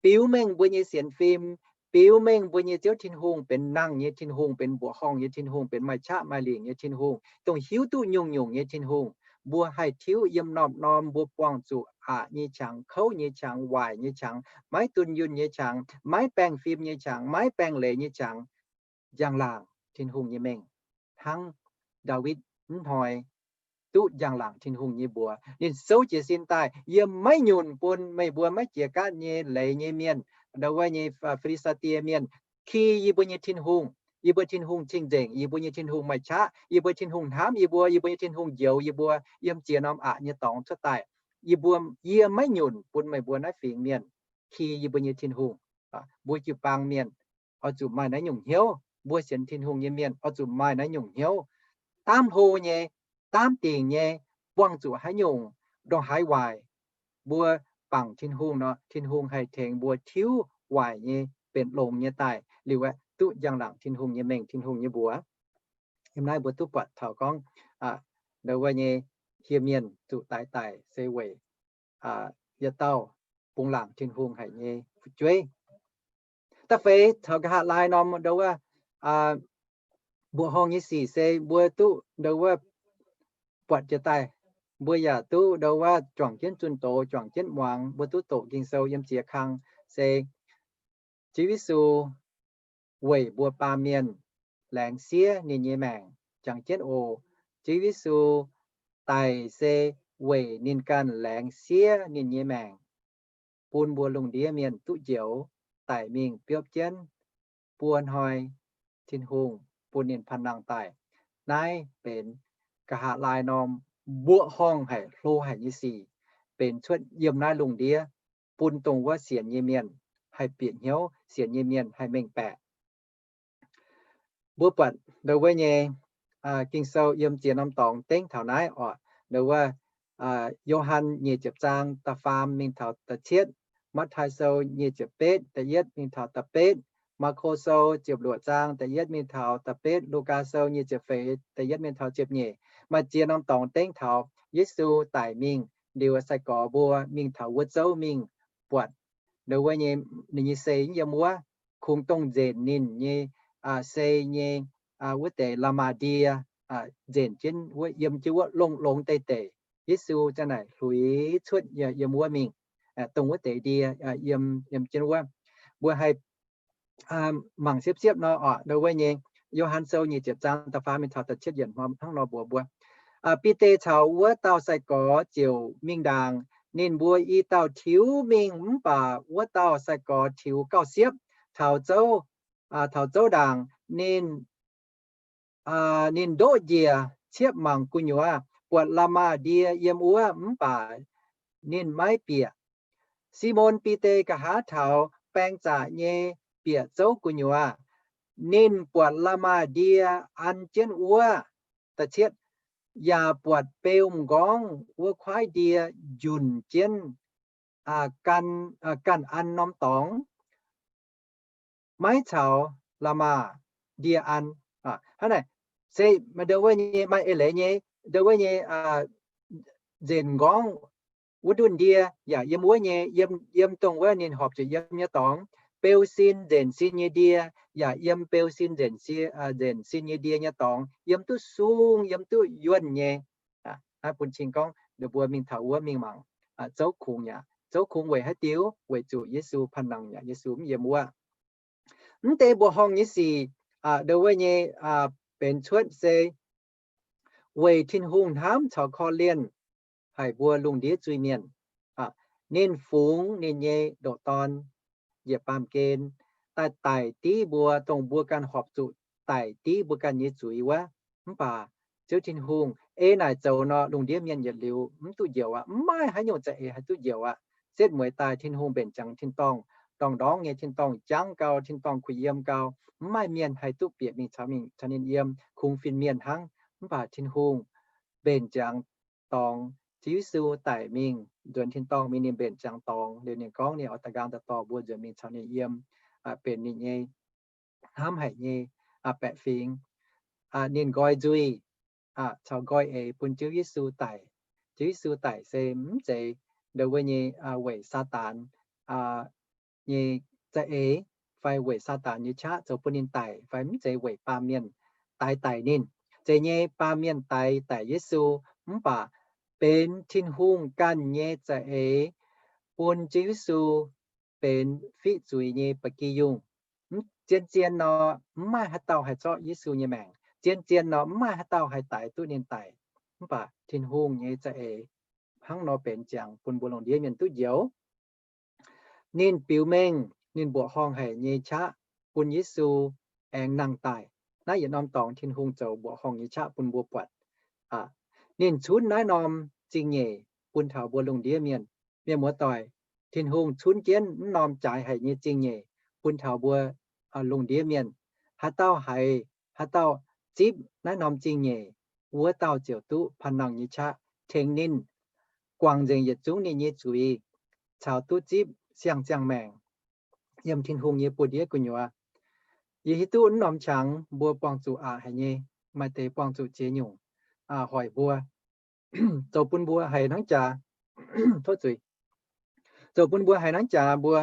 biux mengh mbuo nyei sienx fim, biux mengh mbuo nyei Ziouv Tin-Hungh benx nangh nyei Tin-Hungh, benx mbuoqc horngh nyei Tin-Hungh, benx maaih qaqv maaih lingc nyei Tin-Hungh, dongh hiuv duqv nyungc-nyungc nyei Tin-Hungh. Mbuo haih tiuv yiem norm-norm mbuo buangh zuqc aqc nyei qangx, kouv nyei qangx, waaic nyei qangx, maiv dunh yunh nyei qangx, maiv baengh fim nyei qangx, maiv baengh leiz nyei qangx, njang-laangc Tin-Hungh nyei mengh. Hnangv Ndaawitv mv hnoi duqv njang-laangc Tin-Hungh nyei mbuox, ninh souv jiez sin daaih, yie maiv nyunc bun meih mbuo maiv jiex gaatv nyei leiz nyei mienh, ndo wuov nyei Fi^li^saa^die Mienh, ki yie mbuo nyei Tin-Hungh. Yie mbuo Tin-Hungh cing-nzengc, yie mbuo nyei Tin-Hungh maaih qaqv, yie mbuo Tin-Hungh hnamv yie mbuo, yie mbuo nyei Tin-Hungh njoux yie mbuo yiem ziex norm aqc nyei dorngx cuotv daaih. Yie mbuo, yie maiv nyunc bun meih mbuo naaiv fingx mienh ki yie mbuo nyei Tin-Hungh. Mbuo jiu-baang mienh oix zuqc maaih naaiv nyungc hnyouv. Mbuo sienx Tin-Hungh nyei mienh oix zuqc maaih naaiv nyungc hnyouv. Daamv hlo nyei, daamv dingc nyei, buangh zuqc haaix nyungc, ndongc haaix waaic, mbuo bangc Tin-Hungh nor, Tin-Hungh haih tengx mbuo tiuv waaic nyei benx longx nyei daaih liuz aeqv, duqv njang-laangc Tin-Hungh nyei mengh, Tin-Hungh nyei mbuox. Yiem naaiv mbuo duqv buatc taux gorngv ndo wuov nyei hieh mienh zuqc daix daic se weic yietc dauh bungx laangc Tin-Hungh haic nyei fu'jueiv. Da'feix taux nqa'haav laai norm ndo wuov mbuoqc horngh nyei sic se mbuo duqv ndo wuov buatc jiex daaih, mbuo yaac duqv ndo wuov juangc jienv zunh doz, juangc jienv muangx, mbuo duqv doqc Ging-Sou yiem ziex kang se Ziouv Yesu weic mbuo baamh mienh laengz siev ninh nyei maengc. Jangx jienv oc. Ziouv Yesu daic se weic ninh ganh laengz siev ninh nyei maengc, bun mbuo lungh ndiev mienh duqv njoux, daic mingh biopv jienv buo hnoi, Tin-Hungh bun ninh panh nangh daaih. Naaiv benx nqa'haav laai norm mbuoqc horngh haic, hlo haic nyei sic, benx cuotv yiem naaiv lungh ndiev, bun dongh wuov sienx nyei mienh haih bieqc hnyouv, sienx nyei mienh haih mengh baeqc. Mbuo buatc ndo wuov nyei Ging-Sou yiem ziex norm dorngx dengv taux naaiv oc. Ndo wuov Yo^han nyic ziepc zaang da'faam mingh taux da'cietv, Matv^taai Sou nyic ziepc betv da'yietv mingh taux da'betv, Maako Sou ziepc luoqc zaang da'yietv mingh taux da'betv, Lugaa Sou nyic ziepc feix da'yietv mingh taux ziepc nyeic. Maaih ziex norm dorngx dengv taux Yesu daic mingh liuz, sai-gorx mbuo mingh taux wuov zouv mingh buatc ndo wuov nyei, ninh nyei sei yiem wuov, kungx dongh nzenc ninh nyei sei nyei wuov deix la'maah ndie, nzenc jienv wuov, yiem jienv wuov longx-longx deix deic. Yesu ziang naaic hluix cuotv yiem wuov mingh, dongh wuov deix ndie yiem, yiem jienv wuov. Mbuo haih mangc siepv-siepv nor oc, ndo wuov nyei Yo^han Sou nyic ziepc zaang da'faam mingh taux da'cietv yietc hnangv nor mbuox mbuo, Bide caux wuov dauh sai-gorx ziouc mingh ndaangc. Ninh mbuo i dauh tiux mingh mv baac wuov dauh sai-gorx tiux gauh siepv taux zouv, taux zouv ndaangc. Ninh, ninh ndoqv njiec ciepv mangc gu'nyuoz, buatc la'maah ndie yiem wuov mv baac ninh maiv bieqc. Simon Bide nqa'haav taux baeng zaqc nyei bieqc zouv gu'nyuoz, ninh buatc la'maah ndie an jienv wuov, da'cietv, yaac buatc beu m'nqorngv wuov kuaaiv ndie njunc jienv ganh an norm dorngx, maiv caux la'maah ndie an. Hnangv naaic se maaih ndo wuov nyei, maaih eix leiz nyei, ndo wuov nyei nzenc m'nqorngv wuov ndunh ndie yaac yiem wuov nyei, yiem, yiem dongh wuov ninh horpc zuqc yiem nyei dorngx. Beu sin nzenc sin nyei ndie yaac yiem beu sin nzenc sin, nzenc sin nyei ndie nyei dorngx, yiem duqv sung, yiem duqv yuonh nyei. Naaiv bun cing gorngv ninh mbuo mingh taux wuov mingh mangc zouv kungx aqv. Zouv kungx weic haaix diuc? Weic zuqc Yesu panh nangh aqv, Yesu mv yiem wuov. Mv deix mbuoqc horngh nyei sic ndo wuov nyei benx cuotv se weic Tin-Hungh hnamv caux korv-lienh haic mbuo lungh ndiev zuiz-mienh. Ninh fungx ninh nyei ndoqc Dorn njiec baamh gen daaih daic div mbuo, dongh mbuo ganh horpc zuqc daic div mbuo ganh nyei zuiz wuov. Mv baac Ziouv Tin-Hungh ei naaic zoux nor, lungh ndiev mienh yietc liuz mv duqv njoux aqv. Mv maaih haaix nyungc za'eix haih duqv njoux aqv. Setv mueiz daaih Tin-Hungh mbenc ziangx tin-dorngh, dorngh ndorngv nyei tin-dorngh, jangv gau tin-dorngh, kuh yiem gau. Mv maaih mienh haih duqv bieqc mingh caux mingh caux ninh yiem, kungx fin-mienh hnangv. Mv baac Tin-Hungh mbenc ziangx dorngx, Ziouv Yesu daic mingh nzuonx tin-dorngh mingh, ninh mbenc ziangx dorngx liuz, ninh gorngv ninh oix da'nqaang daaih dorh mbuo nzuonx mingh caux ninh yiem, benx ninh nyei hnamv haic nyei baeqc fingx. Ninh nqoi nzuih caux nqoi eix bun Ziouv Yesu daic. Ziouv Yesu daic se mv zeiz ndo wuov nyei weic Saadaan nyei za'eix, fai weic Saadaan nyei qaqv zoux bun ninh daic, fai mv zeiz weic baamh mienh daix daic ninh. Zeiz nyei, baamh mienh daix daic Yesu, mv baac benx Tin-Hungh ganh nyei za'eix bun Ziouv Yesu benx fiqv zuiz nyei ba'gi yungh. Zien-zien nor, mv maaih haaix dauh haih zorqv Yesu nyei maengc. Zien-zien nor, mv maaih haaix dauh haih daix duqv ninh daic. Mv baac Tin-Hungh nyei za'eix hnangv nor benx ziangx bun mbuo lungh ndiev mienh duqv njoux. Ninh biux mengh ninh mbuoqc horngh haic nyei qaqv bun Yesu aengx nangh daaih. Naaiv yietc norm dorngx Tin-Hungh zoux mbuoqc horngh nyei qaqv bun mbuo buatc. Ninh cunv naaiv norm zingh nyeic bun taux mbuo lungh ndiev mienh. Mienh muoz-doic, Tin-Hungh cunv jienv mv norm jaaix haic nyei zingh nyeic bun taux mbuo lungh ndiev mienh. Haaix dauh haiz, haaix dauh zipv naaiv norm zingh nyeic, wuov dauh ziouc duqv panh nangh nyei qaqv tengx ninh guangc nzengc yietc zungv ninh nyei zuiz, caux duqv zipv siang-ziangh maengc yiem Tin-Hungh nyei buoz-ndiev gu'nyuoz. Yie hiuv duqv mv norm qangx mbuo buangh zuqc aqc haic nyei, maaih deix buangh zuqc ziex nyungc hoic mbuo, zoux bun mbuo haiz hnangv jaax, zoux bun mbuo haiz hnangv jaax mbuo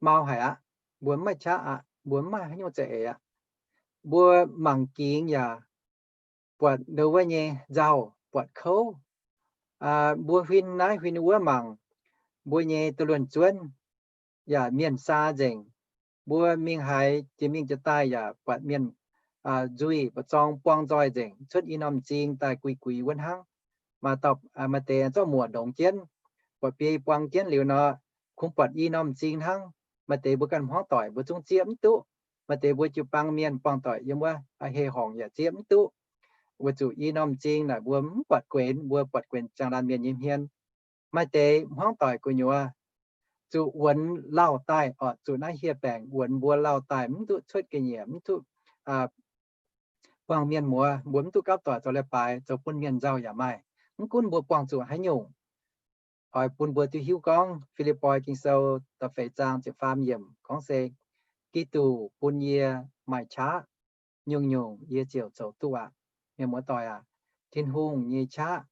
mau haic aqv. Mbuo mv maaih qaqv aqv. Mbuo mv maaih haaix nyungc za'eix aqv. Mbuo mangc gingx yaac buatc ndo wuov nyei nzauh, buatc kouv. Mbuo huin naaiv huin wuov mangc, mbuo nyei duqv luonx zuonv yaac mienh saa nzengc. Mbuo mingh haaix jiex mingh jiex daaih yaac buatc mienh nzuih mba'zorng buang nzoih nzengc, cuotv i norm m'zing daaih guix guix wuov hnangv. Maaih dauh, maaih deix zorqv muoc ndongx jienv, buatc biei buang jienv liuz nor, kungx buatc i norm m'zing hnangv. Maaih deix mbuo ganh hmuangv doic mbuo zungv zieqv mv duqv. Maaih deix mbuo jiu-baang mienh buangh doic yiem wuov hei horngc yaac zieqv mv duqv. Weic zuqc i norm m'zing naaic mbuo mv buatc guenx, mbuo buatc guenx ziangh laanh mienh nyei hmien. Maaih deix hmuangv doic gu'nyuoz zuqc wuonx lauh daaih, oc, zuqc naaiv hieh baengc wuonx mbuo lauh daaih mv duqv cuotv ga'nyiec, mv duqv buangh mienh muoz, mbuo mv duqv gapv doic zoux leiz-baaix, zoux bun mienh nzauh yaac maaih. Mv gunv mbuo buangh zuqc haaix nyungc, oix bun mbuo duqv hiuv gorngv Fi^lipv^poi Ging-Sou da'feix zaang ziepc faam yiemc gorngv se, Giduc bun yie maaih qaqv, nyungc-nyungc yie ziouc zoux duqv aqv. Mienh muoz-doic aac, Tin-Hungh nyei qaqv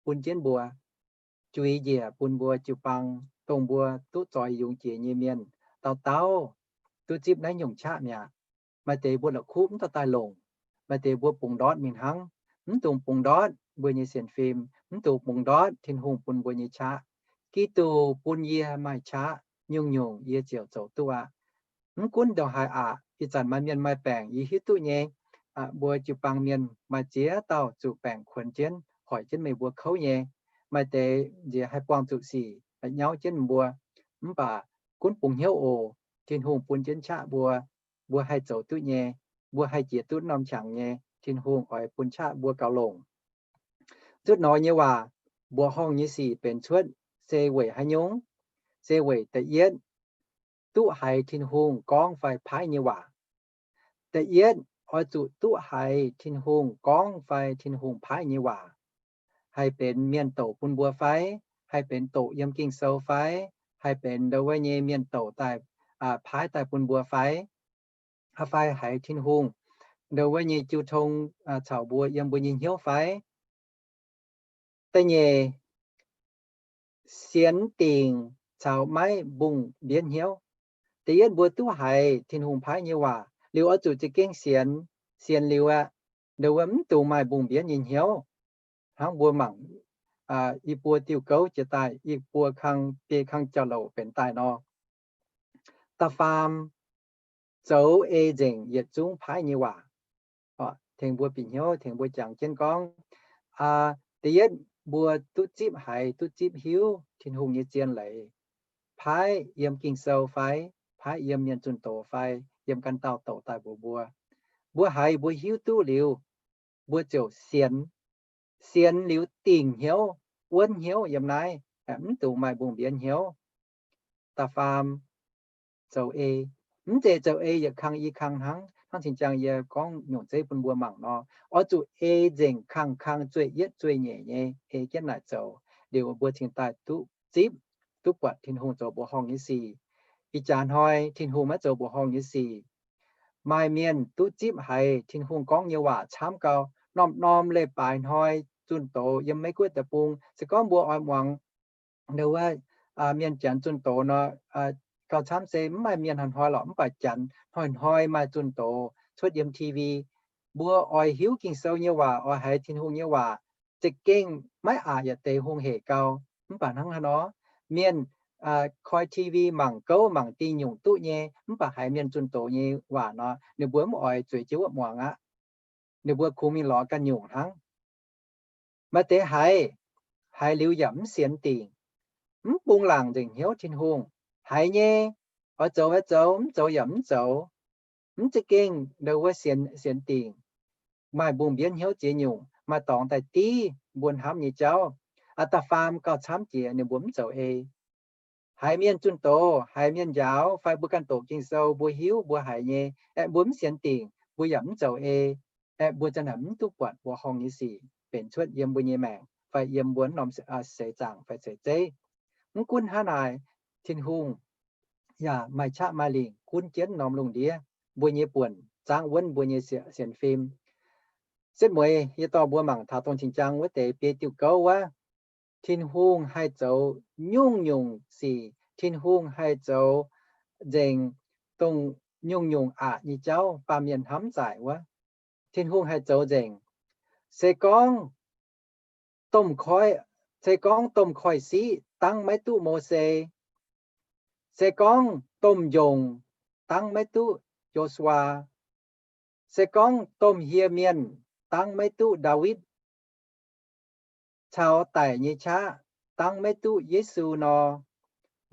bun jienv mbuo, juix njiec bun mbuo jiu-baang, dongh mbuo duqv zoix yungz jiex nyei mienh, dauh dauh duqv zipv naaiv nyungc qaqv mi'aqv. Maaih deix mbuo la'kuqv mv dorh daaih longc. Maaih deix mbuo bungx ndortv mingh hnangv. Mv dungx bungx ndortv mbuo nyei sienx fim. Mv dungx bungx ndortv Tin-Hungh bun mbuo nyei qaqv. Giduc bun yie maaih qaqv, nyungc-nyungc yie ziouc zoux duqv aqv. Mv gunv ndongc haaix aqc, ih zanc maaih mienh maaih baengc yie hiuv duqv nyei. Mbuo jiu-baang mienh maaih ziex dauh zuqc baengc kuonx jienv, hoic jienv meih mbuo kouv nyei. Maaih deix nziex haih buangh zuqc sic, nyauv jienv mbuo. Mv baac gunv bungx hnyouv oc. Tin-Hungh bun jienv qaqv mbuo, mbuo haih zoux duqv nyei, mbuo haih jiex duqv norm qangx nyei. Tin-Hungh oix bun qaqv mbuo gaux longc. Nzutv nor nyei waac, mbuoqc horngh nyei sic benx cuotv se weic haaix nyungc? Se weic da'yietv, duqv haiz Tin-Hungh gorngv fai paaiv nyei waac. Da'yietv, oix zuqc duqv haiz Tin-Hungh gorngv fai Tin-Hungh paaiv nyei waac. Haih benx mienh douc bun mbuo fai, haih benx doqc yiem Ging-Sou fai, haih benx ndo wuov nyei mienh douc daaih, paaiv daaih bun mbuo fai, fai haiz Tin-Hungh ndo wuov nyei jiu tong caux mbuo yiem mbuo nyei hnyouv fai. Da'nyeic, sienx dingc caux maiv mbungh mbienv hnyouv. Da'yietv mbuo duqv haiz Tin-Hungh paaiv nyei waac liuz oix zuqc za'gengh sienx. Sienx liuz aqv, ndo wuov mv dungx maaih mbungh mbienv nyei hnyouv. Hnangv mbuo mangc i buo diuh gouv jiex daaih, i buo kang, biei kang jauv-louc benx daaih nor, da'faam zoux ei nzengc yietc zungv paaiv nyei waac. Tengx mbuo bieqc hnyouv, tengx mbuo jangx jienv gorngv, da'yietv mbuo duqv zipv haiz, duqv zipv hiuv Tin-Hungh nyei zien leiz, paaiv yiem Ging-Sou fai, paaiv yiem mienh zunh doz fai, yiem ganh dauh douc daaih mbuox mbuo. Mbuo haiz mbuo hiuv duqv liuz, mbuo ziouc sienx. Sienx liuz dingc hnyouv, wuonv hnyouv yiem naaiv, mv dungx maaih mbungh mbienv hnyouv. Da'faam, zoux ei. Mv zeiz zoux ei yietc kang i kang hnangv. Hnangv cing-jang yie gorngv nyungc zeiv bun mbuo mangc nor, oix zuqc ei nzengc kang-kang, zueih yietv zueih nyeic nyei ei jienv naaic zoux, liuz mbuo cingx daaih duqv zipv, duqv buatc Tin-Hungh zoux mbuoqc horngh nyei sic. Ih jaax hnoi Tin-Hungh maiv zoux mbuoqc horngh nyei sic. Maaih mienh duqv zipv haiz Tin-Hungh gorngv nyei waac camv gau. Norm-norm leiz-baaix hnoi zunh doz yiem Meiv Guoqv deic-bung, se gorngv mbuo oix muangx wuov mienh janx zunh doz nor, gauh camv se mv maaih mienh hnoi-hnoi lorqc, mv baac janx hnoi-hnoi maaih zunh doz cuotv yiem T V. Mbuo oix hiuv Ging-Sou nyei waac, oix haiz Tin-Hungh nyei waac, za'gengh maiv aqc yietc deix hungh hec gau. Mv baac hnangv haaix nor, mienh koi T V mangc gouv mangc dingh nyungc duqv nyei, mv baac haiz mienh zunh doz nyei waac nor, ninh mbuo mv oix zueiz jienv wuov muangx aqv. Ninh mbuo kungx mingh lorz ganh nyungc hnangv. Maaih deix haiz, haiz liuz yaac mv sienx dingc, mv bungx laangc nzengc hnyouv Tin-Hungh. Haiz nyei, oix zoux aeqv zoux, mv zoux yaac mv zoux. Mv za'gengh ndo wuov sienx, sienx dingc, maaih mbungh mbienv hnyouv ziex nyungc, maaih dorngx daaih div mbuo hnamv nyei jauv. Aa, da'faam gauh camv jiex ninh mbuo mv zoux ei. Haiz mienh zunh doz, haiz mienh njaaux, fai mbuo ganh doqc Ging-Sou, mbuo hiuv, mbuo haiz nyei, aeqv, mbuo mv sienx dingc, mbuo yaac mv zoux ei, aeqv, mbuo zanc-zanc mv duqv buatc mbuoqc horngh nyei sic benx cuotv yiem mbuo nyei maengc fai yiem mbuo norm seix zaangc fai seix zeiv. Mv gunv hnangv naaic, Tin-Hungh yaac maaih qaqv maaih lingc gunv jienv norm lungh ndiev mbuo nyei buonc, zaangv wuonv mbuo nyei sienx fim. Setv mueiz yie dorh mbuo mangc taux dongh cing-jang wuov deix biei diuh gouv wuov. Tin-Hungh haih zoux nyungc-nyungc sic. Tin-Hungh haih zoux nzengc dongh nyungc-nyungc aqc nyei jauv baamh mienh hnamv zaaic wuov. Tin-Hungh haih zoux nzengc. Se gorngv domh koi, se gorngv domh koiv-siqv dangv maiv duqv Mose, se gorngv domh njongc dangv maiv duqv Yo^su^waa, se gorngv domh hieh mienh dangv maiv duqv Ndaawitv, caux daic nyei qaqv dangv maiv duqv Yesu nor,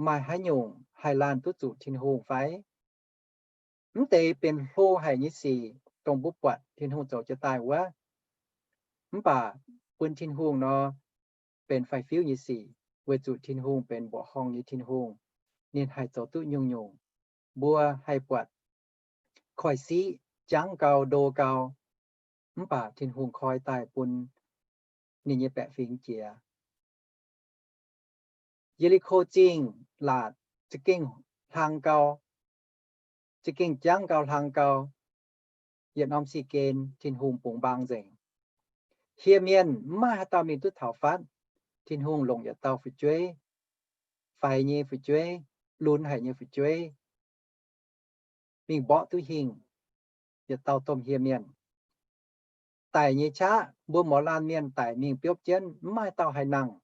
maaih haaix nyungc haih laanh duqv zuqc Tin-Hungh fai? Mv deix benx hlo haic nyei sic dongh mbuo buatc Tin-Hungh zoux jiex daaih wuov. Mv baac bun Tin-Hungh nor, benx faix-fiuv nyei sic, weic zuqc Tin-Hungh benx mbuoqc horngh nyei Tin-Hungh. Ninh haih zoux duqv nyungc-nyungc. Mbuo haih buatc koiv-siqv jangv gau, ndo gau, mv baac Tin-Hungh koi daaih bun ninh nyei baeqc fingx jiex. Ye^li^ko Zingh laatc za'gengh hlang gau, za'gengh jangv gau, hlang gau. Yietc norm si gen Tin-Hungh bungx mbaang nzengc. Hieh mienh mv maaih haaix dauh mingh duqv taux fatv. Tin-Hungh longc yietc dauh fu'jueiv, faix nyei fu'jueiv, lunx haic nyei fu'jueiv, mingh mborqv duqv hingh yietc dauh domh hieh mienh. Daic nyei qaqv, mbuo mouz laanh mienh daic mingh biopv jienv, mv maaih dauh haih nangh.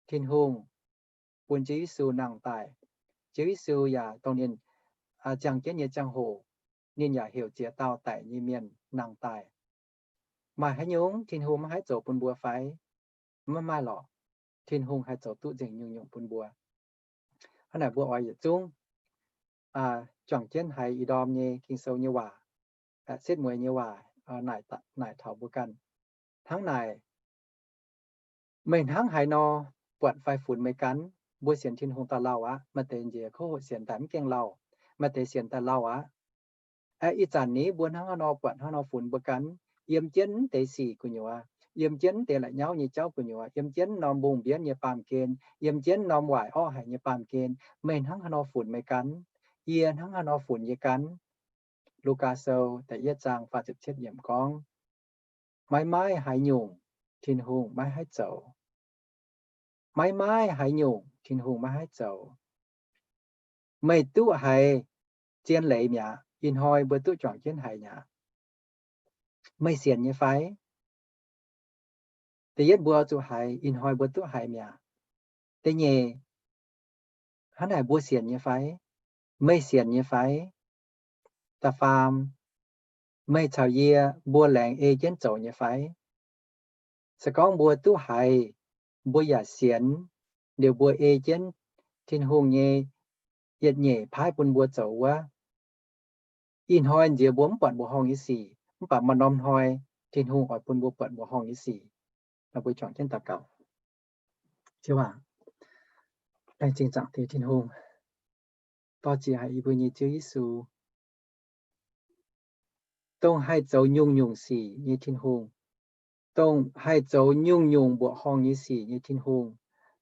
Tin-Hungh bun Ziouv Yesu nangh daaih. Ziouv Yesu yaac dongh ninh ziangh jienv nyei ziangh hoc, ninh yaac heuc ziex dauh daic nyei mienh nangh daaih. Maaih haaix nyungc Tin-Hungh maiv haih zoux bun mbuo fai? Maiv maaih lorqc. Tin-Hungh haih zoux duqv nzengc nyungc-nyungc bun mbuo. Hnangv naaic mbuo oix yietc zungv juangc jienv haiz ih ndorm nyei Ging-Sou nyei waac, setv mueiz nyei waac naaic taux mbuo ganh. Hnangv naaic, meih hnangv haaix nor buatc fai funx meih ganh? Mbuo sienx Tin-Hungh daaih lauh aqv. Maaih deix nziex kouv hoqc sienx daaih mv gaengh lauh. Maaih deix sienx daaih lauh aqv. Aeqv, ih zanc ni mbuo hnangv haaix nor buatc hnangv haaix nor funx mbuo ganh? Yiem jienv mv deix sic gu'nyuoz, yiem jienv mv deix la'nyauv nyei jauv gu'nyuoz, yiem jienv norm mbungh mbienv nyei baamh gen, yiem jienv norm waaic orqv haic nyei baamh gen, meih hnangv haaix nor funx meih ganh? Yie hnangv haaix nor funx yie ganh? Lugaa Sou da'yietv zaang faah ziepc cietv yiemc gorngv, maiv maaih haaix nyungc Tin-Hungh maiv haih zoux. Maiv maaih haaix nyungc Tin-Hungh maiv haih zoux. Meih duqv haiz zien leiz mi'aqv. Ih hnoi mbuo duqv juangc jienv haiz mi'aqv. Meih sienx nyei fai? Da'yietv mbuo zuqc haiz ih hnoi mbuo duqv haiz mi'aqv. Da'nyeic, hnangv naaic mbuo sienx nyei fai? Meih sienx nyei fai? Da'faam, meih caux yie mbuo laengz ei jienv zoux nyei fai? Se gorngv mbuo duqv haiz, mbuo yaac sienx, liuz mbuo ei jienv Tin-Hungh nyei yietc nyeic paaiv bun mbuo zoux wuov, ih hnoi nziex mbuo mv buatc mbuoqc horngh nyei sic, mv baac maaih norm hnoi Tin-Hungh oix bun mbuo buatc mbuoqc horngh nyei sic. Mbuo juangc jienv daux gaux. Ziouv aac, laengz zingh Zaangc Diex Tin-Hungh, dorh ziex haic yie mbuo nyei Ziouv Yesu, dongh haih zoux nyungc-nyungc sic nyei Tin-Hungh, dongh haih zoux nyungc-nyungc mbuoqc horngh nyei sic nyei Tin-Hungh,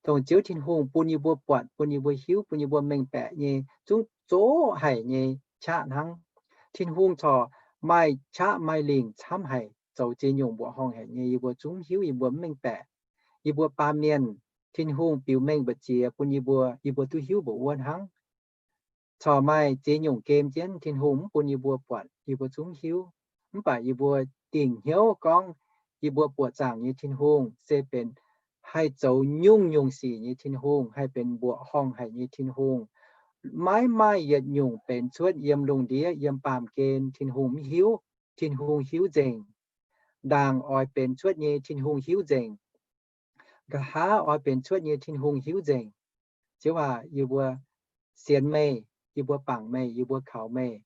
dongh Ziouv Tin-Hungh bun yie mbuo buatc, bun yie mbuo hiuv, bun yie mbuo mengh baeqc nyei zungv zoqv haic nyei qaqv hnangv. Tin-Hungh corc maaih qaqv maaih lingc camv haic, zoux ziex nyungc mbuoqc horngh haic nyei yie mbuo zungv hiuv, yie mbuo mv mengh baeqc. Yie mbuo baamh mienh, Tin-Hungh biux mengh mbu'ziex bun yie mbuo, yie mbuo duqv hiuv mbuoqc wuov hnangv. Corc maaih ziex nyungc gem jienv Tin-Hungh mv bun yie mbuo buatc, yie mbuo zungv hiuv. Mv baac yie mbuo dingc hnyouv gorngv yie mbuo buoqc zaangc nyei Tin-Hungh se benx haih zoux nyungc-nyungc sic nyei Tin-Hungh, haih benx mbuoqc horngh haic nyei Tin-Hungh. Maiv maaih yietc nyungc benx cuotv yiem lungh ndiev, yiem baamh gen Tin-Hungh mv hiuv. Tin-Hungh hiuv nzengc. Ndaangc oix benx cuotv nyei Tin-Hungh hiuv nzengc. Nqa'haav oix benx cuotv nyei Tin-Hungh hiuv nzengc. Ziouv aac, yie mbuo sienx meih, yie mbuo bangc meih, yie mbuo kaux meih,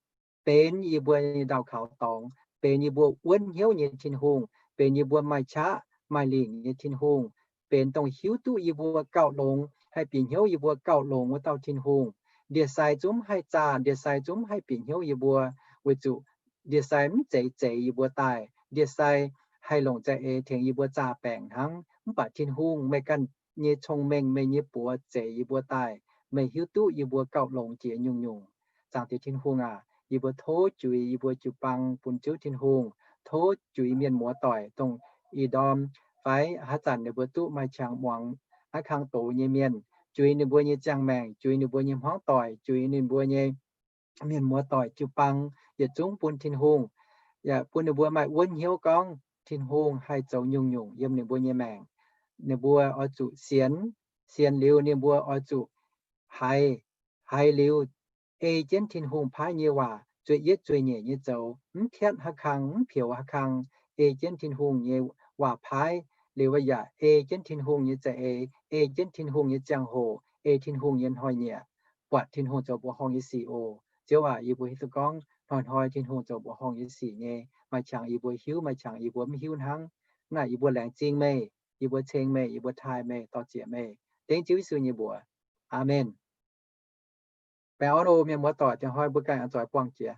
benx yie mbuo nyei ndau-kaux dorngx, benx yie mbuo wuonv hnyouv nyei Tin-Hungh, benx yie mbuo maaih qaqv maaih lingc nyei Tin-Hungh, benx dongh hiuv duqv yie mbuo gauh longx, haih bieqc hnyouv yie mbuo gauh longx wuov dauh Tin-Hungh. Ndie-sai zungv haih zaah, ndie-sai zungv haih bieqc hnyouv yie mbuo, weic zuqc ndie-sai mv zeiz zeix yie mbuo daaih. Ndie-sai haih longc za'eix tengx yie mbuo zaah baengc hnangv. Mv baac Tin-Hungh, meih ganh nyei cong-mengh, meih nyei buoz zeix yie mbuo daaih. Meih hiuv duqv yie mbuo gauh longx jiex nyungc-nyungc. Zaangc Diex Tin-Hungh aac, yie mbuo tov juix yie mbuo jiu-baang bun Ziouv Tin-Hungh. Tov juix mienh muoz-doic dongh ih ndorm fai haaix zanc ninh mbuo duqv maaih qangx muangx naaiv kang doz nyei mienh, juix ninh mbuo nyei ziangh maengc, juix ninh mbuo nyei hmuangv doic, juix ninh mbuo nyei mienh muoz-doic jiu-baang yietc zungv bun Tin-Hungh, yaac bun ninh mbuo maaih wuonv hnyouv gorngv Tin-Hungh haih zoux nyungc-nyungc yiem ninh mbuo nyei maengc. Ninh mbuo oix zuqc sienx, sienx liuz ninh mbuo oix zuqc haiz, haiz liuz ei jienv Tin-Hungh paaiv nyei waac zueih yietv zueih nyeic nyei zoux, mv piatv haaix kang, mv pioux haaix kang, ei jienv Tin-Hungh nyei waac paaiv liuz yaac ei jienv Tin-Hungh nyei za'eix, ei jienv Tin-Hungh nyei ziangh hoc, ei Tin-Hungh nyei hnoi-nyieqc, buatc Tin-Hungh zoux mbuoqc horngh nyei sic oc. Ziouv aac, yie mbuo hiuv duqv gorngv hnoi-hnoi Tin-Hungh zoux mbuoqc horngh nyei sic nyei. Maaih qangx yie mbuo hiuv, maaih qangx yie mbuo mv hiuv hnangv. Naaic yie mbuo laengz zingh meih, yie mbuo ceng meih, yie mbuo taaih meih, dor-ziec meih. Dengv Ziouv Yesu nyei mbuox. Aamen. Baengh orn oc mienh muoz-doic, da'hnoi mbuo ganh oix zuqc buangh jiex.